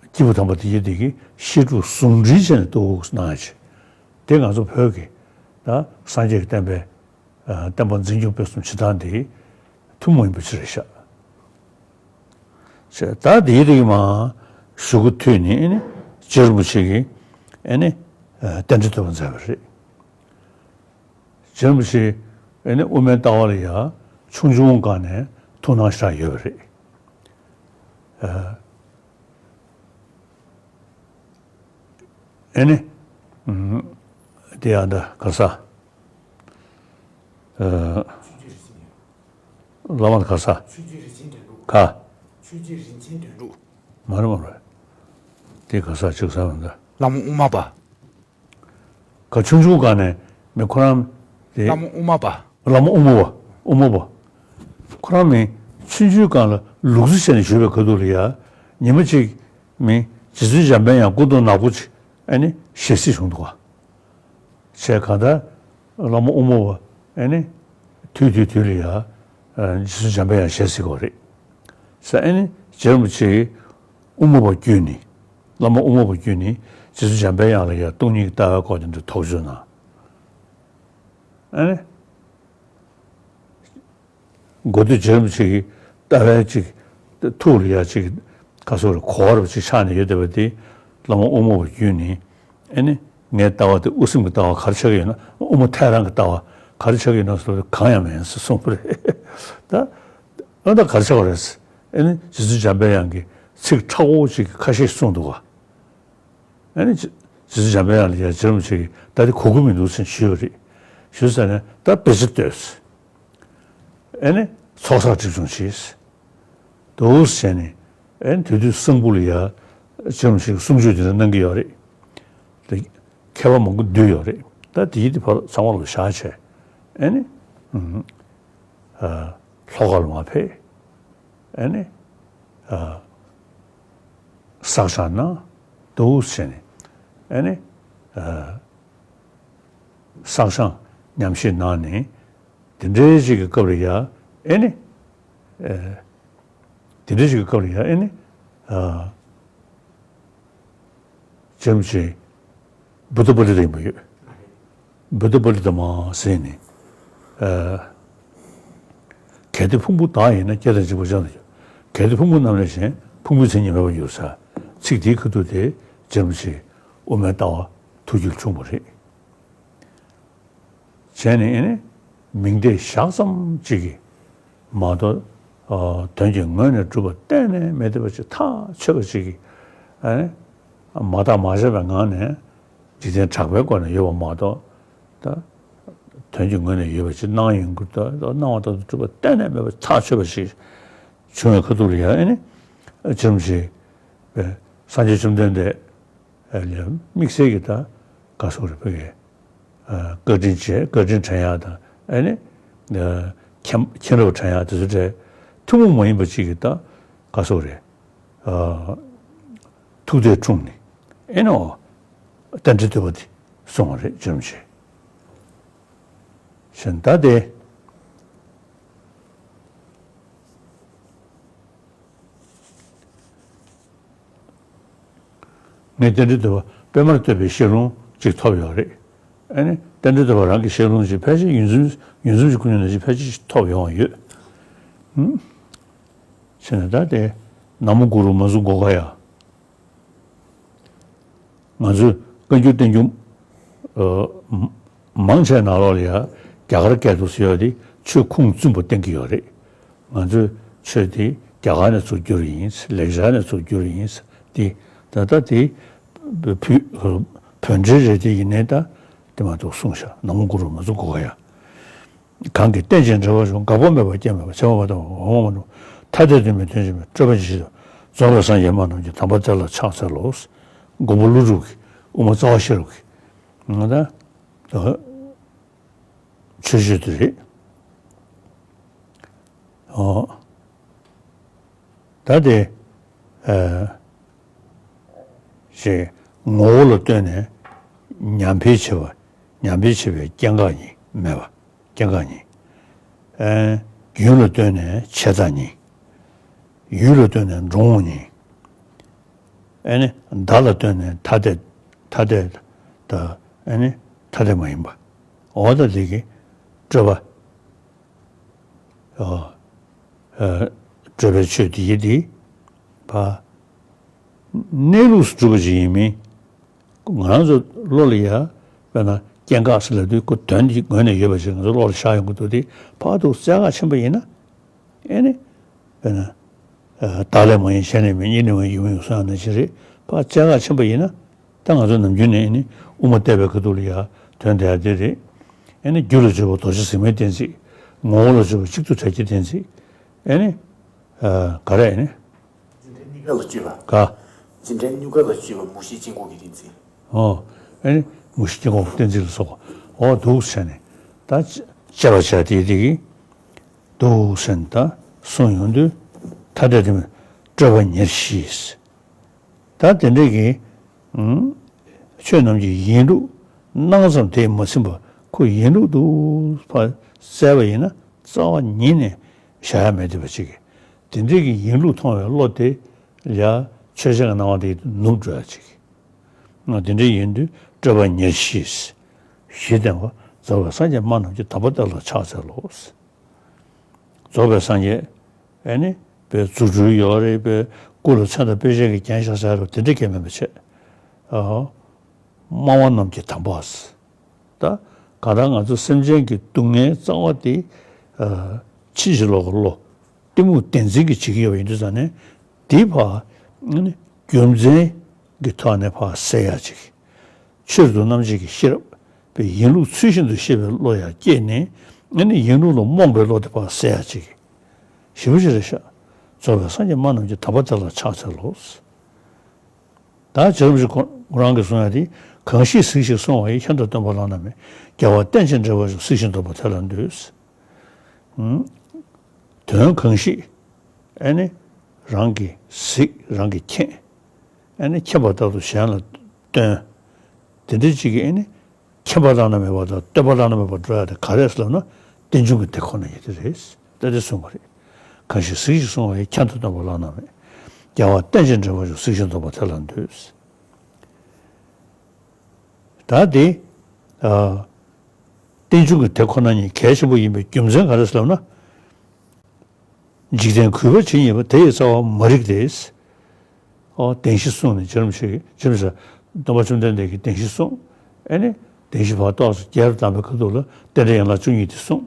སྐྱེས་བུ་དམ་པ་དེ་ཡི་དེ་གི་བཤད་སྒྲུབ་ཟུང་འབྲེལ་བྱས་ནས་འདུག་གནང་ཡ་ཆེ། དེ་ང་ཚོ་བོད་ཀྱི་ད་སངས་རྒྱས་ཀྱི་བསྟན་པའི་བསྟན་པ་འཛིན་སྐྱོང་སྤེལ་གསུམ་བྱེད་སྟངས་དེ་ཐུན་མོང་ཡིན་པ་ཅིག་རེད་ཤག་ད་དེ་ཡི་དེ་གི་མ་ཞུ་གུ་ཐོས་ནས་ཨེ་ནི་རྗེ་རིན་པོ་ཆེ་གིས་ཨེ་ནི་རྟེན་འབྲེལ་གཏོད་པ་མཛད་པ་རེད། རྗེ་རིན་པོ་ཆེ་ཨེ་ནི་དབུ་མའི་ལྟ་བ་ལ་ཡ་ཆུང་ཆུང་སྒང་ནས་ཐུགས་སྣང་ཞེ་དྲག་ཡོད་པ་རེད། ཨ་ཨེ་ནི། ཨུམ། དེ་ཡང་འདྲ་ག་ས། ཨ། བླ་མ་ག་ས། ག་ཆོས་རྗེ་རིན་ཆེན་དོན་གྲུབ། མ་རེད་མ་རེད། དེ་ག་ས་ཅིག་ས་མི་འདྲ། བླ་མ་དབུ་མ་པ། ག་ཆུང་ཆུང་སྒང་ནས་མི་ཁོ་རང་དེ། བླ་མ་དབུ་མ་པ། བླ་མ་དབུ་མ་པ། དབུ་མ་པ། ཁོ་རང་མི་ཆུང་ཆུང་སྒང་ལ་ལུག་རྫི་བྱས་ནས་བཞུགས་པའི་ཁ་ཐུག་ལ་ཡ། ཉི་མ་གཅིག་མི་རྗེ་བཙུན་འཇམ་དཔལ་དབྱངས་སྐུ་གདུང་ནག་པོ་ཅིག་ཨ་ནི་ཞལ་གཟིགས་བྱུང་འདུག་ག་བྱས་གང་ལྟར་བླ་མ་དབུ་མ་པ་ཨ་ནི་དུས་དུས་དུས་ལ་ཡ། རྗེ་བཙུན་འཇམ་དཔལ་དབྱངས་ཞལ་གཟིགས་པ་རེད། ས་ཨ་ནི་རྗེ་རིན་པོ་ཆེ་དབུ་མ་པ་བརྒྱུད་ནས། བླ་མ་དབུ་མ་པ་བརྒྱུད་ནས་རྗེ་བཙུན་འཇམ་དཔལ་དབྱངས་ལ་ཡང་སྟོང་ཉིད་ཀྱི་ལྟ་བའི་སྐོར་དེ་འདྲ་དོགས་གཅོད་གནང་། ཨ་ནི། མགོ་སྟོད་རྗེ་རིན་པོ་ཆེ་གི་ལྟ་བའི་ཅིག་ཐུགས་ལ་ཡ་ཅིག་ག་ཚོད་རེ་གོ་བ་རེ་ཅིག་ཆགས་ནས་ཡོད་བསྡད་པ་དེ་བླ་མ་དབུ་མ་པ་བརྒྱུད་ནས་ཨ་ནི་ངའི་ལྟ་བ་དེ་དབུ་སེམས་ཀྱི་ལྟ་བ་ག་རེ་ཆགས་ཀྱི་ཡོད་ན་དབུ་མ་ཐལ་རང་གི་ལྟ་བ་ག་རེ་ཆགས་ཀྱི་ཡོད་ན་ཟེར་བ་དེ་གང་ཡང་མེད་ཟེར་གསུངས་པ་རེད། ད། ཨ་ད་ག་རེ་ཆགས་པ་རེད། ཨེ་ནི་རྗེ་བཙུན་འཇམ་དཔལ་དབྱངས་ཀྱི་ཚིག་མཁྲེགས་པོ་ཅིག་ཁ་ཤས་གསུངས་འདུག་ག་ཨེ་ནི་རྗེ་བཙུན་འཇམ་དཔལ་དབྱངས་ལ་ཡ་རྗེ་རིན་པོ་ཆེ་གིས་ད་དེ་གོ་གི་མི་འདུག་ཟེར་ཞུས་པ་རེད། ཞུས་ཙང་ནས་ད་དཔེ་ཆ་ལྟོས། ཨེ་ནི་ཚོགས་བསགས་སྒྲིབ་སྦྱོང་བྱས། འདུག་བྱས་ནས་ཨེ་ནི་དེ་དུས་གསང་ཕུ་ལ་ཡ་ཅི་རུང་ཞིག་གསུང་ཆོས་དེ་འདྲ་གནང་གི་ཡོད་རེད། དེ་མཁས་པ་མང་པོ་འདུས་ཡོད་རེད། ད་དེའི་དེ་ཕར་ཚང་མ་ལ་བཞག་བྱས་ཨེ་ནི་ཨ་ལྷོ་ཁ་ལ་མར་ཕེབས། ཨེ་ནི་ཨ་བསགས་སྦྱང་གནང་། འདུག་བྱས་ནས་ཨེ་ནི་ཨ་བསགས་སྦྱང་ཉམས་བཞེས་གནང་ནས་དེ་འདྲའི་ཅིག་གི་སྐབས་ལ་ཡ་ཨེ་ནི་ཨ་དེ་འདྲའི་ཅིག་གི་སྐབས་ལ་ཡ་ཨེ་ནི་ཨ་ཅི་རུང་ཅིག་བུདྡྷ་པཱ་ལི་ཏ་ཡིན་པ་ཡོད། བུདྡྷ་པཱ་ལི་ཏ་མ་ཟེར་ནས། ཨ་གལ་ཏེ་ཕུང་པོ་བདག་ཡིན་ན། སྐྱེ་དང་འཇིག་པ་ཅི་ཡང་དུ་འགྱུར། གལ་ཏེ་ཕུང་པོ་རྣམས་ལས་གཞན། ཕུང་པོའི་མཚན་ཉིད་མེད་པར་འགྱུར་ཟེར། ཚིག་དེའི་ཁ་ཐུག་དེ་ཅི་རུང་ཅིག་དབུ་མའི་ལྟ་བ་ཐུགས་རྒྱུད་ལ་འཁྲུངས་པ་རེད། བྱས་ནས་ཨེ་ནི་མིང་དེ་བཞག་ཙམ་ཅིག་གིས་མ་གཏོགས། ཨ་དོན་གྱི་ངོས་ནས་གྲུབ་པ་གཏན་ནས་མེད་བསྡད་པ་ཅིག་ཐག་ཆོད་པ་ཅིག་གིས་ཨེ་ནི་མ་བརྟགས་མ་དཔྱད་པའི་ངང་ནས་འཇིག་རྟེན་གྲགས་པའི་སྒོ་ནས་ཡོད་པ་མ་གཏོགས། ད་དོན་གྱི་ངོས་ནས་ཡོད་པ་ཅིག་སྣང་ཡོང་གི། ད་སྣང་བ་ལྟར་དུ་གྲུབ་པ་གཏན་ནས་མེད་པ་ཐག་ཆོད་པ་ཞིག་བྱུང་བའི་ཁ་ཐུག་ལ་ཡ་ཨེ་ནི་ཅི་རུང་ཞིག་སངས་རྒྱས་བཅོམ་ལྡན་འདས་ལ་དམིགས་བསལ་གྱི་ད་ག་སོགས་རེ་ཕ་གི་བཀའ་དྲིན་ཆེ། བཀའ་དྲིན་དྲན་ཡག་དང་ཨེ་ནི་མཁྱེན་མཁྱེན་རབ་དྲན་ཡག་དེ་ཚོ་གྲས་ཐུན་མོང་མ་ཡིན་པ་ཅིག་གི་ད་ག་སོགས་རེ་ཐུགས་གཏད་འཁྲུངས་ནས་ཨེ་ནི་རྟེན་འབྲེལ་བསྟོད་པ་དེ་གསུངས་པ་རེད། ཅི་རུང་ཞིག་གཞན་ད་དེ། ངས་རྟེན་འབྲེལ་བསྟོད་པ་པད་མར་བསྟོད་པའི་ཞལ་ལུང་ཅིག་ཐོབ་ཡོད་རེད། ཨ་ནི་རྟེན་འབྲེལ་བསྟོད་པ་རང་གི་ཞལ་ལུང་ཅིག་ཕལ་ཆེར་ཡུན་ཙམ་ཡུན་ཙམ་ཞིག་ཀུན་ནས་ཅིག་ཕལ་ཆེར་ཞིག་ཐོབ་ཡོང་བ་ཡོད། ཨུམ། བྱས་ན་ད་དེ། ན་མོ་གུ་རུ་མ་ཛུ་གྷོ་ག་ཡ། ང་ཚོས་བཀའ་འགྱུར་བསྟན་འགྱུར་ཨ་མང་ཆེ་ནང་ལོགས་ལ་ཡ་རྒྱ་གར་སྐད་དུ་ཟེར་ཡག་དེ་ཆོས་ཁུངས་བཙུན་པོ་བསྟན་གྱི་ཡོད་རེད། ང་ཚོས་ཆོས་དེ་རྒྱ་གར་ནས་ཚུར་བསྒྱུར་ཡིན། ལེགས་སྦྱར་ནས་ཚུར་བསྒྱུར་ཡིན། དེ་ད་ལྟ་དེ་བོད་བོད་འགྲེལ་རེད། དེ་ཡིན་ནའི་ད་དེ་མ་གཏོགས་གསུངས་ཤག་ན་མོ་གུ་རུ་མ་ཛུ་གྷོ་ག་ཡ། གང་གིས་རྟེན་ཅིང་འབྲེལ་བར་འབྱུང་། འགག་པ་མེད་པར་རྐྱེན་མེད་པ། འཆི་བ་མ་ཐོབ་པར་འོང་བ་མ་གྲུབ། ཐ་དད་དོན་མིན་དོན་གཅིག་མིན། སྤྲོས་པ་ཉེར་ཞི་དང་། རྫོགས་པའི་སངས་རྒྱས་སྨྲ་རྣམས་ཀྱི། དམ་པ་དེ་ལ་ཕྱག་འཚལ་ལོ། མགོན་པོ་ཀླུ་སྒྲུབ་ཀྱི། དབུ་མ་རྩ་བ་ཤེས་རབ་ཀྱི། ང་ད་ཆོས་སྤྱོད་དེ་རེད། ཨོ། ད་དེ་ཨ་ཞེས་ངོ་བོ་ལ་ལྟོས་ནས་ཉམས་འཕེལ་བྱེད་པ། ཉམས་འཕེལ་བྱེད་པའི་སྐྱེ་འགག་ཉིད་མེད་པ། སྐྱེ་འགག་ཉིད། ཨེ་རྒྱུན་ལ་ལྟོས་ནས་ཆད་མཐའ་ཉིད། ཡུལ་ལ་ལྟོས་ནས་འགྲོ་འོང་ཉིད། ཨེ་ནི་བདག་ལ་ལྟོས་ནས་ཐ་དད། ཐ་དད་དང་ཨེ་ནི་ཐ་དད་མ་ཡིན་པ། འོ་ད་དེ་གི་སྤྲོས་པ། ཨ་ཨ་སྤྲོས་པའི་ཆོས་དེ་ཡི་དེ་ཕ་གནས་ལུགས་སུ་གྲུབ་པ་ཅིག་ཡིན་མིན། ང་རང་ཚོ་བློ་ལ་ཡ་དཔེར་ན་སྐྱེ་འགག་ཟེར་ལབ་དུས་ཁོ་དོན་དེ་ངོས་ནས་ཡོད་པ་ཞིག་ང་ཚོ་བློ་ལ་ཤར་ཡོང་གི་འདུག་དེ་ཕར་ཐུག་བཙལ་ག་ཕྱིན་པ་ཡིན་ན། ཨེ་ནི། དཔེར་ན། ཨ་བདག་ལས་མ་ཡིན་གཞན་ལས་མིན། གཉིས་ལས་མ་ཡིན་ཡུལ་མིན་ཡུལ་གསུམ་ཡང་ནང་བཞིན་རེད། ཕར་བཙལ་ག་ཕྱིན་པ་ཡིན་ན། ད་ང་ཚོ་ནམ་རྒྱུན་ནས་ཨེ་ནི་དབུ་མ་བལྟས་པའི་ཁ་ཐུག་ལ་ཡ་དོན་དེ་ཡ་དེ་རེད། ཨེ་ནི་རྒྱུ་ལ་དཔྱོད་པ་རྡོ་རྗེ་ཟེགས་མའི་གཏན་ཚིགས། ངོ་བོ་ལ་དཔྱོད་པ་གཅིག་ཏུ་བྲལ་གྱི་གཏན་ཚིགས། ཨེ་ནི། ཨ་ག་རེ་ཨེ་ནི། འཛིན་གྲྭ་གཉིས་ཀ་ལ་དཔྱོད་པ། ག་འཛིན་གྲྭ་གཉིས་ཀ་ལ་དཔྱོད་པ་མུ་བཞི་དཀྱིལ་འཁོར་གྱི་གཏན་ཚིགས། ཨོ། ཨེ་ནི་མུ་བཞི་དཀྱིལ་འཁོར་གྱི་གཏན་ཚིགས་ལ་སོགས་པ། འོ་འདུག་བྱས་ནས་ད་དཔྱད་པ་བྱས་དེ་དེ་གི་འདུག་བྱས་ནས་ད་གསུངས་ཡོང་དུས་ཐ་དད་དོན་མིན་སྤྲོས་པ་ཉེར་ཞི། ད་དེ་འདྲ་གི་ཨུམ་ཆོས་རྣམས་ཀྱི་ཡིན་ལུགས་སྣང་ཙམ་དེས་མ་ཟིན་པ་ཁོ་ཡིན་ལུགས་འདུག་ཕར་བཙལ་བ་ཡིན་ན་རྩ་བ་ཉིད་ནས་བཞག་ཡ་མེད་བསྡད་པ་ཅིག་གི། དེ་འདྲའི་གི་ཡིན་ལུགས་མཐོང་བའི་བློ་དེ་ལ་ཆོས་ཅན་གྱི་སྣང་བ་དེ་ནུབ་འགྲོ་ཡ་ཅིག། ང་དེ་འདྲའི་ཡིན་དུས་སྤྲོས་པ་ཉེར་ཞི། ཞི་བདེ་བ་རྫོགས་པའི་སངས་རྒྱས་སྨྲ་རྣམས་ཀྱི། དམ་པ་དེ་ལ་ཕྱག་འཚལ་ལོ། རྫོགས་པའི་སངས་རྒྱས་ཨེ་ནི་པའི་རྫུ་འཕྲུལ་ཡོད་རེད། པའི་སྐུ་ལ་མཚོན་དང་དཔེ་བྱད་ཀྱིས་བརྒྱན་བཞག་བྱ་རོགས་དེ་འདྲ་གས་མེད་པ་བྱས། ཨ་སྨྲ་བ་རྣམས་ཀྱི་དམ་པ། ད་གང་ལྟར་ང་ཚོ་སེམས་ཅན་གྱི་སྡུག་བསྔལ་རྩ་བ་དེ་ཨ་ཕྱིན་ཅི་ལོག་གི་བློ། གཏི་མུག་བདེན་འཛིན་གྱིས་བྱེད་ཀྱི་ཡོད་པ་ཡིན་དུས་ཙང་ནས་དེ་ཕར་ཨ་ནི་རྒྱུ་མཚན་གྱི་ཐོག་ནས་ཕར་སེལ་ཡག་ཅིག། ཆོས་རྡོ་རྣམ་འབྱེད་ཀྱི་ཤེས་རབ་པའི་ཡིན་ལུགས་ཚུལ་བཞིན་དུ་ཤེས་པའི་བློ་ཡང་སྐྱེས་ནས་ ཨ་ནི་ཡིན་ལུགས་ལ་རྨོངས་པའི་བློ་དེ་ཕར་སེལ་ཡ་ཅིག་ཞེ་པོ་ཅིག་རེད་ཤག། རྫོགས་པའི་སངས་རྒྱས་སྨྲ་རྣམས་ཀྱི། དམ་པ་དེ་ལ་ཕྱག་འཚལ་ལོ། ད་རྗེ་རིན་པོ་ཆེ་ཁོ་རང་གིས་གསུང་ཡ་དེ། གང་ཞིག་གཟིགས་ཤིང་གསུང་བ་ཡི། ཁྱད་དུ་བསྟན་པ་བླ་ན་མེད། རྒྱལ་བ་རྟེན་ཅིང་འབྲེལ་བར་འབྱུང་། གཟིགས་ཤིང་འདོམས་པ་དེ་ལ་འདུད། དོན་གང་ཞིག་ཨ་ནི་རང་གིས་གཟིགས། རང་གིས་མཁྱེན། ཨ་ནི་མཁྱེན་པ་ལྟར་དུ་གཞན་ལ་སྟོན། དེ་འདྲ་ཅིག་གིས་ཨ་ནི་མཁྱེན་པ་བླ་ན་མེད་པ་དང་སྟོན་པ་བླ་ན་མེད་པར་འགྲོ་ཡ་དེ་ག་རེ་ཟེར་ལབ་ན། རྟེན་འབྱུང་གི་དེ་ཁོ་ན་ཉིད་དེ་རེད། ད་དེ་གསུངས་པ་རེད། གང་ཞིག་གཟིགས་ཤིང་གསུང་བ་ཡི། ཁྱད་དུ་བསྟན་པ་བླ་ན་མེད། རྒྱལ་བ་རྟེན་ཅིང་འབྲེལ་བར་འབྱུང་། གཟིགས་ཤིང་འདོམས་པ་དེ་ལ་འདུད། ད་དེ་ཨ་རྟེན་འབྱུང་གི་དེ་ཁོ་ན་ཉིད་གལ་ཆེན་པོ་ཡིན་པའི་རྒྱུ་མཚན་ག་རེ་ཟེར་ལབ་ན། འཇིག་རྟེན་གུས་པ་ཇི་སྙེད་པ། དེ་ཡི་རྩ་བ་མ་རིག་སྟེ། ཨོ་བདེན་བཞི་གསུངས་ནས། རྗེ་རིན་པོ་ཆེ་གིས་རྗེ་རིན་པོ་ཆེ་སྟོན་པ་བཅོམ་ལྡན་འདས་ཀྱིས་བདེན་བཞི་གསུངས། ཨ་ནི་བདེན་བཞི་བར་ཏོག་ཙམ་རྒྱས་པར་གདམས་པའི་ཁ་ཐུག་ལ་རྟེན་འབྲེལ་ཡན་ལག་བཅུ་གཉིས་དེ་གསུངས།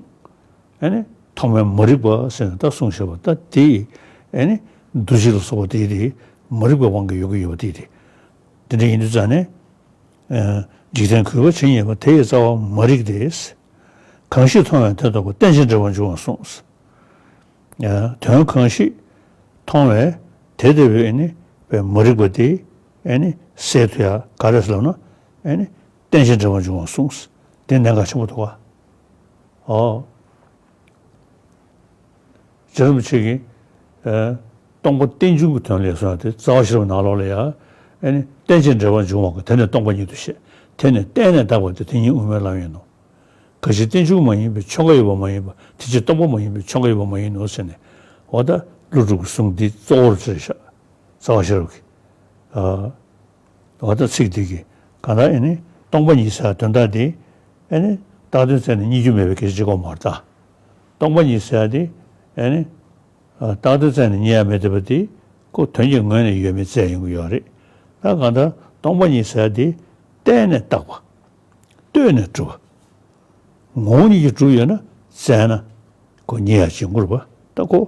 ཨ་ནི་ཐོག་མའི་མ་རིག་པ་ཟེར་ནས་ད་གསུངས་བཞག་པ། ད་དེ་ཨ་ནི་འདུ་བྱེད་ལ་སོགས་པ་དེ་དེ་མ་རིག་པའི་དབང་གིས་ཡོང་གི་ཡོད་པ་དེ་དེ། དེ་འདྲ་ཡིན་དུས་ཙང་ནས། ཨ་འཇིག་རྟེན་གུས་པ་ཇི་སྙེད་པ། དེ་ཡི་རྩ་བ་མ་རིག་སྟེ། གང་ཞིག་མཐོང་བས་དེ་རྟོགས་པ། རྟེན་ཅིང་འབྲེལ་བར་འབྱུང་བར་གསུངས། ཨ་དོན་གང་ཞིག་མཐོང་བས་དེ་ལྟ་བུའི་ཨ་ནི་པའི་མ་རིག་པ་དེ་ཨ་ནི་སེལ་ཐུབ་ཡ་ག་རེ་ཟེར་ལབ་ན། ཨ་ནི་རྟེན་ཅིང་འབྲེལ་བར་འབྱུང་བར་གསུངས། དེ་གནད་འགག་ཆེན་པོ་འདུག་ག། ཨོ། རྗེ་རིན་པོ་ཆེ་གིས་ཨ་སྟོང་པ་རྟེན་འབྱུང་གི་དོན་ལ་གསུངས་ཏེ། རྩ་བ་ཤེས་རབ་ནང་ལོགས་ལ་ཡང་ཨ་ནི་རྟེན་ཅིང་འབྲེལ་བར་འབྱུང་བ་གི། དེ་ནི་སྟོང་པ་ཉིད་དུ་བཤད། དེ་ནི་གཏན་ནས་དག་པ་སྟེ། དེ་ཉིད་དབུ་མའི་ལམ་ཡིན་ནོ། གང་ཞིག་རྟེན་འབྱུང་མ་ཡིན་པའི་ཆོས་འགའ་ཡོད་པ་མ་ཡིན་པ། དེ་ཕྱིར་སྟོང་པ་མ་ཡིན་པའི་ཆོས་འགའ་ཡོད་པ་མ་ཡིན་ནོ་ཟེར་ནས། འོ་ད་ཀླུ་སྒྲུབ་ཀྱི་གསུང་འདི་གཙོ་བོར་བྱས་ཤག། རྩ་བ་ཤེས་རབ་ཀྱི། ཨ། འོ་ད་ཚིག་འདི་གིས་གང་ལྟར་ཨ་ནི་སྟོང་པ་ཉིད་ཟེར་དོན་དག་འདི་ཨ་ནི་རྟགས་དོན་བཙལ་ནས་རྙེད་རྒྱུ་མེད་པའི་སྐད་ཆ་གཅིག་པོ་མ་རེད་ད། སྟོང་པ་ཉིད་ཟེར་འདི་ཨ་ནི་ཨ་རྟགས་དོན་བཙལ་ནས་རྙེད་ཡ་མེད་བསྡད་པ་འདི་ཁོ་དོན་གྱི་ངོས་ནས་ཡོད་མེད་བཙལ་ཡོང་གི་ཡོད་རེད། ད་གང་ལྟར་སྟོང་པ་ཉིད་ཟེར་འདི་གཏན་ནས་བཏགས་པ། ལྟོས་ནས་གྲུབ་པ། ངོ་བོ་ཉིད་ཀྱིས་གྲུབ་ཡོད་ན་བཙལ་ན་ཁོ་རྙེད་ཡ་ཅིག་ཡོང་གི་རེད་པ། ད་ཁོ་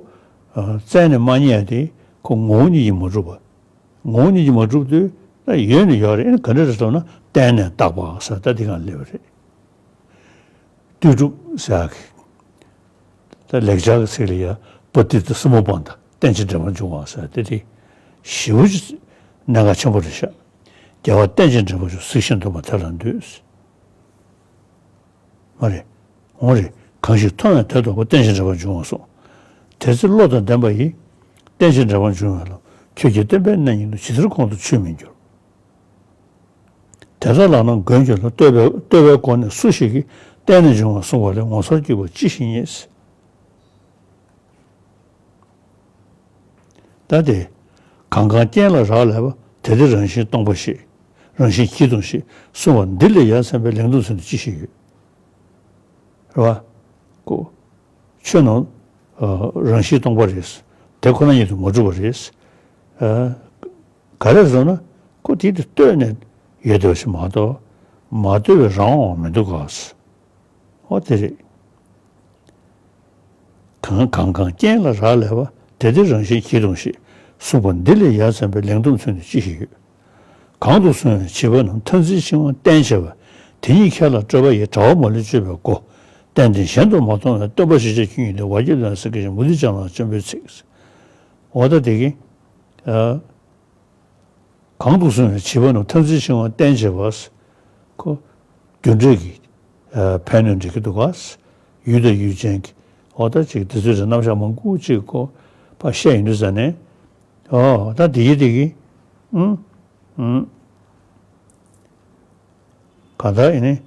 ཨ་བཙལ་ནས་མ་རྙེད་ཡ་དེ་ཁོ་ངོ་བོ་ཉིད་ཀྱིས་མ་གྲུབ་པ། ངོ་བོ་ཉིད་ཀྱིས་མ་གྲུབ་དུས་ད་ཡོད་ནི་ཡོད་རེད། ཨ་ནི་ག་འདྲ་རེད་ཟེར་ན། གཏན་ནས་བཏགས་པ་ཟེར་ད་འདི་གང་སླེབས་པ་རེད། ལྟོས་གྲུབ་ཟེར་ཡག་གི། ད་ལེགས་སྦྱར་གྱི་ཚིག་ལ་ཡ། པ་ཏི་ཏི་སུ་མོ་པན་ཏ། རྟེན་ཅིང་འབྲེལ་བར་འབྱུང་བ་ཟེར་དེ་དེ་ཞེ་པོ་ཅིག་གནད་འགག་ཆེན་པོ་རེད་ཤག། རྒྱལ་བ་རྟེན་ཅིང་འབྲེལ་བར་འབྱུང་། གཟིགས་ཤིང་འདོམས་པ་དེ་ལ་འདུད། མ་རེད། འོང་རེད། གང་ཞིག་མཐོང་བས་དེ་རྟོགས་པ། རྟེན་ཅིང་འབྲེལ་བར་འབྱུང་བར་གསུངས། དེ་ཚེ་བློ་དང་ལྡན་པ་ཡིས། རྟེན་ཅིང་འབྲེལ་བར་འབྱུང་བའི་བློ། ཁྱོད་ཀྱི་བསྟན་པའི་གནས་ཉིད་དུ། ཇི་ལྟར་ཁོང་དུ་ཆུད་མི་འགྱུར། དེ་ལྟར་ལགས་ན་མགོན་ཁྱོད་ལ། ལྟོས་པའི་ལྟོས་པའི་སྒོ་ནས་སུ་ཞིག་གིས། གཏན་ནས་འབྱུང་བར་གསུངས་པ་ལས། ངོ་མཚར་སྐྱེས་པ་ཅི་ཞིག་རྙེད། ད་དེ། གང་གང་རྐྱེན་ལ་རག་ལས་པ། དེ་དེ་རང་བཞིན་སྟོང་པ་ཞེས། རང་བཞིན་གྱིས་སྟོང་ཞེས་གསུངས་པ་འདི་ལས་ཡ་མཚན་པའི་ལེགས་འདོམས་ཚུལ་དུ་ཅི་ཞིག་ཡོད། རེད་པ། ཁོ། ཆོས་རྣམས་ཨ་རང་བཞིན་སྟོང་པ་རེད། དེ་ཁོ་ན་ཉིད་དུ་མ་གྲུབ་པ་རེད། ཨ་ག་རེ་ཟེར་ན། ཁོ་དེ་དེ་ལྟོས་ནས་ཡོད་བསྡད་པ་ཞིག་མ་གཏོགས། མ་ལྟོས་པའི་རང་དབང་མི་འདུག་ག། ཨོ་དེ་རེད། གང་གང་གང་རྐྱེན་ལ་རག་ལས་པ། དེ་དེ་རང་བཞིན་གྱིས་སྟོང་ཞེས་གསུངས་པ་འདི་ལས་ཡ་མཚན་པའི་ལེགས་འདོམས་ཚུལ་དུ་ཅི་ཞིག་ཡོད། གང་དུ་སོང་བའི་བྱིས་པ་རྣམས། མཐར་འཛིན་འཆིང་བ་བརྟེན་བྱས་པ། དེ་ཉིད་ཁས་བླངས་སྤྲོས་པ་ཡི། དྲ་བ་མ་ལུས་གཅོད་པའི་སྒོ། རྟེན་འདི་གཞན་དུ་མ་མཐོང་བས། སྟོན་པ་ཞེས་བྱ་ཁྱོད་ཉིད་དེ། ཝ་ཀྱེ་ལན་སེང་གེ་བཞིན། མུ་སྟེགས་སྤྱང་ལ་སྤྱང་པོའི་ཚིག། འོ་ད་དེ་གི། ཨ། གང་དུ་སོང་བའི་བྱིས་པ་རྣམས། མཐར་འཛིན་འཆིང་བ་བརྟེན་བྱས་པ། ཁོ། རྒྱུ་འབྲས་ཀྱི་ཨ་ཕན་གནོད་འགྲིག་གི་འདུག་ག། ཡུལ་དང་ཡུལ་ཅན་གྱི། འོ་ད་ཅིག་དེ་ཚོའི་རྣམ་གཞག་མང་པོ་ཅིག་ཁོ་ཕར་བཤད་ཡོང་དུས་ཙ་ནས། ཨོ་ད་དེ་གི་དེ་གི། ཨུམ། ཨུམ། གང་ལྟར་ཨེ་ནི།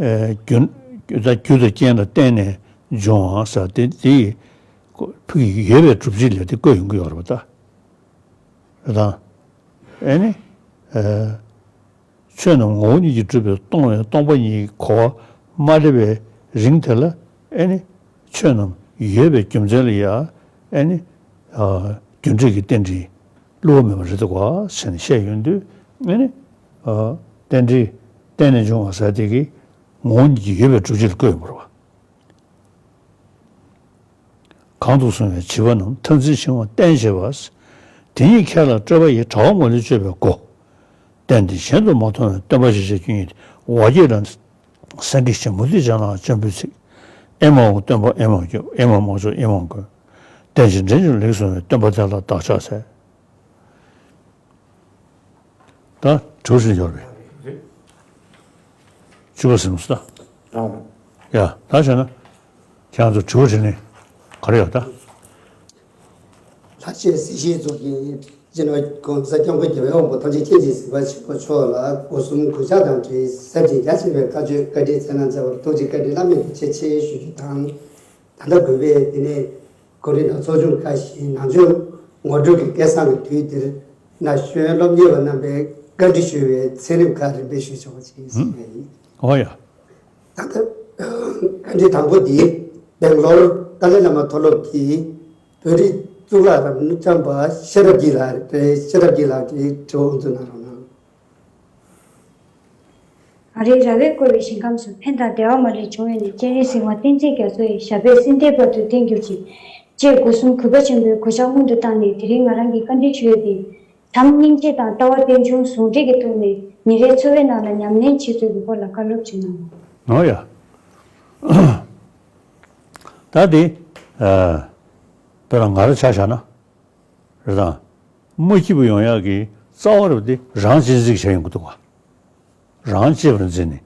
ཨེ་རྒྱུ། རྒྱུ་དང་རྐྱེན་ལ་བརྟེན་ནས་འབྱུང་བ་ཟེར་དེ་དེ་ཡི་ཁོ་ཕུགས་ཡོད་པའི་སྒྲུབ་བྱེད་ལས་དེ་བཀོད་ཡོང་གི་ཡོད་རེད་པ་ད། རེད་དང་། ཨེ་ནི། ཨེ། ཆོས་རྣམས་ངོ་བོ་ཉིད་ཀྱིས་གྲུབ་པས་སྟོང་བས། སྟོང་པ་ཉིད་ཀྱི་གོ་བ་མ་སླེབས་པའི་རིང་དེ་ལ་ཨེ་ནི། ཆོས་རྣམས་ཡོད་པའི་རྒྱུ་མཚན་ལ་ཡ་ཨེ་ནི། ཨ་རྒྱུ་འབྲས་ཀྱི་རྟེན་འབྲེལ་བསླུ་བ་མེད་པ་རེད་འདུག་ག་ཟེར་ནས་བཤད་ཡོང་དུས། ཨེ་ནི། ཨ་རྟེན་འབྲེལ་བརྟེན་ནས་འབྱུང་བ་ཟེར་དེ་གི་ངོ་བོ་ཉིད་ཀྱིས་ཡོད་པའི་སྒྲུབ་བྱེད་ལ་བཀོད་ཡོང་བ་རེད་པ། གང་དུ་སོང་བའི་བྱིས་པ་རྣམས། མཐར་འཛིན་འཆིང་བ་བརྟེན་བྱས་པ། དེ་ཉིད་ཁས་བླངས་སྤྲོས་པ་ཡི། དྲ་བ་མ་ལུས་གཅོད་པའི་སྒོ། རྟེན་འདི་གཞན་དུ་མ་མཐོང་བས། སྟོན་པ་ཞེས་བྱ་ཁྱོད་ཉིད་དེ། ཝ་ཀྱེ་ལན་སེང་གེ་བཞིན། མུ་སྟེགས་སྤྱང་ལ་སྤྱང་པོའི་ཚིག། ཨེ་མ་འོང་སྟོན་པ་ཨེ་མ་སྐྱོབ། ཨེ་མ་མ་འབྱོར་ཨེ་མ་མགོན། བསྟན་བཅོས་འདྲེན་ཅིང་ལེགས་གསུངས་པའི། སྟོན་པ་དེ་ལ་བདག་ཕྱག་འཚལ། ད་དྲི་བ་ཞིག་ཡོད་རེད། བཅུ་པ་ཟིན་སོང་ད། ཡ། ད་བྱས་ན་ཁྱེད་རང་ཚོ་དྲི་བ་དྲིས་ལན་ག་རེ་ཡོད་ད། ལྷ་ཆོས་སྲིད་ཞིའི་གཙུག་གི་སྤྱི་ནོར་༸གོང་ས་༸སྐྱབས་མགོན་རྒྱལ་བའི་དབང་པོ་ཐམས་ཅད་མཁྱེན་ཅིང་གཟིགས་པ་ཆེན་པོ་མཆོག་ལ་སྒོ་གསུམ་གུས་ཕྱག་དང་འབྲེལ་ཟབ་ཅིང་རྒྱ་ཆེ་བའི་བཀའ་ཆོས་བཀའ་དྲིན་སྩལ་གནང་མཛད་པར་ཐུགས་རྗེ་བཀའ་དྲིན་བླ་མེད་ཀྱི་ཆེ་ཆེ་ཞུ་རྒྱུ་དང་། ད་ལྟ་གུས་པས་དེ་ནས་གོ་རིམ་དང་ཚོགས་ཆུང་ཁག་བཞིའི་ནང་ཆོས་ངོ་སྤྲོད་ཀྱི་སྐལ་བཟང་གི་དུས་འདིར་ན་གཞོན་སློབ་གཉེར་བ་རྣམ་པས་བཀའ་འདྲི་ཞུ་བའི་ཚན་རིག་ཁག་རིམ་པས་ཞུས་ཆོག་པ་ཞིག་ཡིན་ཟེར་བ་ཡིན། ཨོ་ཡ། ད་ལྟ་བཀའ་འདྲི་དང་པོ་འདི་སྦེང་ལོར་ཏཱ་ལའི་བླ་མ་མཐོ་སློབ་ཀྱི་བོད་རིགས་གཙུག་ལག་རབ་འབྱམས་པ་ཤེས་རབ་རྒྱལ་ལགས་རེད། ཤེས་རབ་རྒྱལ་ལགས་ཀྱིས་དྲི་བ་དབུ་འཛུགས་གནང་རོགས་གནང་། ཨ་རིའི་ར་བས་བསྐོར་བའི་ཞིང་ཁམས་སུ། ཕན་དང་བདེ་བ་མ་ལུས་འབྱུང་བའི་གནས། སྤྱན་རས་གཟིགས་དབང་བསྟན་འཛིན་རྒྱ་མཚོ་ཡི། ཞབས་པད་སྲིད་མཐའི་བར་དུ་བརྟན་གྱུར་ཅིག་ཅེས་སྒོ་གསུམ་གུས་པ་ཆེན་པོས་གུས་ཕྱག་སྔོན་དུ་བཏང་ནས། དེ་རིང་ང་རང་གིས་བཀའ་འདྲི་ཞུ་ཡས་འདི། བྱམས་སྙིང་རྗེ་དང་ལྟ་བ་རྟེན་འབྱུང་ཟུང་འབྲེལ་གྱི་ཐོག་ནས་ཉིན་རེའི་འཚོ་བའི་ནང་ལ་ཉམས་ལེན་བྱེད་ཚུལ་གྱི་སྐོར་ལ་བཀའ་སློབ་ཅིག་གནང་རོགས། ཨོ་ཡ། ད་དེ། ཨ། དཔེར་ན་ང་རང་ཆ་བཞག་ན། རེད་དང་། མ་སྐྱིད་པོ་ཡོང་ཡག་གི་རྩ་བ་རུ་དེ་རང་གཅེས་འཛིན་བྱས་ཡོང་གི་འདུག་བ། རང་གཅེས་པར་འཛིན་ནས་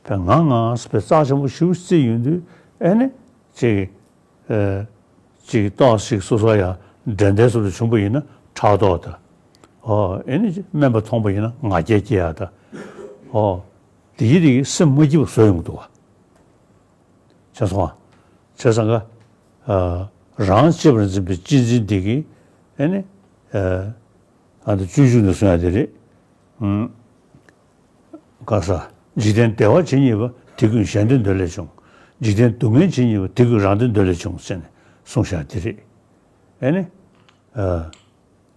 དཔེ་ང་ང་ཟེར་བའི་རྩ་ཆེན་པོ་ཞེ་པོ་བརྩིས་ཡོང་དུས། ཨེ་ནི་ཅིག་ཨེ། ཅིག་ཏོག་ཙམ་སོ་སོ་ཡང་འགྲན་ཟླའི་བཟོ་འདྲ་བྱུང་པ་ཡིན་ན་ཕྲག་དོག་དང་། ཨོ། ཨེ་ནི་ཅིག་དམན་པ་མཐོང་པ་ཡིན་ན་ང་རྒྱལ་སྐྱེ་ཡག་དང་། ཨོ། དེ་ཡིས་དེ་གི་སེམས་མ་སྐྱིད་པ་བཟོ་ཡོང་གི་འདུག་བ། བྱས་སོང་ང་། བྱས་ཙང་ཀ་ཨ། རང་གཅེས་པར་འཛིན་པའི་གཅེས་འཛིན་འདི་གིས། ཨེ་ནི། ཨ། ཨ་ནི་སྤྱོད་འཇུག་ནས་གསུང་ཡ་དེ་རེད། ཨུམ། ག་ས། འཇིག་རྟེན་བདེ་བ་ཇི་སྙེད་པ། དེ་ཀུན་གཞན་དོན་འདོད་ལས་བྱུང་། འཇིག་རྟེན་སྡུག་བསྔལ་ཇི་སྙེད་པ། དེ་ཀུན་རང་དོན་འདོད་ལས་བྱུང་། ཟེར་ནས་གསུངས་བཞག་དེ་རེད། ཨེ་ནི། ཨ།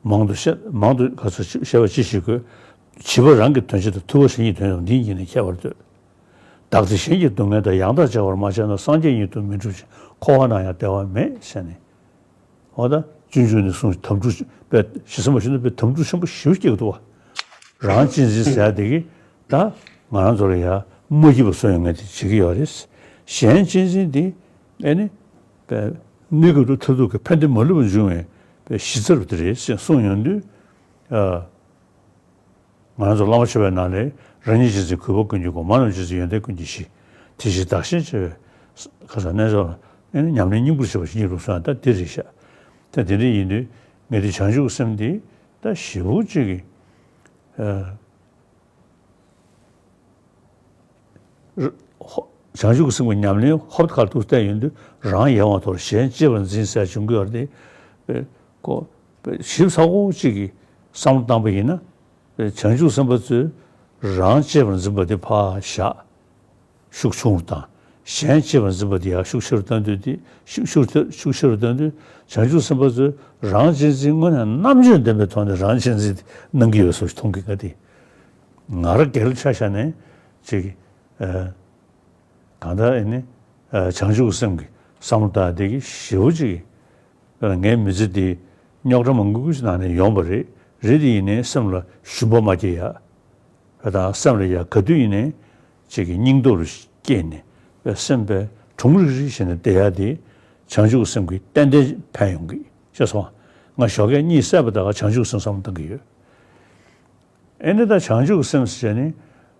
མང་དུ་བཤད། མང་དུ་ག་ཚོད་བཤད་པ་ཅི་ཞིག་དགོས། བྱིས་པ་རང་གི་དོན་བྱེད་དང་། ཐུབ་པ་གཞན་གྱི་དོན་དུ་འདི་ཉིད་ནི་ཁྱད་པར་འདོད། བདག་ཚེ་གཞན་གྱི་སྡུག་བསྔལ་དང་། ཡང་དག་བྱ་བར་མ་བྱས་ན། སངས་རྒྱས་ཉིད་དུ་མི་འགྲུབ་ཅིང་། འཁོར་བ་ན་ཡང་བདེ་བ་མེད། ཟེར་ནས། འོ་ད་སྤྱོད་འཇུག་ནས་གསུངས། དམ་ཕྲུག་པའི་ཞེ་ས་མ་ཞུ་ན་པའི་དམ་ཕྲུག་ཆེན་པོ་ཞེ་པོ་སྐྱེ་གི་འདུག་བ། རང་གཅེས་འཛིན་ཟེར་ཡ་དེ་གིས་ད་ང་རང་ཚོ་ལ་ཡ་མ་སྐྱིད་པ་བཟོ་ཡོང་མཁན་དེ་བྱེད་ཀྱི་ཡོད་རེད། གཞན་གཅེས་འཛིན་དེ་ཨེ་ནི་པའི་གནས་སྐབས་དུ་མཐར་ཐུག་གི་ཕན་བདེ་མ་ལུས་པ་འབྱུང་བའི་པའི་གཞི་རྩ་རུ་དེ་རེད་ཟེར་གསུངས་ཡོང་དུས། ཨ། ང་རང་ཚོ་བླ་མ་མཆོད་པའི་ནང་ནས་རང་ཉིད་གཅེས་འཛིན་གུས་པ་ཀུན་གྱི་སྒོ། མ་རྣམས་གཅེས་འཛིན་ཡོན་ཏན་ཀུན་གྱི་གཞི། དེ་བཞིན་བདག་གཞན་བརྗེ་བའི་ཁ་ས་རྣལ་འབྱོར་ལ། ཨེ་ནི་ཉམས་ལེན་སྙིང་པོར་བྱེད་པ་ཞིག་ཉིད་དུ་གསུངས་ཡ་ད་འདི་རེད་ཤག་ད་དེ་འདྲ་ཡིན་དུས་ངས་དེ་བྱང་ཆུབ་ཀྱི་སེམས་འདི་ད་ཞེ་པོ་ཅིག་གི། ཨ། ར། ཧོ། བྱང་ཆུབ་ཀྱི་སེམས་ཀྱི་ཉམས་ལེན་ཧོབ་ཁར་ཐུག་བལྟས་ཡོང་དུས་རང་ཡལ་བ་དོར་གཞན་གཅེས་པར་འཛིན་ཟེར་བྱུང་གི་ཡོད་རེད་དེ། ཨེ། ཁོ། ཞིབ་ཚགས་པོ་ཅིག་གིས་བསམ་བློ་བཏང་པ་ཡིན་ན། བྱང་ཆུབ་སེམས་དཔའ་ཚོས་རང་གཅེས་པར་འཛིན་པ་དེ་ཕར་བཞག་ཤུགས་ཆུང་རུ་བཏང་། གཞན་གཅེས་པར་འཛིན་པ་དེ་ཡང་ཤུགས་ཆེ་རུ་བཏང་དུས། དེ་ཤུགས་ཤུགས་ཆེ་ཤུགས་ཆེ་རུ་བཏང་དུས། བྱང་ཆུབ་སེམས་དཔའ་ཚོས་རང་གཅེས་འཛིན་དངོས་གནས་རྣམ་དཔྱོད་ལྡན་པའི་ཐོག་ནས་རང་གཅེས་འཛིན་དེ་གནང་གི་ཡོད་བཟོ་ཞིག་མཐོང་གི། ག་དེ་ང་རང་སྒེར་ལ་ཆ་བཞག་ནས་ཅིག་ཨ། གང་ལྟར་ཨེ་ནི། ཨ། བྱང་ཆུབ་ཀྱི་སེམས་ཀྱི་བསམ་བློ་བཏང་དེ་གི་ཞེ་པོ་ཅིག་ཨ། ངའི་མི་ཚེ་འདི་རྙོག་དྲ་མང་པོ་ཞིག་ནང་ནས་ཡོང་བ་རེད། རེད་དེ་ཡིན་ནའི་སེམས་ལ་ཞུམ་པ་མ་སྐྱེ་ཡ། ཨ། དང་སེམས་ལ་ཡ་ག་དུས་ཡིན་ནའི་ཅིག་གི་སྙིང་སྟོབས་རུ་སྐྱེས་ནས་སེམས་པའི་གྲུང་རིག་རིག་བྱས་ནས་བསྡད་ཡ་དེ་བྱང་ཆུབ་ཀྱི་སེམས་ཀྱིས་ཏན་ཏན་ཕན་ཡོང་གི། ཤེས་སོང་། ང་ཞོགས་ཀས་གཉིད་སད་པ་དང་བྱང་ཆུབ་སེམས་བསམ་བློ་གཏོང་གི་ཡོད། ཨེ་ནི་ད་བྱང་ཆུབ་སེམས་ཟེར་ནི་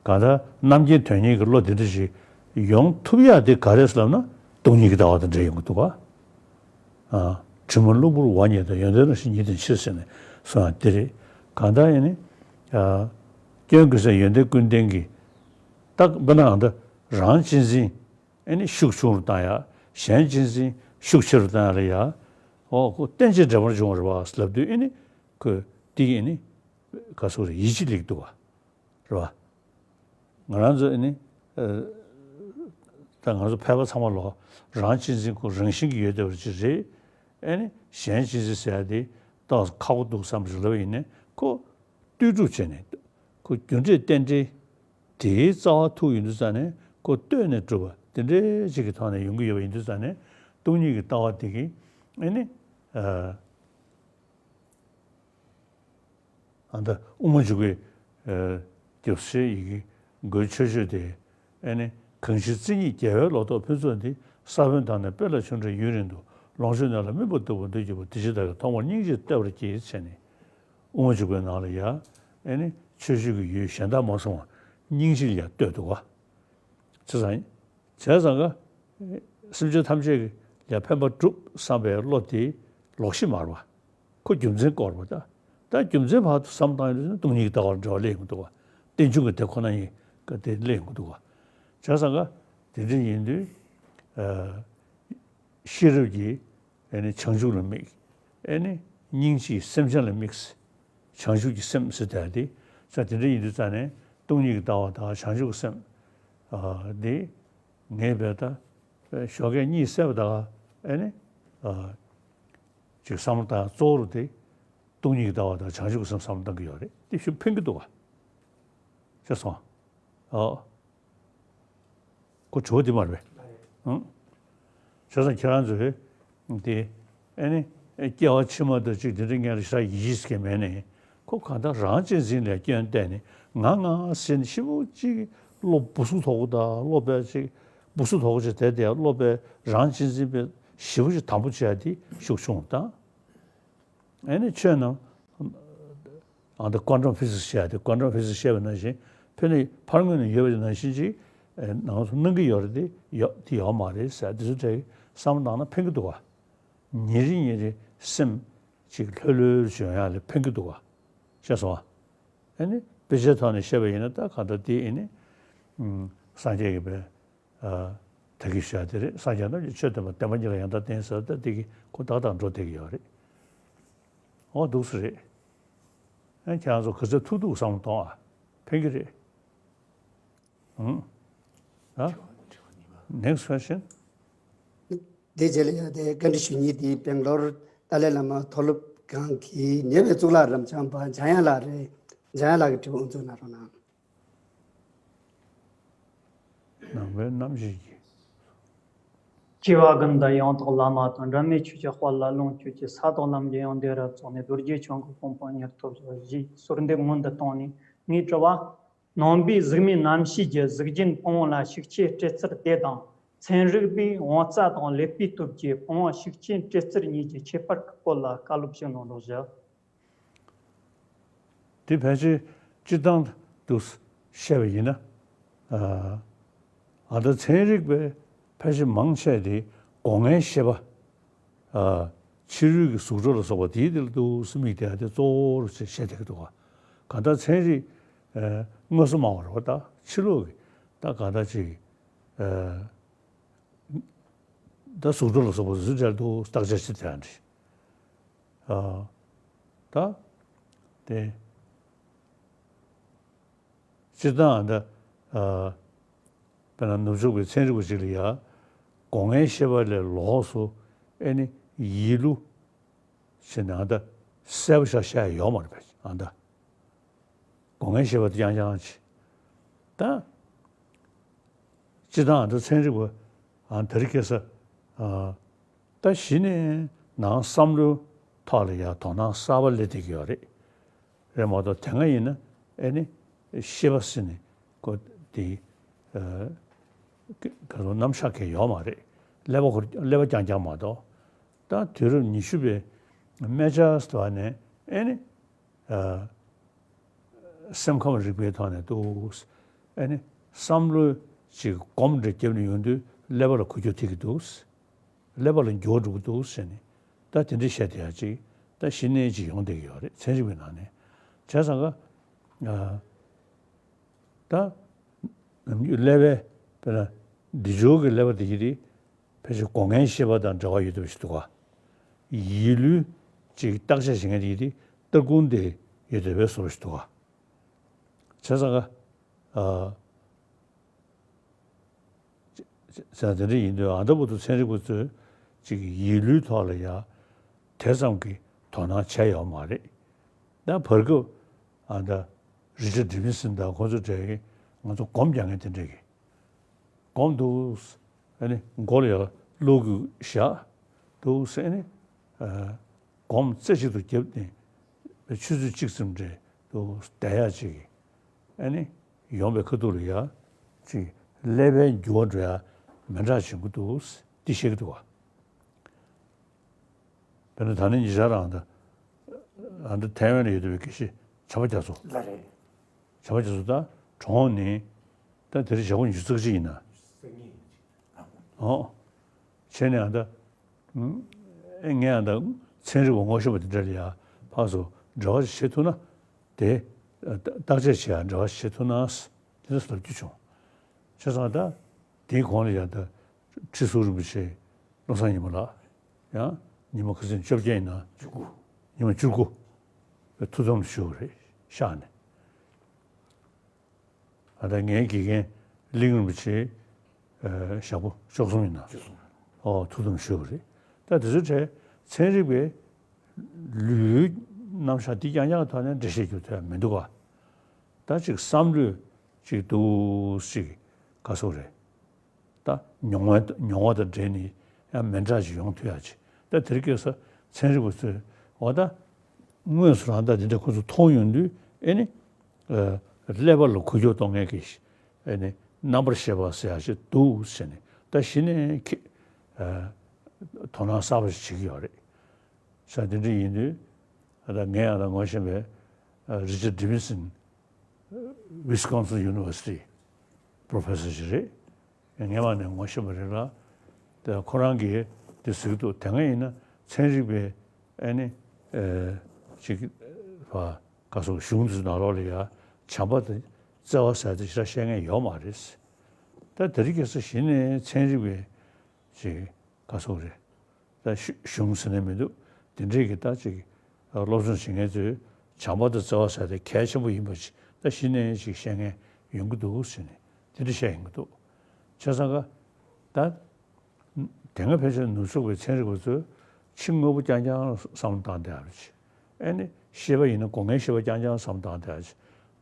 གང་ལྟར་རྣམ་མཁྱེན་དོན་གཉེར་གྱི་བློ་དེ་འདྲ་ཞིག་ཡོང་ཐུབ་ཡག་དེ་ག་རེ་ཟེར་ལབ་ན། སྟོང་ཉིད་ཀྱི་ལྟ་བ་དང་འབྲེལ་ཡོང་གི་འདུག་ག་ཨ། དྲི་མ་གློ་བུར་འོ་བརྒྱལ་དང་། ཡོན་ཏན་རང་བཞིན་ཉིད་དུ་མཆིས་ཟེར་ནས་གསུངས་ཡག་དེ་རེད། གང་ལྟར་ཨེ་ནི། ཨ། སྐྱོན་ཀུན་ཟད་ཡོན་ཏན་ཀུན་ལྡན་གྱི། ད་དཔེར་ན་གང་ལྟར་རང་གཅེས་འཛིན་ཨེ་ནི་ཤུགས་ཆུང་རུ་བཏང་ཡག་གཞན་གཅེས་འཛིན་ཤུགས་ཆེ་རུ་བཏང་ཡག་ལ་ཡ། ཨོ་ཁོ་རྟེན་ཅིང་འབྲེལ་པར་འབྱུང་བ་རེད་པ་ལབ་དུས། ཨེ་ནི་ཁོས་དེ་ཨེ་ནི་ག་སོགས་རེད། ཡིད་ཆེས་སླེབས་འདུག་བ། རེད་བ། ང་རང་ཚོ་ཨེ་ནི། ཨ། ད་ང་ཚོ་ཕལ་པ་ཚང་མ་ལོ་རང་གཅེས་འཛིན་ཁོ་རང་བཞིན་གྱིས་ཡོད་བསྡད་པ་ཅིག་རེད། ཨེ་ནི་གཞན་གཅེས་འཛིན་ཟེར་ཡག་དེ་ཏོག་ཙམ་ཁག་པོ་འདུག་བསམ་པ་ཞིག་ལབ་པ་ཡིན་ནའི་ཁོ་ལྟོས་གྲུབ་བྱས་ནས། ཁོ་རྒྱུ་འབྲས་རྟེན་འབྲེལ་དེའི་རྩ་བ་ཐུག་ཡོང་དུས་ཙ་ནས་ཁོ་ལྟོས་ནས་གྲུབ་པ་དེ་འདྲའི་ཅིག་གི་ཐོག་ནས་ཡོང་གི་ཡོད་པ་ཡིན་དུས་ཙ་ནས། སྟོང་ཉིད་ཀྱི་ལྟ་བ་དེ་གིས་ཨེ་ནི། ཨ། ཨ། ད་དབུ་མ་འཇུག་པའི། ཨ། སྐྱབས་སུ་མཆིའི་ཡི་གེ་མགོའི་མཆོད་བརྗོད་དེ། ཨེ་ནི། གང་ཕྱིར་བརྩེ་ཉིད་རྒྱལ་བའི་ལོ་ཏོག་ཕུན་ཚོགས་འདི། ས་བོན་དག་ནི་དཔེ་ལ་ཆུ་འདྲ་ཡུན་རིང་དུ། ལོངས་སྤྱོད་ནད་ལ་སྨན་པ་བཏུབ་པ་འདོད་ཀྱི་བུ། དེ་ཕྱིར་བདག་གིས་ཐོག་མར་སྙིང་རྗེ་བལྟ་བར་བགྱི་ཟེར་ནས། དབུ་མ་འཇུག་པའི་ནང་ལ་ཡ། ཨེ་ནི་ཆོས་སྤྱོད་ཀྱི་ཡུལ་གཞན་དག་མ་བཟུང་བར་སྙིང་རྗེ་ལ་ཡ་ལྟོས་འདུག་ག་བྱས་ཙང་། བྱས་ཙང་ག་སེམས་ཅན་ཐམས་ཅད་ཀྱི་ལ་ཕན་པ་སྒྲུབ་བསམ་པའི་བློ་དེ་ལོག་ཤེས་མ་རེད་པ། ཁོ་རྒྱུ་མཚན་སྐོར་བ་ད། ད་རྒྱུ་མཚན་བར་དུ་བསམ་བཏང་ཡོང་དུས་སྟོང་ཉིད་ཀྱི་ལྟ་བ་ལ་འབྲེལ་བ་སླེབས་ཡོང་གི་འདུག་ག་རྟེན་འབྱུང་གི་དེ་ཁོ་ན་ཡིན་ག་དེ་སླེབས་ཡོང་གི་འདུག་ག་བྱས་ཙང་ག་དེ་འདྲ་ཡིན་དུས། ཤེས་རབ་ཀྱིས་ཨེ་ནི་བྱང་ཆུབ་ལ་དམིགས། ཨེ་ནི་སྙིང་རྗེས་སེམས་ཅན་ལ་དམིགས། བྱང་ཆུབ་ཀྱི་སེམས་ཟེར་དེ་དེ། ས་དེ་འདྲ་ཡིན་དུས་ཙང་ནས་སྟོང་ཉིད་ཀྱི་ལྟ་བ་དང་བྱང་ཆུབ་ཀྱི་སེམས། ཨ། འདི་ངས་བལྟས་ད་ཞོགས་ཀས་གཉིད་སད་པ་དང་ཨེ་ནི། ཨ། ཅིག་བསམ་བློ་བཏང་གཙོ་བོ་རུ་དེ་སྟོང་ཉིད་ཀྱི་ལྟ་བ་དང་བྱང་ཆུབ་ཀྱི་སེམས་བསམ་བློ་བཏང་གི་ཡོད་རེད། དེ་ཞིག་ཕན་གྱི་འདུག་ག་ཤེས་སོང་། ཨོ། ཁོ་དྲི་བ་དེ་མ་རེད་པས། ཨང་། བྱས་ཙང་ཁྱེད་རང་ཚོས་དེ་ཨེ་ནི་སྐྱེ་བ་ཕྱི་མ་དང་ཅིག་དེ་འདྲ་ངས་ལ་ཞེ་དྲག་ཡིད་ཆེས་ཀྱི་མེད་ནས། ཁོ་གང་ལྟར་རང་གཅེས་འཛིན་ལ་སྐྱོན་བལྟས་ནས་ང་ང་ཟེར་ནས་ཞེ་པོ་ཅིག་བློ་སྦུ་སུག་དོག་པོ་དང་བློ་དཔེ་ཅིག་སྦུ་སུག་དོག་པོ་ཅིག་དེ་དེ་བློ་དཔེ་རང་གཅེས་འཛིན་པའི་ཞེ་པོ་ཅིག་དམ་པོ་བྱས་ཏེ་ཤུགས་ཆུང་དང་། ཨེ་ནི་ཆོས་རྣམས། ཨ། ད་ཀོན་ཊམ་ཕི་ཟིག་སི་བཤད་དེ། ཀོན་ཊམ་ཕི་ཟིག་སི་བཤད་པ་ནང་བཞིན་ཕ་ནི་ཕར་ངོས་ནས་ཡོད་པ་ནང་བཞིན་ཅིག་ཨེ། ནང་དུ་སྣང་གི་ཡོད་རེད་དེ། ཡོད་དེ་ཡོད་མ་རེད་ཟེར། དེ་ཚོ་དེ་བསམ་བློ་བཏང་ན་ཕན་གི་འདུག་ག་ཉིན་རེ་ཉིན་རེ་སེམས་ཅིག་ལྷོད་ལྷོད་བྱུང་ཡག་ལ་ཕན་གི་འདུག་ག་ཤེས་སོང་ཨ། ཨེ་ནི་དཔེ་ཆའི་ཐོག་ནས་བཤད་པ་ཡིན་ན་ད་གང་ལྟར་དེ་ཨེ་ནི། ཨུམ། སངས་རྒྱས་ཀྱི་བའི། ཨ། ད་གིན་བཤད་དེ་རེད། སངས་རྒྱས་རྣམས་ཀྱིས་ཆོས་བསྟན་པ། བསྟན་པ་ཉིད་ལ་ཡང་དག་བརྟེན་ཟེར། ད་དེ་གི་ཁོ་ཏག་ཏག་འགྲོ་བསྡད་ཀྱི་ཡོད་རེད། འོ་འདུག་སེ་རེད། ཨ། ཁྱེད་རང་ཚོ་ག་ཚོད་ཐུབ་ཐུབ་བསམ་བློ་གཏོང་ཨ། ཕན་གྱི་རེད། ཨང་། ཨ། Next question. དེ་རྗེས་ལ་ཡང་དེ་བཀའ་འདྲི་ཞུ་མཁན་དེ་སྦེང་ལོར་ཏཱ་ལའི་བླ་མ་མཐོ་སློབ་ཁང་གི་ཉེ་བའི་གཙུག་ལག་རབ་འབྱམས་པ་འཇམ་དབྱངས་ལགས་རེད། འཇམ་དབྱངས་ལགས་ཀྱི་དྲི་བ་དབུ་འཛུགས་གནང་རོགས་གནང་། ནང་པའི་རྣམ་ཤེས་ཀྱི། སྐྱེ་བ་ཀུན་ཏུ་ཡང་དག་བླ་མ་དང་། འབྲལ་མེད་ཆོས་ཀྱི་དཔལ་ལ་ལོངས་སྤྱོད་ཅིང་། ས་དང་ལམ་གྱི་ཡང་སྡེ་རབ་རྫོགས་ནས། རྡོ་རྗེ་འཆང་གི་གོ་འཕང་མྱུར་ཐོབ་ཤོག་ཞེས་གསོལ་འདེབས་སྔོན་དུ་བཏང་ནས་ངའི་དྲི་བ། ནང་པའི་གཟུགས་མེད་རྣམ་ཤེས་ཀྱི་གཟུགས་ཅན་ཕུང་པོ་ལ་ཤུགས་རྐྱེན་སྤྲད་ཚུལ་དེ་དང་། ཚན་རིག་པས་དབང་རྩ་དང་ཀླད་པའི་སྟོབས་ཀྱིས་ཕུང་པོ་ཤུགས་རྐྱེན་སྤྲད་ཚུལ་གཉིས་ཀྱི་ཁྱད་པར་གྱི་སྐོར་ལ་བཀའ་སློབ་ཞུ་གནང་རོགས་ཞུ། དེ་ཕལ་ཆེར་སྤྱིར་བཏང་དུ་བཤད་པ་ཡིན་ན། ཨ། ཨ། ད་ཚན་རིག་པས་ཕལ་ཆེར་མང་ཆེ་དེ་སྒོ་ལྔའི་ཤེས་པ། ཨ། ཕྱི་རོལ་གྱི་གཟུགས་སྒྲ་ལ་སོགས་པ་དེའི་དེ་ལ་འདུག་སེ་དམིགས་བསྡད་ཡ་དེ་གཙོ་བོར་བྱས་བཤད་བསྡད་ཀྱི་འདུག་ག་གང་ལྟར་ཚན་རིག་ཨ། དངོས་སུ་མང་བ་རེད་པ། ད་ཕྱི་ལོགས་ཀྱི་ད་གང་ལྟར་ཅིག་ཨ། ད་གཟུགས་སྒྲ་ལ་སོགས་པ་གཟུགས་སྒྲ་དུ་བརྟག་དཔྱད་བྱེད་དེ་ཡང་འདྲི། ཨ། ད་དེ་སྤྱིར་བཏང་ད། ཨ། དཔེར་ན་ནུབ་ཕྱོགས་པའི་ཚན་རིག་པ་ཅིག་ལ་ཡ། སྒོ་ལྔའི་ཤེས་པ་ལས་ལོགས་སུ་ཨེ་ནི་ཡིད་བློ་ཟེར་ནས་ཨ། ད་གསལ་པོ་ཞིག་བཤད་ཡ་ཡོད་མ་རེད་པས། ཨ། ད། སྒོ་ལྔའི་ཤེས་པ་དེ་རྐྱང་རྐྱང་ཅིག་ད། སྤྱིར་བཏང་ཨ། ད་ཚན་རིག་པ་ཨ། དེ་རིང་ཁ་སང་ཨ། ད་གཞི་ནས་ནང་བསམ་བློའི་ཐོག་ལ་ཡ་དོ་སྣང་གསར་པ་སླེབས་བསྡད་ཀྱི་ཡོད་རེད། རེད་མ་གཏོགས་དེ་སྔ་ཡིན་ན་ཨེ་ནི་ཤེས་པ་ཟེར་ནས་ཁོ་དེ་ཨ། ག་རེ་རྣམ་གཞག་གི་ཡོད་མ་རེད། ཀླད་པ་ཁོ་ཀླད་པ་རྐྱང་རྐྱང་མ་གཏོགས། ད་དུས་རབས་ཉི་ཤུ་པའི་སྨད་ཆར་ཟེར་བ་ནས་ཨེ་ནི། ཨ། སེམས་ཁམས་རིག་པའི་ཐོག་ནས་འདུག་ཨེ་ནི་བསམ་བློ་ཅིག་སྒོམ་འདྲ་བརྒྱབ་ནས་ཡོང་དུས་ཀླད་པ་ལ་འགུལ་སྐྱོད་ཐེབས་ཀྱི་འདུག་ཀླད་པ་ལ་འགྱུར་བ་འགྲོ་གི་འདུག་ཟེར་ནས་ད་དེ་འདྲ་བཤད་བསྡད་ཡ་ཅིག་ད་གཞི་ནས་ཅིག་ཡོང་བསྡད་ཀྱི་ཡོད་རེད། ཚན་རིག་པའི་ནང་ནས། བྱས་ཙང་ཀ་ཨ། ད་ནམ་རྒྱུན་ཀླད་པའི་དཔེར་ན་འདི་ཕྱོགས་ཀྱི་ཀླད་པ་དེ་གྱིས་དེ། ཕལ་ཆེར་སྒོ་ལྔའི་ཤེས་པ་དང་འབྲེལ་བ་ཡོད་བསྡད་པ་ཞིག་འདུག་ག་ཡིད་བློའི་ཅིག་བརྟག་དཔྱད་བྱེད་མཁན་དེ་ཡིན་དུས་སྟ་གོན་དེ་ཡོད་བསྡད་པའི་བཟོ་འདྲ་ཞིག་འདུག་ག་བྱས་ཙང་ཀ་ཨ། བྱས་ཙང་དེ་འདྲ་ཡིན་དུས་ཨ། ད་བར་དུ་ཚན་རིག་པ་ཚོས་ཅིག་ཡིད་བློའི་ཐོག་ལ་ཡ་དེ་ཙམ་གྱི་དོ་སྣང་བྱས་ཡོད་མ་རེད། ད་བར་སྐབས་ཨ། ད་རི་ཅར་ཌི་ཝི་སན་དང་ཁོང་ཚོ་འདྲ་གི་ང་ཚོ་སྒོམ་རྒྱག་མཁན་དེ་འདྲ་གི་སྒོམ་འདུག་ཨ་ནི་མགོ་ལ་ཡར་བླུག་གི་བཞག་འདུག་ཨ་ནི་སྒོམ་རྩེ་གཅིག་ཏུ་བརྒྱབ་ནས་ཆུ་ཚོད་གཅིག་ཙམ་འདྲ་འདུག་བསྡད་ཡག་ཅིག་ཨ་ནི་ཡོང་བའི་ཁ་ཐུག་ལ་ཡ་ཅིག་ཀླད་པའི་འགྱུར་བ་འགྲོ་ཡ་མི་འདྲ་བྱུང་གི་འདུག་འདི་བཤད་ཀྱི་འདུག་ག། དཔེར་ན་ད་ནི་ཉེ་ཆར་རང་ད་ཨ་ད་ཐའེ་ཝན་ལ་ཡོད་བསྡད་པའི་དགེ་བཤེས་བྱམས་པ་རྒྱ་མཚོ། ལགས་རེད། བྱམས་པ་རྒྱ་མཚོ་ད་གྲོངས་ནས་ད་དེ་རིང་ཞག་པོ་ཉི་ཤུ་རྩ་གཅིག་ཡིན་ན། ཨོ། བྱས་ནས་ཨ་ད་ཨེ་ངས་ཨ་ད་ཚན་རིག་པ་ངོ་ཤེས་པ་དེ་འདྲ་ལ་ཡ་ཕར་ཚུར་འབྲེལ་བ་ཞིག་བྱེད་ཐུབ་ན་དེ་བརྟག་དཔྱད་བྱེད་ཡ་འབྲེལ་བ་ཞིག་བྱེད་ཐུབ་ན་དེ་འདྲ་ལབ་རྒྱུ་བྱུང་། བྱས་ཙང་ད་དེའི་གོང་ལ་ཡ་ད་ཁྲི་ཟུར་རིན་པོ་ཆེ་བློ་བཟང་ཉི་མ་ལགས་ཡང་ཉི་མ་ཁ་སང་བཅོ་བརྒྱད་ཡིན་ན་བཅུ་དགུ། ཉི་མ་བཅུ་དགུ་ཐུགས་དམ་བཞུགས་རེད་ཤག་ནས། ཨ་ད་ངའི་དགེ་རྒན་གླིང་རིན་པོ་ཆེ་ཞག་པོ་བཅུ་གསུམ་ཡིན་ན་ཨོ་ཐུགས་དམ་བཞུགས་རེད། ད་དེ་ཚོའི་གྲས་ཚན་རིག་པའི་ལུས་རྣམ་གཞག་འདི་རྐྱང་རྐྱང་གི་ཐོག་ནས་འགྲེལ་བཤད་རྒྱུ་དེ་མི་འདུག་ག། ད་ཅིག་བསམ་བློས་ཅིག་འདུག་ཅིག་ག་སོག་རེད། ད་མྱོང་བ་མྱོང་བ་དང་འབྲེལ་ནས་ཡང་མི་འདྲ་ཅིག་ཡོང་ཐུབ་ཡ་ཅིག། ད་དེ་རིང་ཁ་སང་ཚན་རིག་པ་ཚོས་འོ་ད་དངོས་སུ་རང་ད་དེ་འདྲ་ཁོ་ཚོ་མཐོང་ཡོང་དུས་ཨེ་ནི་ཀླད་པ་ལ་འགུལ་སྐྱོད་གཏོང་མཁན་གྱི་ཨེ་ནི་རྣམ་པར་ཤེས་པ་ཟེར་ཡ་ཅིག་འདུག་ཟེར་ནས་ད་གཞི་ནས་ཁྱེད་དོ་སྣང་གསར་པ་ཞིག་བྱེད་ཀྱི་ཡོད་རེད། ས་དེ་འདྲ་ཡིན་དུས་ད་ངས་ཡང་ད་ངོ་ཤེས་པའི་Richard Davidson Wisconsin University professor ཞིག་རེད། ངས་མ་ནས་ངོ་ཤེས་པ་རེད་ལ། དེ་ཁོ་རང་གིས་དེ་ཟེར་གྱི་འདུག། དེ་སྔ་ཡིན་ན་ཚན་རིག་པའི་ཨེ་ནི་ཅིག་བ་ག་སོགས་གཞུང་དེ་ནང་ལོགས་ལ་ཡ་བྱམས་པ་དང་བརྩེ་བ་ཟེར་དེ་ཞེ་དྲག་བཤད་མཁན་ཡོད་མ་རེད། ད་དེ་རིང་ཁ་སང་གཞི་ནས་ཚན་རིག་པའི་ཅིག་ག་སོགས་རེད། ད་གཞུང་ཟེར་ནས་མི་འདུག། དེ་འདྲས་ཀྱི་ད་ཅིག་སློབ་སྦྱོང་བྱེད་མཁན་ཚོས་བྱམས་པ་དང་བརྩེ་བ་ཟེར་དེ་གལ་ཆེན་པོ་ཡིན་པ་ཅིག་ད་གཞི་ནས་ཅིག་བཤད་མཁན་ཡོང་གི་འདུག་ཟེར་ནས་དེ་འདྲ་བཤད་ཡོང་གི་འདུག། བྱས་ཙང་ཀ་ད་དེ་སྔ་ཕལ་ཆེར་ནུབ་ཕྱོགས་པའི་ཚན་རིག་པ་ཚོས་ཕྱི་དངོས་པོ་རྐྱང་རྐྱང་བསམ་བློ་བཏང་བསྡད་ཡ་རེད། ཨེ་ནི་ཤེས་པ་ཡིན་ན་སྒོ་ལྔའི་ཤེས་པ་རྐྱང་རྐྱང་བསམ་བློ་བཏང་བསྡད་ཡ་རེད།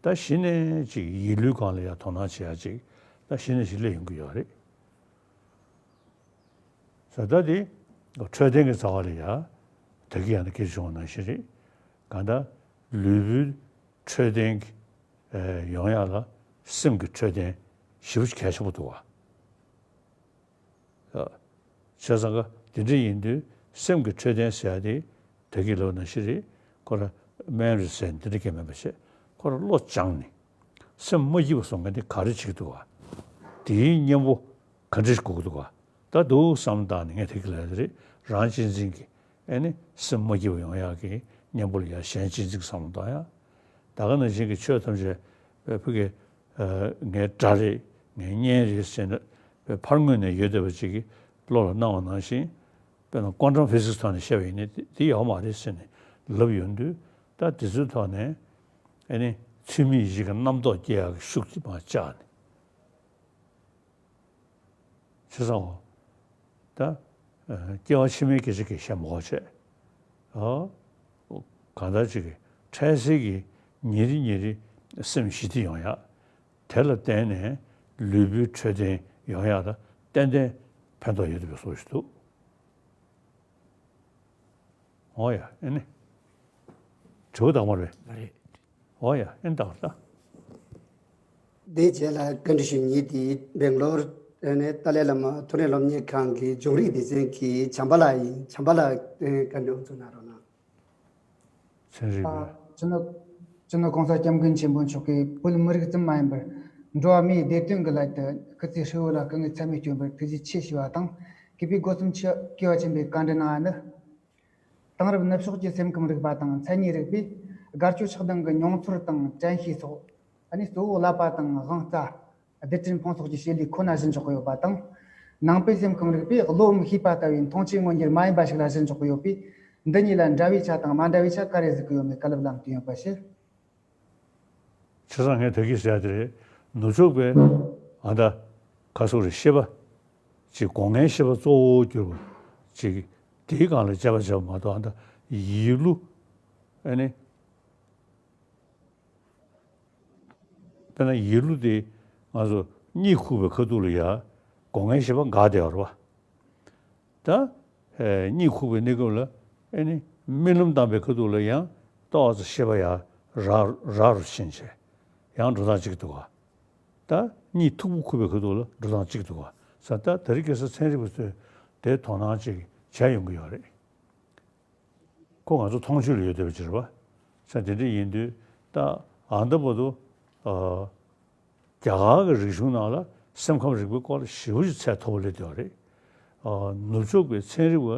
ད་གཞི་ནས་ཅིག་ཡིད་ལུས་སྒང་ལ་ཡ་དོ་སྣང་བྱེད་ཡ་ཅིག་ད་གཞི་ནས་ཅིག་སླེབས་ཡོང་གི་ཡོད་རེད། ས་ད་དེ་འཕྲོད་བསྟེན་གྱི་རྩ་བ་ལ་ཡ་ད་གི་ཡང་ན་སྐད་ཆ་བྱུང་བ་ནང་བཞིན་རེད། གང་ལྟར་ལུས་པོའི་འཕྲོད་བསྟེན་གྱི་ཡོང་ཡ་ལ་སེམས་ཀྱི་འཕྲོད་བསྟེན་ཞེ་པོ་ཅིག་གལ་ཆེན་པོ་འདུག་བ། བྱས་ཙང་ཀ་དེ་འདྲ་ཡིན་དུས་སེམས་ཀྱི་འཕྲོད་བསྟེན་ཟེར་ཡ་དེ་ད་གི་ལོ་ནང་བཞིན་རེད། ཁོ་ར་སྨན་རེད་ཟེར་འདི་འདྲ་གས་མེད་པ་བྱས་ཁོ་ར་བློ་སྦྱངས་ནས་སེམས་མ་སྐྱིད་པ་བཟོ་མཁན་དེ་ག་རེ་བྱེད་ཀྱི་འདུག་བ། དེའི་གཉེན་པོ་ག་འདྲ་ཞིག་དགོས་ཀྱི་འདུག་བ། ད་འདུག་བསམ་བཏང་ནས་ངས་དེ་གི་ལས་རེད། རང་གཅེས་འཛིན་གྱི་ཨེ་ནི་སེམས་མ་སྐྱིད་པ་ཡོང་ཡག་གི་གཉེན་པོ་ལ་ཡ་གཞན་གཅེས་འཛིན་གྱི་བསམ་བློ་བཏང་ཡ། ད་ག་ནང་བཞིན་གྱི་ཆོས་ཐམས་ཅད་བོད་ཀྱི་ངའི་དགྲ་རེད། ངའི་གཉེན་རེད་ཟེར་ནས་ཕར་ངོས་ནས་ཡོད་བསྡད་པ་ཅིག་གི་བློ་ལ་སྣང་བ་ནང་བཞིན་དཔེར་ན་ཀོན་ཊམ་ཕི་ཟིག་སི་ཐོག་ནས་བཤད་པ་ཡིན་ན་དེ་ཡོད་མ་རེད་ཟེར་ནས་ལབ་ཡོང་དུས་ད་དེ་ཚོའི་ཐོག་ནས་ཨེ་ནི་ཚུལ་མིན་ཡིད་བྱེད་ཀྱི་རྣམ་རྟོག་སྐྱེ་ཡག་གི་ཤུགས་ཀྱིས་མར་བཅག་ནས། བྱས་ཙང་འོ། ད། སྐྱེ་བ་ཕྱི་མའི་སྐད་ཆ་གི་བཤད་མ་དགོས་བྱས། ཨོ། གང་ལྟར་ཅིག་གི་འཕྲལ་སེལ་གྱི་ཉིན་རེ་ཉིན་རེ་སེམས་ཞི་བདེ་ཡོང་ཡག་དེ་ལ་བརྟེན་ནས་ལུས་པོའི་འཕྲོད་བསྟེན་ཡོང་ཡག་ལ་ཏན་ཏན་ཕན་ཐོགས་ཡོད་པའི་བཟོ་ཞིག་འདུག། འོ་ཡ་ཨེ་ནི། དྲི་བ་དང་མ་རེད། ཨ་རེད། འོ་ཡ་ཨེ་ནི་དང་ལ། དེའི་རྗེས་ལ་བཀའ་འདྲི་ཞུ་མཁན་དེ་སྦེང་ལོར་ནས་ཏཱ་ལའི་བླ་མ་མཐོ་རིམ་སློབ་གཉེར་ཁང་གི་སྦྱོང་རིག་སྡེ་ཚན་གྱི་བྱམས་པ་ལགས་ཡིན། བྱམས་པ་ལགས་བཀའ་འདྲི་འོ་ཚོ་གནང་རོགས་གནང་། ཚན་རིག་པས། སྤྱི་ནོར་སྤྱི་ནོར་གོང་ས་སྐྱབས་མགོན་ཆེན་པོ་མཆོག་གིས་བོད་མི་རིགས་ཙམ་མ་ཡིན་པར་འགྲོ་བ་མིའི་བདེ་དོན་གྱི་སླད་དུ་སྐུ་ཚེ་ཧྲིལ་བོ་ལ་དཀའ་ངལ་ཚད་མེད་བསྐྱོན་པར་ཐུགས་རྗེ་ཆེ་ཞུ་བ་དང་། གུས་པས་སྒོ་གསུམ་མཆོད་བཀུར་བ་ཆེན་པོས་བཀའ་འདྲི་གནང་བ་ནི། དེང་རབས་ནུབ་ཕྱོགས་ཀྱི་སེམས་ཁམས་རིག་པ་དང་མཚན་ཉིད་རིག་པས་དགའ་སྐྱོ་ཆགས་སྡང་གི་མྱོང་ཚོར་དང་དྲན་ཤེས་སོགས་ཨ་ནི་གཙོ་བོ་བསླབ་པ་དང་དབང་རྩ། རྡུལ་ཕྲན་ཕུང་སོགས་ཀྱི་བྱེད་ལས་ཁོ་ན་གཞིར་འཇོག་གི་ཡོད་པ་དང་། ནང་པའི་སེམས་ཁམས་རིག་པས་བློ་ཨུམ་ཤེས་པ་ལྟ་བུའི་མཐོང་ཆོས་མངོན་གྱུར་མ་ཡིན་པ་ཞིག་ལ་གཞིར་འཇོག་གི་ཡོད་པས། འདི་གཉིས་ལ་འདྲ་བའི་ཆ་དང་མ་འདྲ་བའི་ཆ་ག་རེ་གཟིགས་ཀྱི་ཡོད་མེད་བཀའ་སློབ་ལམ་སྟོན་ཡོད་པ་ཞུ། བྱས་ཙང་ངས་ད་གིན་ཟེར་ཡ་དེ་རེད། ནུབ་ཕྱོགས་པའི་ཨ་ད་ཁ་སོགས་རེད་ཤེས་པ། ཅིག་སྒོ་ལྔའི་ཤེས་པ་གཙོ་བོ་གྱུར་པ་ཅིག་དེའི་སྒང་ལ་དཔྱད་པ་བྱས་པ་མ་གཏོགས་ཨ་ད་ཡིད་བློ་ཨ་ནི། དཔེར་ན་ཡིད་བློ་དེ་ང་ཚོ་གཉིད་ཁུག་པའི་ཁ་ཐུག་ལ་ཡ་སྒོ་ལྔའི་ཤེས་པ་འགག་བསྡད་ཡོད་རེད་བ། ད། ཨེ། གཉིད་ཁུག་པའི་གནས་སྐབས་ལ་ཨེ་ནི་རྨི་ལམ་བཏང་པའི་ཁ་ཐུག་ལ་ཡང་ཏོག་ཙམ་ཤེས་པ་ཡར་རག་རག་རུ་ཕྱིན་བྱས་ཡང་འགྲོ་སྟངས་གཅིག་འདུག་ག། ད་གཉིད་མཐུག་པོ་ཁུག་པའི་ཁ་ཐུག་ལ་འགྲོ་སྟངས་གཅིག་འདུག་ག། ས་ད་དེ་རིང་ཁ་སང་ཚན་རིག་པ་ཚོས་ དེ་དོ་སྣང་ཅིག་བྱས་ཡོང་གི་ཡོད་རེད། ཁོ་ང་ཚོ་མཐོང་ཆོས་ལ་ཡོད་བསྡད་པ་ཅིག་རེད་པ། ས་དེ་འདྲ་ཡིན་དུས་ད་ཨ་ད་བར་དུ་ཨ། རྒྱ་གར་གྱི་རིག་གཞུང་ནང་ལ་སེམས་ཁམས་རིག་པའི་སྐོར་ལ་ཞེ་པོ་ཅིག་ཚད་མཐོ་པོ་སླེབས་བསྡད་པ་རེད། ཨ། ནུབ་ཕྱོགས་པའི་ཚན་རིག་པ་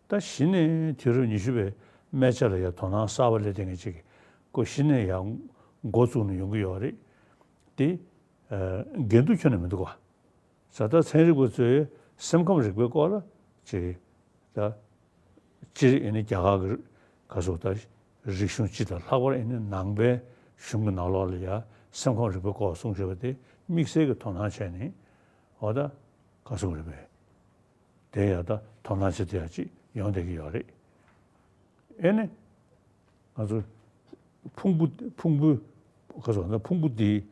ད་གཞི་ནས་དུས་རབས་ཉི་ཤུ་པའི་སྨད་ཆ་ལ་ཡང་དོ་སྣང་གསར་པ་སླེབས་བསྡད་མཁན་ཅིག་གི་སྐོར་གཞི་ནས་ཡང་འགོ་བཙུགས་ནས་ཡོང་གི་ཡོད་རེད། དེ་ཨ། འགལ་འདུ་ཁྱོན་ནས་མི་འདུག་ག་ས་ད་ཚན་རིག་པ་ཚོས་སེམས་ཁམས་རིག་པའི་སྐོར་ལ་ཅིག་ད་སྤྱིར་ཨེ་ནི་རྒྱ་གར་གྱི་ག་སོགས་ད་རིག་གཞུང་སྤྱི་དང་ལྷག་པར་ཨེ་ནི་ནང་པའི་གཞུང་གི་ནང་ལོགས་ལ་ཡ་སེམས་ཁམས་རིག་པའི་སྐོར་གསུང་བཞིན་པ་དེ་དམིགས་བསལ་གྱི་དོ་སྣང་བྱས་ནས་འོ་ད་ག་སོགས་རེད་པས། དེ་ཡ་ད་དོ་སྣང་བྱེད་དེ་ཡ་ཅིག་ཡོང་བསྡད་ཀྱི་ཡོད་རེད། ཨེ་ནི་ང་ཚོ་ཕུང་པོ་ཕུང་པོའི་ག་སོགས་ན་ཕུང་པོ་འདི་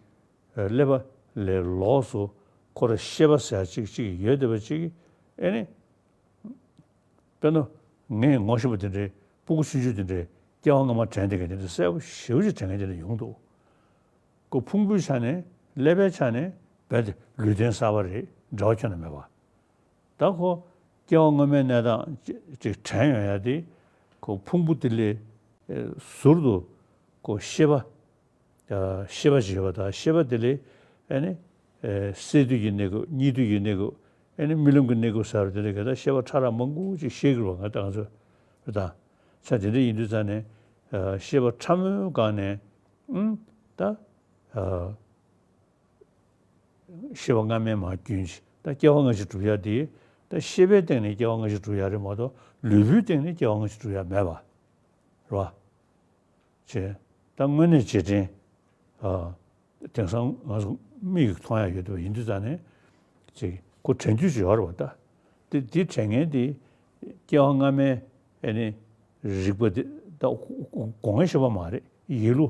ཀླད་པ་ལས་ལོགས་སུ་ཁོ་ར་ཤེས་པ་ཟེར་ཅིག་ཅིག་ཡོད་བསྡད་པ་ཅིག་ཨེ་ནི། དཔེར་ན། ངས་ངོ་ཤེས་པ་དེ་འདྲའི་སྤུ་གུ་ཆུང་ཆུང་དེ་འདྲའི་སྐྱེ་བ་སྔ་མ་དྲན་བསྡད་མཁན་དེ་འདྲ་གསལ་པོ་ཞེ་པོ་ཅིག་དྲན་མཁན་དེ་འདྲ་ཡོང་འདུག་ཁོ་ཕུང་པོའི་ཆ་ནས་ཀླད་པའི་ཆ་ནས་རྦད་དེ་ལུས་རྟེན་གསར་པ་རེད། འབྲེལ་བ་ཁྱོན་ནས་མེད་པ། ད་ཁོ་སྐྱེ་བ་སྔ་མའི་གནས་སྟངས་ཅིག་དྲན་ཡོང་ཡ་དེ་ཁོ་ཕུང་པོ་དེ་ལས་ཟུར་དུ་ཁོ་ཤེས་པ། ཤེས་པ་ཞིག་ཡོད་པ་དང་ཤེས་པ་དེ་ལས་ཨ་ནི་སད་དུས་ཀྱི་གནས་སྐབས་གཉིད་དུས་ཀྱི་གནས་སྐབས་ཨ་ནི་རྨི་ལམ་གྱི་གནས་སྐབས་ཟེར་བ་དེ་འདྲ་ག་ད་ཤེས་པ་ཕྲ་རགས་མང་པོ་ཅིག་ཤེས་ཀྱི་རེད་པ། ང་ད་ང་ཚོ་རེད་ད། ས་དེ་འདྲ་ཡིན་དུས་ཙང་ནས་ཤེས་པ་ཕྲ་མོའི་སྒང་ནས་ཨུམ་ད་ཤེས་པ་སྔ་མའི་མ་རྒྱུན་ཞིག་ད་སྐྱེ་བ་སྔ་ཕྱི་སྒྲུབ་ཡ་དེ་ད་ཤེས་པའི་སྟེང་ནས་སྐྱེ་བ་སྔ་ཕྱི་སྒྲུབ་ཡ་རེད་མ་གཏོགས་ལུས་པོའི་སྟེང་ནས་སྐྱེ་བ་སྔ་ཕྱི་སྒྲུབ་ཡ་མེད་པ་རེད་པ། བྱས། ད་དངོས་གནས་རྗེས་དྲན། ཨ། དེང་སང་ང་ཚོ་མིག་གིས་མཐོང་ཡ་ཡོད་པ་ཡིན་དུས་ཙང་ནས་ཅིག་ཁོ་དྲན་རྒྱུ་ཅིག་ཡོད་རེད་པ་ད། དེ་དེ་དྲན་མཁན་དེ་སྐྱེ་བ་སྔ་མའི་ཨ་ནི་རིག་པ་དེ་ད་སྒོ་ལྔའི་ཤེས་པ་མ་རེད། ཡིད་བློ་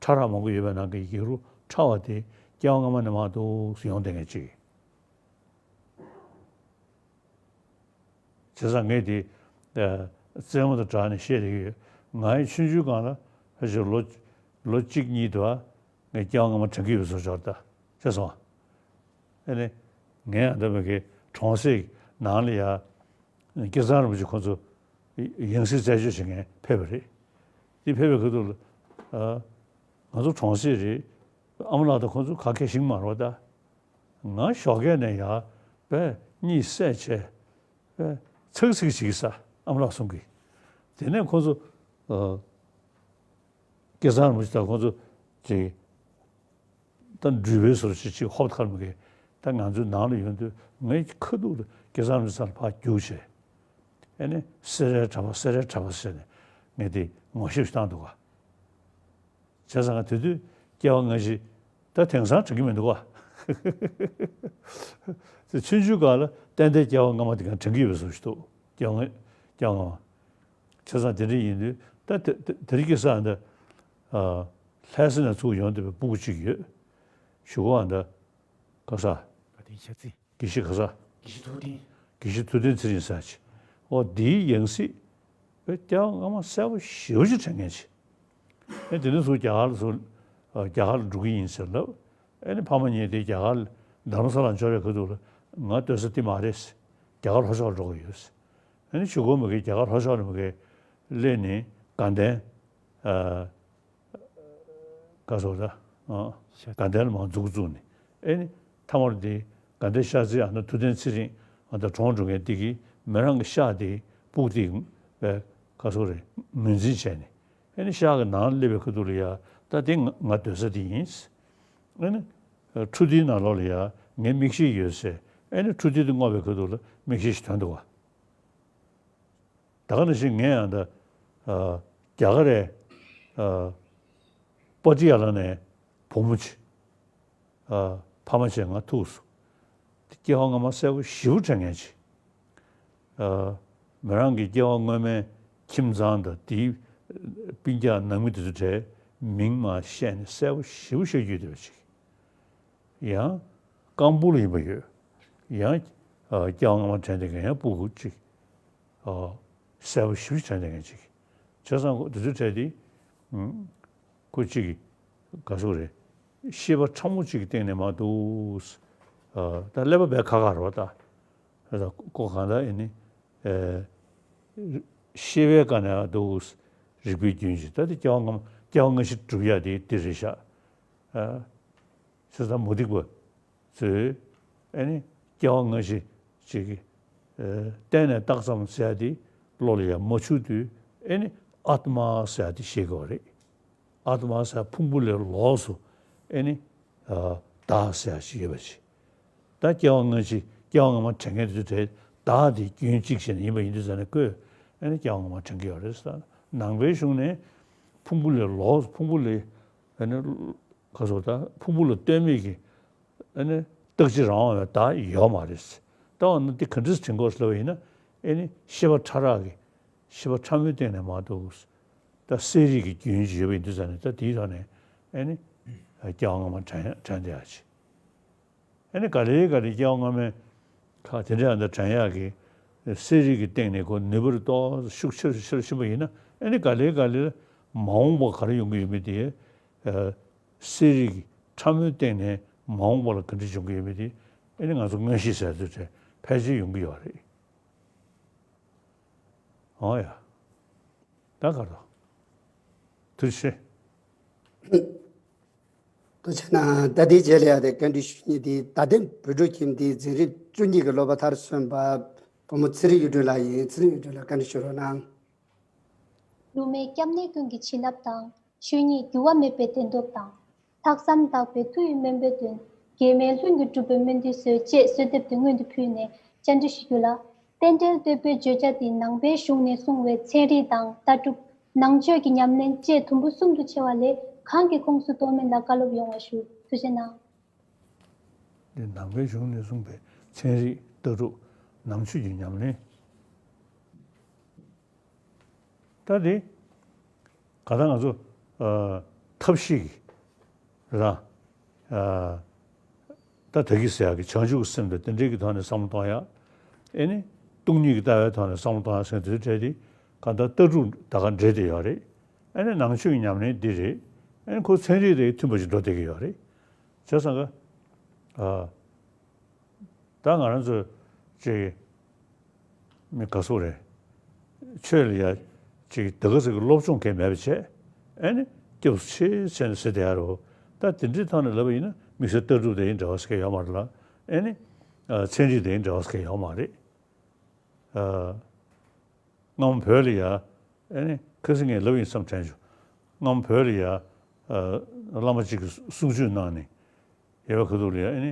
ཕྲ་རགས་མང་པོ་ཡོད་པའི་ནང་གི་ཡིད་བློ་ཕྲ་བ་དེ་སྐྱེ་བ་སྔ་མ་ནས་མར་འདུག་སེ་ཡོང་བསྡད་མཁན་ཅིག་བྱས་ཙང་ངས་དེ་རྩེད་མོ་དང་སྦྲགས་ནས་བཤད་བསྡད་ཀྱི་ཡོད། ང་ཡི་ཆུང་ཆུང་སྒང་ལ་ཕལ་ཆེར་ལོ་ལོ་གཅིག་གཉིས་དུ་ངས་སྐྱེ་བ་སྔ་མ་དྲན་གྱི་ཡོད་བཟོ་འདྲ་ད་བྱས་སོང་། ཨ་ནི་ངས་ཨ་ད་མ་གི་གྲོང་གསེབ་ནང་ལ་ཡ་སྐལ་བཟང་རིན་པོ་ཆེ་ཁོང་ཚོ་ཡང་སྲིད་རྩད་གཅོད་བྱེད་མཁན་ཕེབས་པ་རེད། དེ་ཕེབས་པའི་ཁ་ཐུག་ལ་ཨ་ང་ཚོ་གྲོང་གསེབ་རེད། ཨ་མ་ལགས་དང་ཁོང་ཚོ་ག་གེ་ཞིག་མ་རེད་པ་ད། ང་ཞོགས་ཀས་ནས་ཡར་པས་གཉིད་སད་བྱས་པས་ཚག་ཚིག་བྱེད་ཀྱི་ས་ཨ་མ་ལགས་གསུང་གི། དེ་ནས་ཁོ་ཚོ་ཨ། སྐལ་བཟང་རིན་པོ་ཆེ་དང་ཁོ་ཚོ་ཅིག་ད་འགྲུལ་པའི་བཟོ་ཅིག་ཅིག་ཧོབ་ཁར་མ་གི་ད་ང་ཚོའི་ནང་ལ་ཡོང་དུས་ངའི་ཁ་ཐུག་ལ་སྐལ་བཟང་རིན་པོ་ཆེ་ལ་ཕར་རྒྱུགས་བྱས། ཨ་ནི་སེ་རའི་གྲྭ་པ་སེ་རའི་གྲྭ་པ་ཟེར་ནས་ངས་དེ་ངོ་ཤེས་ཤིག་བཏང་འདུག་ག་བྱས་ཙང་ང་དེ་དུས་སྐྱེ་བ་སྔ་ཕྱི་ད་དེང་སང་དྲན་གྱི་མི་འདུག་ག་དེ་ཆུང་ཆུང་སྒང་ལ་ཏན་ཏན་སྐྱེ་བ་སྔ་མ་དེ་གང་དྲན་གྱི་ཡོད་པའི་བཟོ་ཞིག་འདུག་སྐྱེ་བ་སྔ་སྐྱེ་བ་སྔ་མ། བྱས་ཙང་དེ་འདྲ་ཡིན་དུས་ད་དེ་དེ་དེ་རིང་ཁ་སང་འདི་ཨ་ལྷ་ས་ནས་ཚུར་ཡོང་བསྡད་པའི་སྤུ་གུ་གཅིག་ཡོད། གཞུག་གུ་ཨ་འདི་ག་ས། དགེ་བཤེས་ག་ས། དགེ་བཤེས་ཐུབ་བསྟན། དགེ་བཤེས་ཐུབ་བསྟན་ཚེ་རིང་ཟེར་ཅིག་འོ་འདིའི་ཡང་སྲིད་པའི་སྐྱེ་བ་སྔ་མ་གསལ་པོ་ཞེ་པོ་ཅིག་དྲན་མཁན་ཅིག་ཨེ་དེ་ནས་ཚུར་རྒྱ་གར་ལ་ཚུར་རྒྱ་གར་ལ་འགྲོ་གི་ཡིན་ཟེར་ལབ། ཨེ་ནི་ཕ་མ་གཉིས་དེ་རྒྱ་གར་ལ་རྡ་རམ་ས་ལ་འབྱོར་བའི་ཁ་ཐུག་ལ་ང་སྡོད་ས་འདི་མ་རེད། རྒྱ་གར་ལྷོ་ཕྱོགས་ལ་འགྲོ་གི་ཡོད། ཨེ་ནི་གཞུག་གུ་མ་གི་རྒྱ་གར་ལྷོ་ཕྱོགས་ལ་མ་གི་སླེབས་ནས་དགའ་ལྡན་ཨ། ག་སོགས་ད། ཨ། དགའ་ལྡན་ལ་མར་འཛུགས་བཙུགས་ནས་ཨེ་ནི་མཐའ་མར་དེ་དགའ་ལྡན་ཤར་རྩེའི་ཨ་ན་ཐུབ་བསྟན་ཚེ་རིང་ཨ་ད་གྲོངས་འགྲོ་མཁན་དེ་གིས་མོ་རང་གི་ཤག་དེ་སྤུ་གུ་དེ་བས་ག་སོགས་རེད་ངོས་འཛིན་བྱས་ནས་ཨེ་ནི་ཤག་གི་ནང་སླེབས་པའི་ཁ་ཐུག་ལ་ཡ་ད་དེ་ང་ང་སྡོད་ས་དེ་ཡིན། ཨེ་ནི་འཕྲུལ་དེའི་ནང་ལོགས་ལ་ཡ་ངའི་མིག་ཤེལ་ཡོད་ཟེར། ཨེ་ནི་འཕྲུལ་དེ་དེ་བསྔོགས་པའི་ཁ་ཐུག་ལ་མིག་ཤེལ་ཞིག་ཐོན་འདུག་བ། ད་ག་ནང་བཞིན་ངས་ཡང་ད། ཨ། རྒྱ་གར་རེད། ཨ། པ་ཏི་ཡ་ལ་ནས་བུ་མོ་ཅིག་ཨ། ཕ་མ་བྱས་ང་ཐུག་སོང་། དེ་སྐྱེ་བ་སྔ་མ་གསལ་པོ་ཞེ་པོ་དྲན་མཁན་ཅིག་ཨ། མོ་རང་གི་སྐྱེ་བ་སྔོན་མའི་ཁྱིམ་ཚང་དང་དེའི་སྤུན་ཀྱག་ནང་མི་དེ་ཚོ་གྲས་མིང་མར་བཤད་ནས་གསལ་པོ་ཞེ་པོ་ཤོད་རྒྱུ་དེ་བ་ཅིག་ཡང་ཀམ་པུ་ལ་ཡིན་པ་ཡོད། ཡང་ཨ། སྐྱེ་བ་སྔ་མ་དྲན་བསྡད་མཁན་ཡང་སྤུ་གུ་གཅིག་ཨ། གསལ་པོ་ཞེ་པོ་ཅིག་དྲན་བསྡད་མཁན་གཅིག་བྱས་ཙང་ཁོ་དེ་ཚོའི་གྲས་དེ། ཨུམ། ཁོ་གཅིག་གི་ག་ཟེར་རེད། ཤེས་པ་ཕྲ་མོ་གཅིག་གི་སྟེང་ནས་མར་འདུག་ཨ། ད་ཀླད་པ་བས་ཁག་ཁག་རེད་པ་ད། ད་ཁོ་གང་ལྟར་ཨེ་ནི་ ཨ། ཤེས་པའི་སྒང་ནས་འདུག་རིགས་པའི་རྒྱུན་གྱིས། ད་དེ་སྐྱེ་བ་སྔ་མ་སྐྱེ་བ་སྔ་ཕྱི་སྒྲུབ་ཡ་དེ་དེ་རེད་ཤག་ཨ། བྱས་ཙང་མུ་སྟེགས་པ་ཚོས་ཨ་ནི་སྐྱེ་བ་སྔ་ཕྱི་ཅིག་གི་ཨ་གཏན་ནས་བཏགས་ཙམ་ཟེར་ཡ་དེ་བློ་ལ་ཡང་མ་ཆུད་དུས། ཨ་ནི་ཨཱཏྨ་ཟེར་ཡ་དེ་ཤེས་དགོས་རེད། ཨཱཏྨ་ཟེར་ཕུང་པོ་ལས་ལོགས་སུ་ཨ་ནི་ཨ་བདག་ཟེར་ཡ་ཞིག་ཡོད་པ་ཞིག་ད་སྐྱེ་བ་སྔ་ཕྱི་སྐྱེ་བ་སྔ་མ་དྲན་མཁན་དེ་ཚོ་དེ་བདག་དེ་རྒྱུན་གཅིག་བྱས་ནས་ཡིན་པ་ཡིན་དུས་ཙང་ནས་ཀོས། ཨ་ནི་སྐྱེ་བ་སྔ་མ་དྲན་གྱི་ཡོད་རེད་ཟེར། ནང་པའི་གཞུང་ནས་ཕུང་པོ་ལས་ལོགས་སུ། ཕུང་པོ་ལས་ཨ་ནི་ག་སོ་ད་ཕུང་པོ་ལ་ལྟོས་མེད་ཀྱི་ཨ་ནི་རྟག་གཅིག་རང་དབང་བའི་བདག་ཡོད་མ་རེད། ད་འོ་ན་འདི་ག་འདྲས་དྲན་དགོས་ལབ་པ་ཡིན་ན། ཨ་ནི་ཤེས་པ་ཕྲ་རགས་ཀྱི་ཤེས་པ་ཕྲ་མོའི་སྟེང་ནས་མ་གཏོགས་ད་གསལ་རིག་གི་རྒྱུན་ཞིག་ཡོད་པ་ཡིན་དུས་ཙང་ནས། ད་དེའི་ཐོག་ནས་ཨ་ནི་སྐྱེ་བ་སྔ་མ་དྲན་དྲན་བསྡད་ཡ་ཅིག་ཨ་ནི་ག་ལེ་ག་ལེ་སྐྱེ་བ་སྔ་མའི་ཁ་དེ་འདྲ་ཡང་ད་དྲན་ཡག་གི་གསལ་རིག་གི་སྟེང་ནས་ཁོ་ནུས་པ་རེ་ཏོག་ཙམ་ཤུགས་ཆེ་རུ་ཆེ་རུ་ཕྱིན་པ་ཡིན་ན། ཨ་ནི་ག་ལེ་ག་ལེ་མ་འོངས་པ་ག་རེ་ཡོང་གི་ཡོད་མེད་དེ། ཨ། གསལ་རིག་གི་ཕྲ་མོའི་སྟེང་ནས་མ་འོངས་པ་ལ་ག་འདྲ་འབྱུང་གི་ཡོད་མེད་དེ། ཨ་ནི་ང་ཚོ་མངོན་ཤེས་ཟེར་དུས་དེ་ཕལ་ཆེར་ཡོང་གི་ཡོད་རེད། འོ་ཡ། ད་ག་རེ། ཐུགས་རྗེ་ཆེ། ཐུགས་རྗེ་གནང་། ད་ལྟའི་རྗེས་ལ་ཡ་དེ་བཀའ་འདྲི་ཞུ་མཁན་དེ། རྡ་སྟེང་བོད་ཕྲུག་ཁྱིམ་སྡེའི་འཛིན་རིམ་བཅུ་གཉིས་ཀྱི་སློབ་པ་མཐར་སོན་པ་བུ་མོ་ཚེ་རིང་གཡུ་སྒྲོན་ལགས་ཡིན། ཚེ་རིང་གཡུ་སྒྲོན་ལགས་བཀའ་འདྲི་ཞུ་རོགས་གནང་། ལུང་མའི་སྐྱབས་གནས་ཀུན་གྱི་བྱིན་རླབས་དང་། ཆོས་ཉིད་འགྱུར་བ་མེད་པའི་བདེན་སྟོབས་དང་། ལྷག་བསམ་དག་པའི་མཐུ་ཡིས་སྨན་པའི་དོན། འགལ་མེད་ལྷུན་གྱིས་གྲུབ་པའི་སྨོན་འདུན་གསོལ། ཅེས་གསོལ་འདེབས་དེ་སྔོན་དུ་ཕུལ་ནས་བཅར་འདྲི་ཞུ་རྒྱུ་ལ། རྟེན་འབྲེལ་བསྟོད་པའི་བརྗོད་བྱ་འདི་ནང་པའི་གཞུང་ནས་གསུངས་པའི་ཚན་རིག་དང་ལྟ་གྲུབ། ནང་ཆོས་ཀྱི་ཉམས་ལེན་བཅས་དུམ་བུ་གསུམ་དུ་ཕྱེ་བ་ལས་གང་གི་ཁོངས་སུ་གཏོགས་མིན་ལ་བཀའ་སློབ་ཡོང་བ་ཞུ། ཐུགས་རྗེ་གནང་། འདི་ནང་པའི་གཞུང་ནས་གསུངས་པའི་ཚན་རིག། ལྟ་གྲུབ། ནང་ཆོས་ཀྱི་ཉམས་ལེན། ད་དེ་ག་ད་ང་ཚོ་ཨ་ཐབས་ཤེས་ཀྱི་རང་ཨ་ད་ད་གི་ཟེར་ཡག་གི་བྱང་ཆུབ་ཀྱི་སེམས་དང་དེ་འདྲའི་གི་ཐོག་ནས་བསམ་བློ་གཏོང་ཡག་ཨེ་ནི་སྟོང་ཉིད་ཀྱི་ལྟ་བའི་ཐོག་ནས་བསམ་བློ་གཏོང་ཡག་ཟེར་དུས་འཕྲལ་དེ་ག་ད་ལྟ་གྲུབ་ད་ག་འདྲེས་ཏེ་ཡོད་རེད། ཨེ་ནི་ནང་ཆོས་ཀྱི་ཉམས་ལེན་འདི་རེད། ཨེ་ནི་ཁོ་ཚན་རིག་དེ་མཐུན་པ་ཞིག་འགྲོ་བསྡད་ཀྱི་ཡོད་རེད། བྱས་ཙང་ཀ་ཨ། ད་ང་རང་ཚོ་ཅིག་མི་ག་ཚོད་རེད། ཆོས་ལ་ཡ་ཅིག་ད་ག་ཚོད་ཀྱི་སློབ་སྦྱོང་གལ་མེད་པ་བྱས། ཨེ་ནི་སྐྱབས་སུ་མཆི་ཟེར་ནས་ཟེར་བསྡད་ཡ་རེད། ད་དེ་འདྲའི་ཐོག་ནས་ལབ་པ་ཡིན་ན་དམིགས་བསལ་ལྟ་གྲུབ་དེ་ཡིན་འབྲེལ་བ་ཟེར་མཁན་ཡོད་མ་རེད་ལ། ཨེ་ནི་ཨ་ཚན་རིག་དེ་ཡིན་འབྲེལ་བ་ཟེར་མཁན་ཡོད་མ་རེད། ཨ། སྔ་མོ་བོད་ལ་ཡ། ཨེ་ནི་ཁ་སང་ངས་ལབ་ཡིན་བསམ་དྲན་བྱུང་། སྔ་མོ་བོད་ལ་ཡ། ཨ། བླ་མ་གཅིག་གིས་གསུང་ཆོས་གནང་ནས་ཡོད་པའི་ཁ་ཐུག་ལ་ཡ། ཨེ་ནི་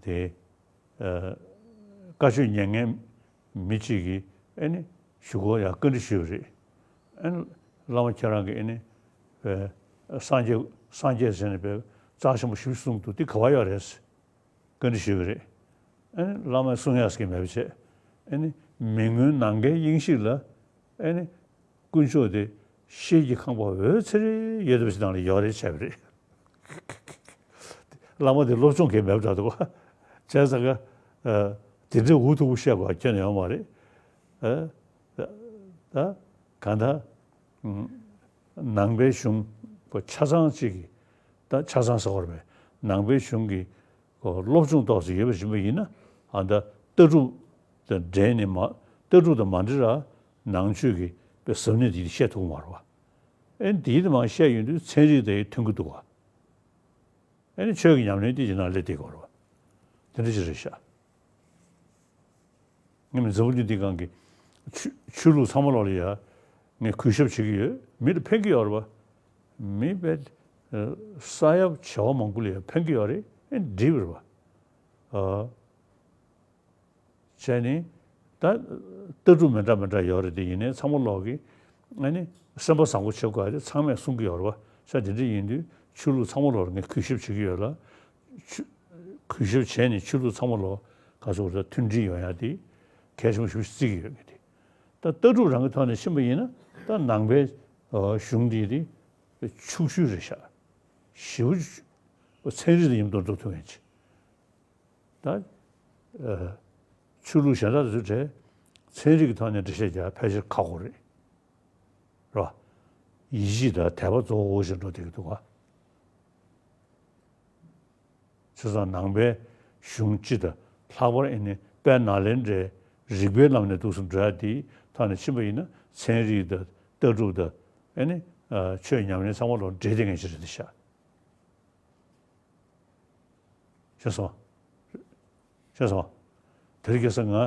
དེ་ཨ་བཀའ་ཆོས་ཉན་མཁན་མི་གཅིག་གིས་ཨེ་ནི་གཞུག་གུ་ཡ་བཀའ་འདྲི་ཞུས་པ་རེད། ཨེ་ནི་བླ་མ་ཁྱེད་རང་གིས་ཨེ་ནི་ཨ་སངས་རྒྱས་སངས་རྒྱས་ཟེར་ནས་པའི་རྩ་ཆེན་པོ་ཞེ་པོ་གསུངས་འདུག་དེ་ག་བ་ཡོད་རེད། བཀའ་འདྲི་ཞུས་པ་རེད། ཨ་ནི་བླ་མས་གསུང་ཡག་ཟེར་གྱི་མེད་པ་བྱས། ཨ་ནི་མི་མངོན་ནམ་མཁའི་དབྱིངས་ཤིག་ལ། ཨ་ནི་དཀོན་མཆོག་དེ་ཤེལ་གྱི་ཁང་པ་འོད་ཚེར་ཡོད་པ་ཞིག་ནང་ལ་ཡོད་རེད་བྱས་པ་རེད། བླ་མ་དེ་སློབ་སྦྱོང་གལ་མེད་པ་འདྲ་འདུག་བྱས་ཙང་ཀ་ཨ་དེ་འདྲའི་འུ་ཐུག་པོ་བཤད་དགོས་ཁྱོན་ནས་ཡོད་མ་རེད། ཨ་ད་ད་གང་ལྟར་ནང་པའི་གཞུང་པོ་ཆ་ཚང་གཅིག་གི། ད་ཆ་ཚང་ཟེར་བ་རེད་པས། ནང་པའི་གཞུང་གི་སློབ་སྦྱོང་ཏོག་ཙམ་ཡོད་པ་ཡིན་པ་ཡིན་ན། ཨ་ད་ལྟ་གྲུབ་དང་འབྲེལ་ནས་མ། ལྟ་གྲུབ་དང་མ་འབྲེལ་ར་ནང་ཆོས་ཀྱི་པའི་ཟབ་གནད་དེ་བཤད་ཐུབ་ཀྱི་མ་རེད་པ། ཨེ་འདིའི་དེ་མ་བཤད་ཡོང་དུས་ཚན་རིག་དེ་མཐུན་གྱི་འདུག་ག་ཨེ་ནི་ཆོས་ཀྱི་ཉམས་ལེན་དེ་ཡིན་ན་སླེབས་བསྡད་ཀྱི་ཡོད་རེད་པ། དེ་འདྲ་ཅིག་རེད་ཤག་ངས་མི་འཛམ་བུ་གླིང་འདི་སྒང་གི་ཆོས་ཆོས་ལུགས་ཚང་མ་ལོག་ལ་ཡ་ངས་གུས་ཞབས་བྱེད་ཀྱི་ཡོད། མི་ལ་ཕན་གྱི་ཡོད་རེད་པ། མི་དཔེ་ས་ཡ་བྱེ་བ་མང་པོ་ལ་ཡ་ཕན་གྱི་ཡོད་རེད། ཨེ་འགྲིག་པ་རེད་པ། ཨ། བྱས་ནས་ད་ལྟ་གྲུབ་མི་འདྲ་མི་འདྲ་ཡོད་རེད་དེ། ཡིན་ནའི་ཚང་མ་ལོག་གི་ཨ་ནི་སེམས་པ་བཟང་པོ་བྱེད་དགོས་ཡ་དེ་ཚང་མས་གསུང་གི་ཡོད་རེད་པ། ས་དེ་འདྲ་ཡིན་དུས་ཆོས་ལུགས་ཚང་མ་ལོག་ལ་ངས་གུས་ཞབས་བྱེད་ཀྱི་ཡོད་ལ། ཆོས་གུས་ཞབས་བྱས་ནས་ཆོས་ལུགས་ཚང་མ་ལོག་ག་ཚོད་རེད་མཐུན་སྒྲིལ་ཡོང་ཡ་དེ་གལ་ཆེན་པོ་ཞེ་པོ་ཅིག་བརྩི་གི་ཡོད་ངས་དེ། ད་ལྟ་གྲུབ་རང་གི་ཐོག་ནས་ཕྱིན་པ་ཡིན་ན་ད་ནང་པའི་གཞུང་འདི་དེ་ཕྱུག་ཤོས་རེད་ཤག་ཞེ་པོ་ཅིག་ཚན་རིག་དང་མཉམ་དུ་འགྲོ་ཐུབ་མཁན་ཅིག་ད་ཨ་ཆོས་ལུགས་གཞན་དག་དང་འབྲེལ་ཚན་རིག་གི་ཐོག་ནས་འགྲེལ་བཤད་རྒྱག་ཕལ་ཆེར་ཁག་པོ་རེད། རེད་པ། ཡིད་ཆེས་དང་དད་པ་གཙོ་བོ་ཞིག་འགྲོ་བསྡད་ཀྱི་འདུག་ག་བྱས་ཙང་ནང་པའི་གཞུང་སྤྱི་དང་ལྷག་པར་ཨེ་ནི་དཔལ་ནཱ་ལེནྡྲའི་ རིགས་པའི་ལམ་ནས་འདུག་སེ་འགྲོ་ཡ་དེའི་ཐོག་ནས་ཕྱིན་པ་ཡིན་ན། ཚན་རིག་དང་ལྟ་གྲུབ་དང་། ཨེ་ནི། ཨ། ཆོས་ཉམས་ལེན་ཚང་མ་ལོག་འདྲེས་བསྡད་མཁན་ཞིག་རེད་ཤག་ཤེས་སོང་། ཤེས་སོང་། དེ་རིང་ཁ་སང་ང་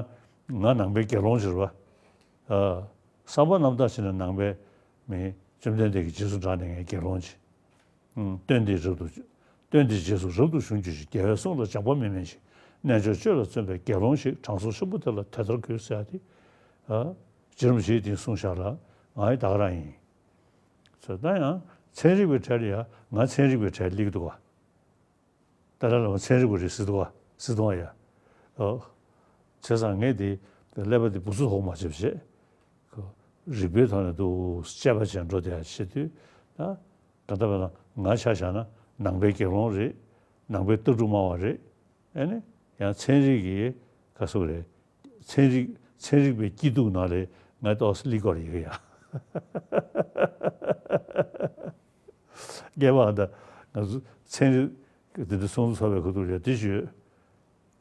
ང་ནང་པའི་དགེ་སློང་ཞིག་རེད་པ། ཨ། བསམ་པ་རྣམ་དག་བྱས་ན་ནང་པའི་མི་བཅོམ་ལྡན་འདས་ཀྱི་རྗེས་སུ་འབྲངས་ནས་ངའི་དགེ་སློང་ཞིག་ཨུམ། སྟོན་པའི་རབ་ཏུ། སྟོན་པའི་རྗེས་སུ་རབ་ཏུ་བྱུང་གྱུར་ཅིག་རྒྱལ་བའི་གསུང་ལ་སྦྱངས་པ་མི་དམན་ཞིང་། རྣལ་འབྱོར་སྤྱོད་ལ་བརྩོན་པའི་དགེ་སློང་ཞིག་དྲང་སྲོང་ཤོག་བུ་དེ་ལ་དེ་ལྟར་གུས་ཟེར་ཡ་དེ། ཨ། རྗེ་རིན་པོ་ཆེས་དེ་གསུངས་བཞག་ལ། ང་ཡི་ད་ག་རང་ཡིན། ཚོད་ལྟ་ཡང་ཚན་རིག་པའི་གྲས་ལ་ཡ་ང་ཚན་རིག་པའི་གྲས་སླེབས་ཀྱི་འདུག་ག་ཏཱ་ལའི་བླ་མ་ཚན་རིག་པ་རེད་ཟེར་འདུག་ག་ཟེར་འདུག་ག་ཡ། ཨོ། བྱས་ཙང་ངས་དེ་ཀླད་པ་དེ་འབུ་ཚུགས་ཧོག་མ་བྱེད་པ་བྱས། ཁོ་རིགས་པའི་ཐོག་ནས་འདུག་དཔྱད་པ་བྱས་འགྲོ་བསྡད་ཡ་བྱེད་དུས་ན། གང་ལྟར་བས་ན་ང་ཆ་བཞག་ན་ནང་པའི་དགེ་སློང་རེད། ནང་པའི་ལྟ་གྲུབ་སྨྲ་བ་རེད། ཨེ་ནི། ཡང་ཚན་རིག་གི་ག་ཟེར་དགོས་རེད། ཚན་རིག་ཚན་རིག་པའི་སྐྱིད་སྡུག་ནང་ལ་ང་ཏོག་ཙམ་སླེབས་ཀྱི་ཡོད་རེད་ཡ། རྒན་པ་ཨ། ད་ང་ཚོ་ཚན་རིག་དེ་འདྲ་གསུང་ཚར་བའི་ཁ་ཐུག་ལ་དེ་ཞུས།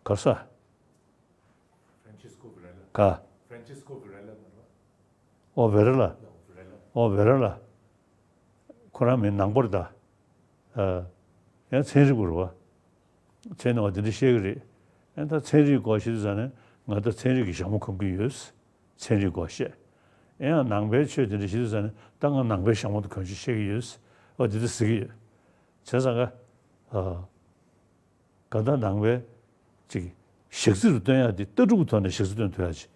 ག་ས། Francisco Varela། ག Francisco Varela མ་རེད། ཨོ་ཝེ་རེ་ལ། ཨོ་ཝེ་རེ་ལ། ཁོ་རང་མི་ནང་པ་རེད་ད། ཨ། ཡང་ཚན་རིག་པ་རེད་པ། ཚན་ནང་བ་འདི་འདྲ་བཤད་ཀྱི་རེད། ཡང་ད་ཚན་རིག་སྐོར་བཤད་དུས་ཙང་ནས་ང་ད་ཚན་རིག་གི་ཞྭ་མོ་གོན་གྱི་ཡོད། ཚན་རིག་སྐོར་བཤད། ཡང་ནང་པའི་ཆོས་འདི་འདྲ་བཤད་དུས་ཙང་ནས་ད་ང་ནང་པའི་ཞྭ་མོ་དེ་གོན་ཆོག་བཤད་ཀྱི་ཡོད། ཨོ་འདི་འདྲ་ཟེར་གྱི་ཡོད། བྱས་ཙང་ཀ་ཨ། གང་ལྟར་ནང་པའི་ཅིག་ཞག་རྩི་རུ་སྟོན་ཡག་དེ་ལྟ་གྲུབ་ཀྱི་ཐོག་ནས་ཞག་རྩི་སྟོན་ཐུབ་ཡག་ཅིག་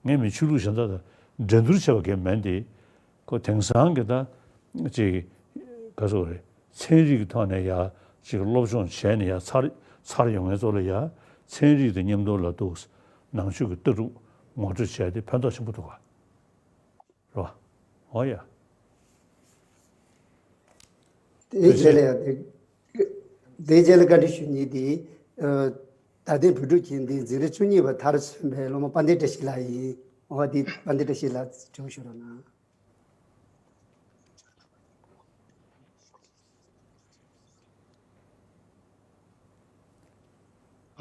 ངས་མི་ཆོས་ལུགས་གཞན་དག་དང་འགྲན་བསྡུར་བྱས་པ་གས་མིན་ཏེ། ཁོ་དེང་སང་གི་ད་ཅིག་ག་ཟེར་དགོས་རེད། ཚན་རིག་གི་ཐོག་ནས་ཡ་ཅིག་སློབ་སྦྱོང་བྱས་ནས་ཡ་ཚར་ཚར་ཡོང་མཁན་ཚོ་ལ་ཡ་ཚན་རིག་དང་མཉམ་དུ་ལ་འདུག་ནང་ཆོས་ཀྱི་ལྟ་གྲུབ་ངོ་སྤྲོད་བྱས་ཏེ་ཕན་ཐོགས་ཆེན་པོ་འདུག་ག་རེད་བ། འོ་ཡ། དེའི་རྗེས་ལ་ཡང་དེ། དེའི་རྗེས་ལ་བཀའ་འདྲི་ཞུ་མཁན་དེ། ཨ། ད་ལྟའི་བོད་ཕྲུག་གི་འདི་འཛིན་གྲྭ་བཅུ་གཉིས་པ་མཐར་སོན་པའི་སློབ་མ་དཔལ་ལྡན་བཀྲ་ཤིས་ལགས་ཡིན། འོ་དེ་དཔལ་ལྡན་བཀྲ་ཤིས་ལགས་དྲི་བ་ཞུ་རོགས་གནང་།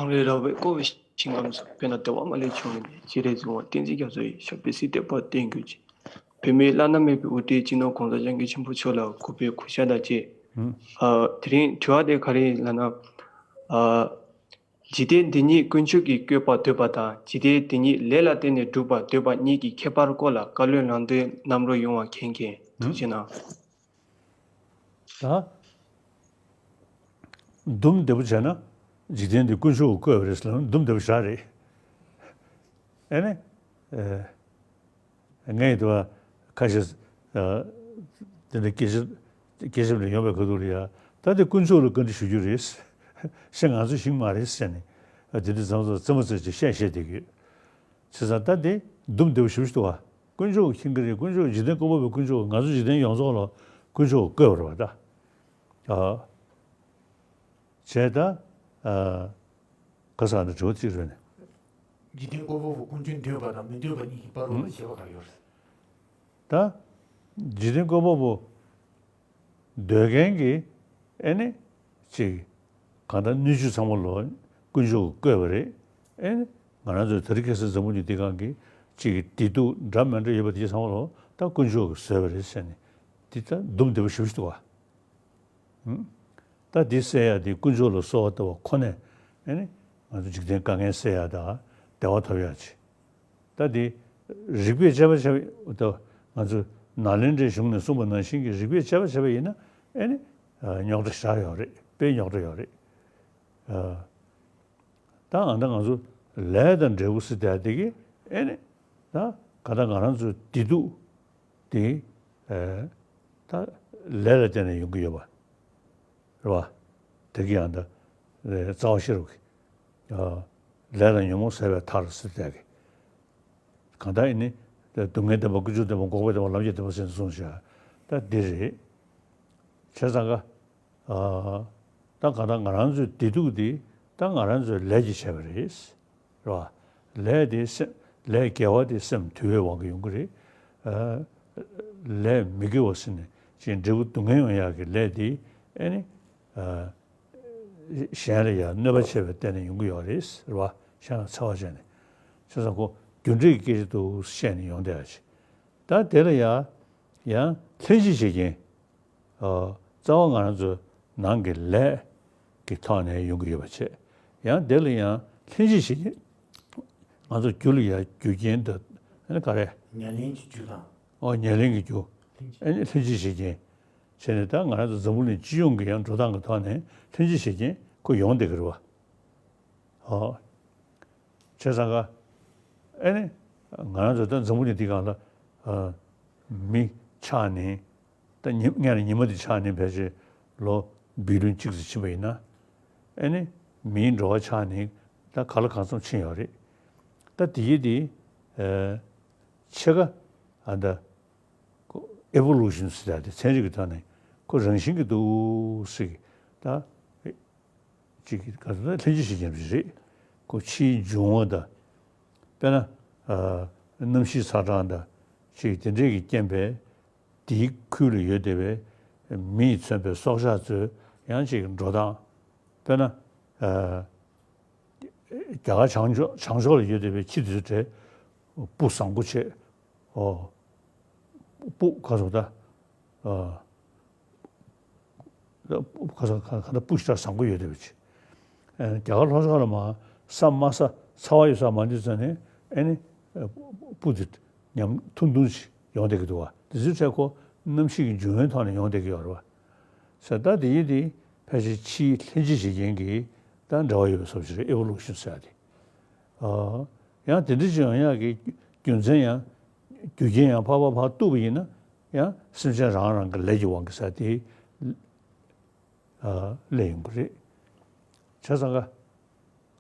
ཨང་རེ་ར་བས་བསྐོར་བའི་ཞིང་ཁམས་སུ། དཔེར་ན་བདེ་བ་མ་ལུས་འབྱུང་བའི་གནས། སྤྱན་རས་གཟིགས་དབང་བསྟན་འཛིན་རྒྱ་མཚོ་ཡི། ཞབས་པད་སྲིད་མཐའི་བར་བརྟན་གྱུར་ཅིག་བོད་མིའི་བླ་ན་མེད་པའི་དབུ་ཁྲིད་སྤྱི་ནོར་༸གོང་ས་༸སྐྱབས་མགོན་ཆེན་པོ་མཆོག་ལ་གུས་པས་གུས་ཕྱག་དང་བཅས། ཨ། དེ་རིང་དྲི་བ་དེ་ག་རེ་ཡིན་ལབ་ན། ཨ། འཇིག་རྟེན་འདི་ཉིད་དཀོན་མཆོག་གིས་བཀོད་པར་འདོད་པ་དང་། འཇིག་རྟེན་འདི་ཉིད་ལས་ལ་བརྟེན་ནས་གྲུབ་པར་འདོད་པ་གཉིས་ཀྱི་ཁྱད་པར་སྐོར་ལ་བཀའ་སློབ་ལམ་སྟོན་གནང་རོགས་ཡོང་བ་མཁྱེན་མཁྱེན། ཐུགས་རྗེ་གནང་། ད་སྡུམ་བདེ་པོ་བྱས་ན་འཇིག་རྟེན་འདི་དཀོན་མཆོག་གིས་བཀོད་པ་རེད་ཟེར་ན་སྡུམ་བདེ་པོ་ཞེ་དྲག་རེད། ཨེ་ནི། ཨེ། ངས་དུ་བ་ཁ་ཤས། ཨ། དེ་འདྲ་སྐད་ཆ་སྐད་ཆ་ནས་ཡོང་བའི་ཁ་ཐུག་ལ་ཡ། ད་དེ་དཀོན་མཆོག་ལ་བཀའ་འདྲི་ཞུ་རྒྱུ་རེད། ཤ་ང་ཚོའི་ཞིང་མ་རེད་ཟེར་ནས། ཨ། དེ་འདྲ་ཙམ་ཙམ་རྩེད་མོ་རྩེ་བྱས་བཤད་བཤད་བསྡད་ཀྱི་ཡོད། བྱས་ཙང་ད་དེ་སྡུམ་བདེ་པོ་ཞེ་པོ་ཞིག་འདུག་བ། དཀོན་མཆོག་གིས་མཁྱེན་གྱི་རེད། དཀོན་མཆོག་གིས་འཇིག་རྟེན་བཀོད་པ་པོའི་དཀོན་མཆོག་གིས་ང་ཚོ་འཇིག་རྟེན་ཡོངས་རྫོགས་ལ་དཀོན་མཆོག་གིས་བཀོད་པ་རེད་བ་ད། ཨ། བྱས་ད། ཨ། ག་ཟེར་ན་དྲི་བ་གཅིག་རེད་ནས། འཇིག་རྟེན་བཀོད་པ་པོ་དཀོན་མཆོག་འདོད་པ་དང་མི་འདོད་པ་གཉིས་ཀྱི་བར་དུ་ལ་ཁྱད་པར་ག་ཡོད་རེད། ད། འཇིག་རྟེན་བཀོད་པ་པོ་འདོད་མཁན་གྱི་ཨེ་ནི་ཅིག་གང་ལྟར་སྣོད་བཅུད་ཚང་མ་ལོ་དཀོན་མཆོག་གིས་བཀོད་པ་རེད། ཨེ་ནི་ང་རང་ཚོའི་དེ་རིང་ཁ་སང་འཛམ་བུ་གླིང་འདི་སྒང་གི་ཅིག་གི་བདེ་སྡུག་འདྲ་མི་འདྲ་ཡོད་པ་དེ་ཚང་མ་ལོ་ད་དཀོན་མཆོག་གིས་བཟོས་པ་རེད་ཟེར་ནས། འདི་ད་སྡུམ་བདེ་པོ་ཞེ་པོ་ཞིག་འདུག་བ། ད་འདི་སེལ་ཡ་འདི་དཀོན་མཆོག་ལ་གསོལ་བ་བཏབ་པ་ཁོ་ནས་ཨེ་ནི་ང་ཚོ་འཇིག་རྟེན་དཀའ་ངལ་སེལ་ཡ་དང་བདེ་བ་ཐོབ་ཡ་ཅིག་ད་འདི་རིགས་པས་དཔྱད་པ་བྱས་པ་ད་ང་ཚོ་ནཱ་ལེནྡྲའི་གཞུང་ནས་གསུངས་པ་ནང་བཞིན་གྱི་རིགས་པས་དཔྱད་པ་བྱས་པ་ཡིན་ན་ཨེ་ནི་རྙོག་དྲ་ཞེ་དྲག་ཡོད་རེད། དཔེ་རྙོག་དྲ་ཡོད་རེད། ད་ཨ་ད་ང་ཚོ་ལས་དང་འབྲས་བུ་ཟེར་བསྡད་དེ་གི་ཨེ་ནི་ད་ག་ད་ང་རང་ཚོའི་བདེ་སྡུག་དེ་ཨེ་ད་ལས་ལ་བརྟེན་ནས་ཡོང་གི་ཡོད་པ་རེད་བ། དེ་གི་ཡང་ད་རྩ་བ་ཤེས་རབ་ཀྱི་ལས་དང་ཉོན་མོངས་ཟད་པའི་མཐར་ཟེར་བསྡད་གི་གང་ལྟར་ཨེ་ནི་སྡུག་བསྔལ་བདེན་པ། ཀུན་འབྱུང་བདེན་པ། འགོག་པ་བདེན་པ། ལམ་གྱི་བདེན་པ་ཟེར་ནས་གསུངས་བཞག་ད་འདི་རེད། བྱས་ཙང་ཀ་ཨ། ད་གང་ལྟར་ང་རང་ཚོའི་བདེ་སྡུག་འདི་ད་ང་རང་ཚོའི་ལས་ཀྱིས་བྱས་པ་རེད། རེད་བ། ལས་དེ་སེམས་ལས་དགེ་བ་དེ་སེམས་དུལ་བའི་དབང་གིས་ཡོང་གི་རེད། ཨ། ལས་མི་དགེ་བ་ཟེར་ནས་ཅིག་འབྲས་བུ་སྡུག་བསྔལ་ཡོང་ཡག་གི་ལས་དེ་ཨེ་ནི། ཨ། གཞན་ལ་ཡང་གནོད་པ་བྱས་པའི་སྟེང་ནས་ཡོང་གི་ཡོད་རེད། རེད་བ། གཞན་ལ་འཚེ་བ་བྱས་ནས། བྱས་ཙང་ཁོ་ རྒྱུ་འབྲས་ཀྱི་སྐད་ཆ་འདུག་བཤད་ནས་ཡོང་བསྡད་ཡ་ཆེ། ད་དེ་ལ་ཡ་ཡང་ལྷན་ཅིག་བྱེད་རྐྱེན། ཨ། རྩ་བ་ང་རང་ཚོའི་ནང་གི་ལས་ཀྱི་ཐོག་ནས་ཡོང་གི་ཡོད་པ་བྱས། ཡང་དེ་ལ་ཡང་ལྷན་ཅིག་བྱེད་རྐྱེན། ང་ཚོ་རྒྱུ་ལ་ཡ་རྒྱུ་རྐྱེན་དང་། ཨ་ནི་ག་རེ། ཉེར་ལེན་གྱི་རྒྱུ་དང་། ཨོ། ཉེར་ལེན་གྱི་རྒྱུ། ལྷན་ཅིག་ཨ་ནི་ལྷན་ཅིག་བྱེད་རྐྱེན་བྱས་ནས། ད་ང་རང་ཚོ་འཛམ་བུ་གླིང་སྤྱི་ཡོངས་ཀྱི་ཡང་འགྲོ་སྟངས་ཀྱི་ཐོག་ནས་ལྷན་ཅིག་བྱེད་རྐྱེན་ཁོ་ཡོང་བསྡད་ཀྱི་རེད་བ། ཨོ། བྱས་ཙང་ཀ། ཨེ་ནི། ང་རང་ཚོ་ད་འཛམ་བུ་གླིང་འདི་སྒང་ལ། ཨ། མི་ཆགས་ནས། ད་ཉི་སྔོན་ལ་ཉི་མ་འདི་ཆགས་ནས་ཕལ་ཆེར་ལོ་བི་ལིའོན་གཅིག་ཙམ་ཕྱིན་པ་ཡིན་ན། ཨེ་ནི། མིའི་འགྲོ་བ་ཆགས་ནས་ད་ག་ལ་གང་འཚམ་ཕྱིན་ཡོད་རེད། ད་དེ་ཡི་དེ། ཨ། ཕྱེད་ཀ། ཨ། ད་ཨེ་ཝོ་ལུ་ཤན་ཟེར་ཡ་དེ་ཚན་རིག་གི་ཐོག་ནས་ཁོ་རང་བཞིན་གྱི་འདུག་ཟེར་གི། ད་ཅིག་ག་ཚོད་ལྷན་ཅིག་བྱེད་མཁན་ཞིག་རེད། ཁོ་ཕྱིའི་འབྱུང་བ་དང་། དཔེར་ན། ཨ། གནམ་གཤིས་ཚ་གྲང་དང་ཅིག་དེ་འདྲས་ཀྱི་རྐྱེན་པས། དེའི་ཁུལ་ལ་ཡོད་བསྡད་པའི་མིས་མཚོན་པའི་སྲོག་ཆགས་ཚོའི་ཡང་ཅིག་འགྲོ་སྟངས། དཔེར་ན། ཨ། རྒྱ་གར་བྱང་ཕྱོགས། བྱང་ཕྱོགས་ལ་ཡོད་བསྡད་པའི་ཁྱི་དེ་ཚོ་གྲས་སྤུ་བཟང་པོ་བྱས། ཨོ། སྤུ་ག་ཚོད་ད། ཨ། སྤུ་ག་ཚོད་ག་ག་ད་སྤུ་ཞེ་དྲག་བཟང་པོ་ཡོད་བསྡད་པ་བྱས། ཨ། རྒྱ་གར་ལྷོ་ཕྱོགས་ལ་མར་ས་དམའ་ས་ཚ་བ་ཡོད་ས་མར་འདི་ཚོ་ནས། ཨེ་ནི། སྤུ་དེ་ཉམས་ཐུང་ཐུང་ཞིག་ཡོང་བསྡད་ཀྱི་འདུག་བ། དེ་ཚོའི་གྲས་ཁོ་གནམ་གཤིས་ཀྱི་འབྱུང་བའི་ཐོག་ནས་ཡོང་བསྡད་ཀྱི་ཡོད་རེད་བ། ས་ད་དེ་ཡིན་དེ་ཕལ་ཆེར་ཕྱིའི་ལྷན་ཅིག་བྱེད་རྐྱེན་གྱིས་ད་འབྲེལ་བ་ཡོད་པའི་བཟོ་ཞིག་རེད། ཨེ་ཝོ་ལུ་ཤན་ཟེར་ཡ་དེ། ཨ། ཡང་དེ་འདྲ་ཅིག་ཡོང་ཡག་གི་རྒྱུ་མཚན་ཡང་། རྒྱུ་རྐྱེན་ཡང་ཕར་ཕར་ཕར་གཏུགས་པ་ཡིན་ན། ཡང་སེམས་ཅན་རང་རང་གི་ལས་ཀྱི་དབང་གིས་ས་དེ། ཨ། སླེབས་ཡོང་གི་རེད། བྱས་ཙང་ཀ།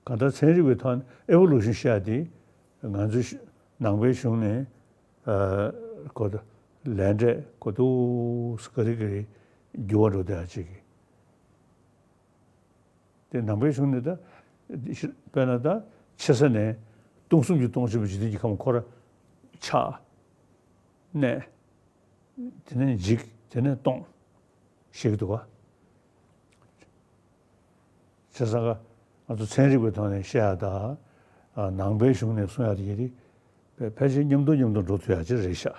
གང་ལྟར་ཚན་རིག་པའི་ཐོག་ནས་ཨེ་ཝོ་ལུ་ཤན་བཤད་ཡ་དེ། ང་ཚོའི་ནང་པའི་གཞུང་ནས། ཨ། གོ་ད་ལས་འབྲས་གོ་འདུག་སེ་ག་རེ་ག་རེ་འགྱུར་བ་འགྲོ་བསྡད་ཡ་ཅིག་གི། དེ་ནང་པའི་གཞུང་ནས་ད། དཔེར་ན་ད་ཕྱི་ས་ནས་སྟོང་གསུམ་གྱིས་སྟོང་བྱས་པའི་འཇིག་རྟེན་གྱི་ཁམས་ཁོ་ར་ཆགས། གནས། དེ་ནས་འཇིག། དེ་ནས་སྟོང་། ཞེས་འདུག་བ། བྱས་ཙང་ཀ། ང་ཚོ་ཚན་རིག་པའི་ཐོག་ནས་བཤད་ཡ་ད། ཨ། ནང་པའི་གཞུང་ནས་གསུང་ཡ་དེ་དེ་ཕལ་ཆེར་མཉམ་དུ་མཉམ་དུ་འགྲོ་ཐུབ་ཡ་ཅིག་རེད་ཤག་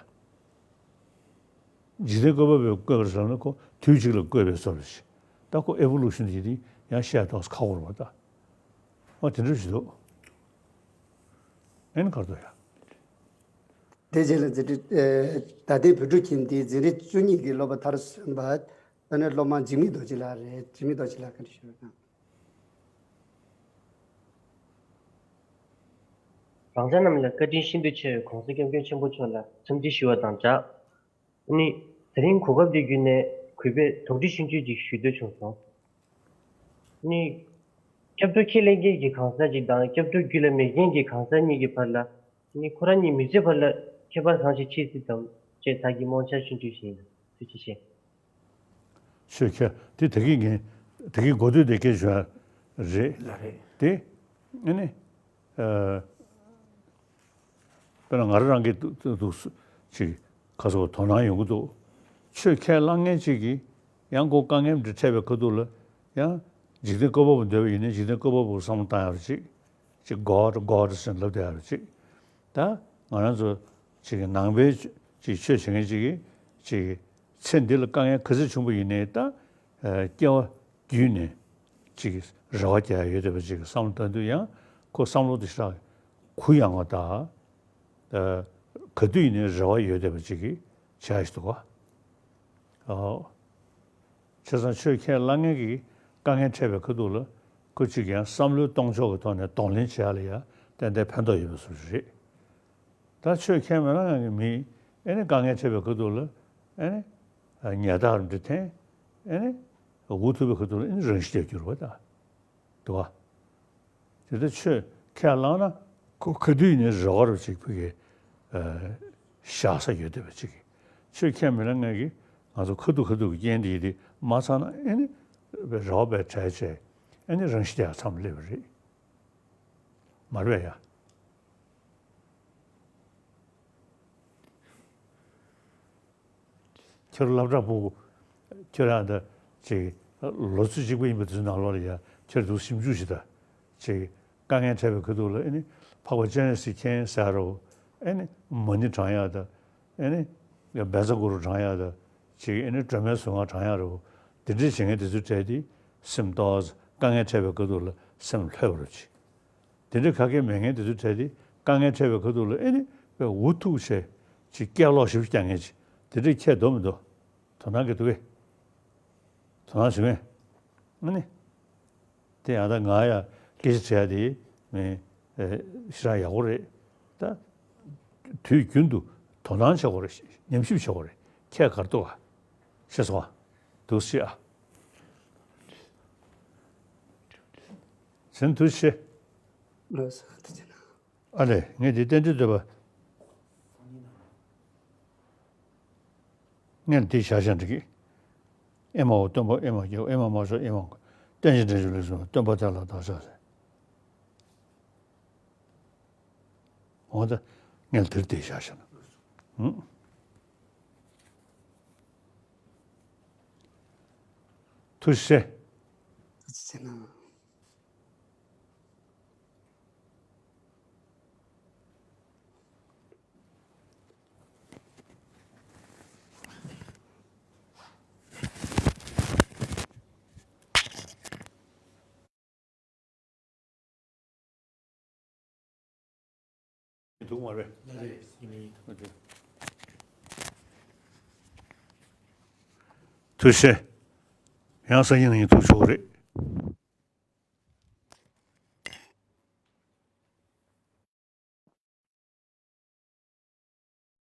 འཇིག་རྟེན་བཀོད་པ་པོས་བཀོད་པ་ཟེར་ན་ཁོ་དུས་གཅིག་ལ་བཀོད་པའི་བཟོ་འདྲ་ཞིག་ད་ཁོ་ཨེ་ཝོ་ལུ་ཤན་དེ་ཡིན་དེ་ཡང་བཤད་ཏོག་ཁ་འཁོར་བ་ད། ཨ། དེ་འདྲ་ཞིག་འདུག་ཨེ་ནི་གར་དོ་ཡ། དེ་རྗེས་ལ་འཛིན་གྲྭ། ཨེ། ད་ལྟའི་བོད་ཕྲུག་ཁྱིམ་དེའི་འཛིན་གྲྭ་བཅུ་གཉིས་ཀྱི་སློབ་པ་མཐར་སོན་པ། ཨ་ནི་སློབ་མ་འཇིགས་མེད་རྡོ་རྗེ་ལགས་རེད། འཇིགས་མེད་རྡོ་རྗེ་ལགས་བཀའ་འདྲི་ཞུ་རོགས་གནང་། རང་ཅག་རྣམས་ལ་བཀའ་དྲིན་ཤིན་ཏུ་ཆེ་བའི་༸གོང་ས་༸སྐྱབས་མགོན་ཆེན་པོ་མཆོག་ལ་འཚམས་འདྲི་ཞུ་བ་དང་སྦྲགས། ཨ་ནི་དེ་རིང་གོ་སྐབས་འདི་བརྒྱུད་ནས་གུས་པས་དོགས་འདྲི་ཆུང་ཆུང་ཅིག་ཞུ་འདོད་བྱུང་སོང་། ཨ་ནི་སྐྱབས་འགྲོ་ཁས་ལེན་མཁན་གྱི་གང་ཟག་ཅིག་དང་སྐྱབས་འགྲོ་རྒྱུད་ལ་མེད་མཁན་གྱི་གང་ཟག་གཉིས་ཀྱི་བར་ལ། ཨ་ནི་ཁོ་རང་གཉིས་མི་ཚེ་བར་ལ་ཁྱད་པར་གང་ཞིག་མཆིས་སྲིད་དམ་ཅེས་བདག་གི་རྨོངས་འཆར་ཆུང་ཆུང་ཞིག་ཡིན། ཐུགས་རྗེ་ཆེ། ཆོས་ཁས་དེ་ད་གིན་ངས་ད་གིན་འགོ་སྟོད་དེ་སྐད་ཞུ་ཡ་རེད། ལགས་རེད། དེ་ཨ་ནི། ཨ། དཔེར་ན་ང་རང་རང་གི་འདུག་འདུག་ཅིག་ག་ཚོད་དོ་སྣང་ཡོང་གི་འདུག་ཆོས་ཁས་བླངས་མཁན་ཅིག་གིས་ཡང་ཁོ་དཀའ་ངལ་འདི་འཕྲད་པའི་ཁ་ཐུག་ལ་ཡང་འཇིག་རྟེན་བཀོད་པ་པོ་འདོད་པ་ཡིན་ན་འཇིག་རྟེན་བཀོད་པ་པོ་བསམ་བློ་བཏང་ཡ་རེད་ཅིག་ཅིག་God God ཟེར་ལབ་བསྡད་ཡ་རེད་ཅིག་ད་ང་རང་ཚོ་ཅིག་ནང་པའི་ཅིག་ཆོས་བྱེད་མཁན་ཅིག་གིས་ཅིག་ཚེ་འདི་ལ་དཀའ་ངལ་ག་ཚོད་བྱུང་པ་ཡིན་ནའི་ད་སྐྱེ་བ་བརྒྱུད་ནས་ཅིག་རེ་བ་རྒྱག་ཡ་ཡོད་བསྡད་པ་ཅིག་བསམ་བློ་བཏང་དུས་ཡང་ཁོ་བསམ་བློ་དེ་ཞེ་དྲག་གུ་ཡངས་པ་དང་། ཨ། ག་དུས་ཡིན་ནའི་རེ་བ་ཡོད་བསྡད་པ་ཅིག་གིས་བྱས་ཞིག་འདུག་ག་ཨོ། བྱས་ཙང་ཆོས་ཁས་བླངས་མཁན་གྱིས་དཀའ་ངལ་འཕྲད་པའི་ཁ་ཐུག་ལ་ཁོ་གཅིག་ཡང་བསམ་བློའི་གཏོང་ཕྱོགས་ཀྱི་ཐོག་ནས་གདོང་ལེན་བྱེད་ཡ་ལ་ཡང་ཏན་ཏན་ཕན་ཐོགས་ཡོད་པའི་བཟོ་ཞིག་རེད། ད་ཆོས་ཁས་མི་བླངས་མཁན་གྱི་མིས་ཨེ་ནི་དཀའ་ངལ་འཕྲད་པའི་ཁ་ཐུག་ལ་ཨེ་ནི་ཉལ་ཐ་རུ་འདྲ་འཐེན། ཨེ་ནི་འུ་ཐུག་པའི་ཁ་ཐུག་ལ་ཨེ་ནི་རང་ཤི་བརྒྱབ་རྒྱུ་རེད་པ་ད། འདུག་ག་དེ་ལྟར་ཆོས་ཁས་བླངས་ན་ཁོ་ག་དུས་ཡིན་ནའི་རེ་བ་རུ་ཅིག་ཕ་གི་ཨ་བཞག་ས་ཡོད་བསྡད་པ་ཅིག་ཆོས་ཁས་མི་ལེན་མཁན་གྱིས་ང་ཚོ་ཁ་ཐུག་ཁ་ཐུག་གི་རྐྱེན་དེ་ཡིན་དེ་མ་ཚང་ན་ཨེ་ནི་རེ་བ་བས་བྲལ་བྱས་ཨེ་ནི་རང་ཤི་རྒྱག་མཚམས་སླེབས་པ་རེད། མ་རེད་ཡ། ཁྱོད་སློབ་གྲྭ་ཕྲུ་གུ། ཁྱོད་རང་ད་ཅིག་ལོ་ཚོད་གཅིག་པ་ཡིན་པ་དུས་ནང་ལོགས་ལ་ཡ་ཁྱོད་དུ་ཞིབ་འཇུག་ཞིག་ད་ཅིག་དཀའ་ངལ་འཕྲད་པའི་ཁ་ཐུག་ལ་ཨེ་ནི་ འཕགས་པ་སྤྱན་རས་གཟིགས་མཁྱེན་ཟེར་རོ། ཨེ་ནི་མ་ཎི་བགྲང་ཡག་དང་། ཨེ་ནི་བཛྲ་གུ་རུ་བགྲང་ཡག་དང་། ཅིག་ཨེ་ནི་སྒྲོལ་མའི་གཟུངས་སྔགས་བགྲང་ཡག་རོ། དེ་འདྲས་བྱེད་མཁན་དེ་ཚོའི་གྲས་དེ་སེམས་ཏོག་ཙམ་དཀའ་ངལ་འཕྲད་པའི་ཁ་ཐུག་ལ་སེམས་ལྷོད་པ་རེད་ཅིག་དེ་འདྲས་ག་གེ་མེད་མཁན་དེ་ཚོའི་གྲས་དེ་དཀའ་ངལ་འཕྲད་པའི་ཁ་ཐུག་ལ་ཨེ་ནི་དཔེ་འུ་ཐུག་བྱས་ཅིག་སྐད་ལོག་ཞིབ་རྒྱག་མཁན་ཅིག་དེ་འདྲས་ཁྱད་འདུག་མི་འདུག་དོ་སྣང་གི་འདུག་གས། དོ་སྣང་བྱུང་ངས། ཨ་ནི། དེ་ཡང་ད་ང་ཡང་སྐད་ཆ་དྲི་ཡ་དེ་མི་ཨེ་ཞེ་དྲག་ཡག་པོ་རེད། ད་དུས་རྒྱུན་དུ་དོ་སྣང་བྱེད་དགོས་རེད། ཉམས་ཞིབ་བྱེད་དགོས་རེད། ཁྱད་ག་རེ་འདུག་ག་ཤེས་སོང་ཨ། འདུག་སེ་ཨ། ཟིན་དུས་ཤེས། ལོས་ཨ་ད་ཅི་ན། ཨ་ལས། ངས་འདི་རྟེན་འབྲེལ་བསྟོད་པ། སྔོན་ལ་འདི་བཞག་བཞག་འགྲིག་གི། ཨེ་མའོ་སྟོན་པ་ཨེ་མ་སྐྱེ་བོ་ཨེ་མ་མ་ཤོག་ཨེ་མ་རྟེན་ཅིང་འབྲེལ་བའི་ལུགས་སུ་སྟོན་པ་དེ་ལ་བདག་ཕྱག་འཚལ། འོ་ད་སྔོན་ལ་འདིར་འདི་བཞག་བཞག་ན། ཐུགས་རྗེ་ཆེ། ཐུགས་རྗེ་ཆེ་གནང་། འདུག་མ་རེད། ཐུགས་རྗེ་ཆེ། ཡང་སང་ཉིན་ཡིན་ཐུག་ཆོག་གི་རེད།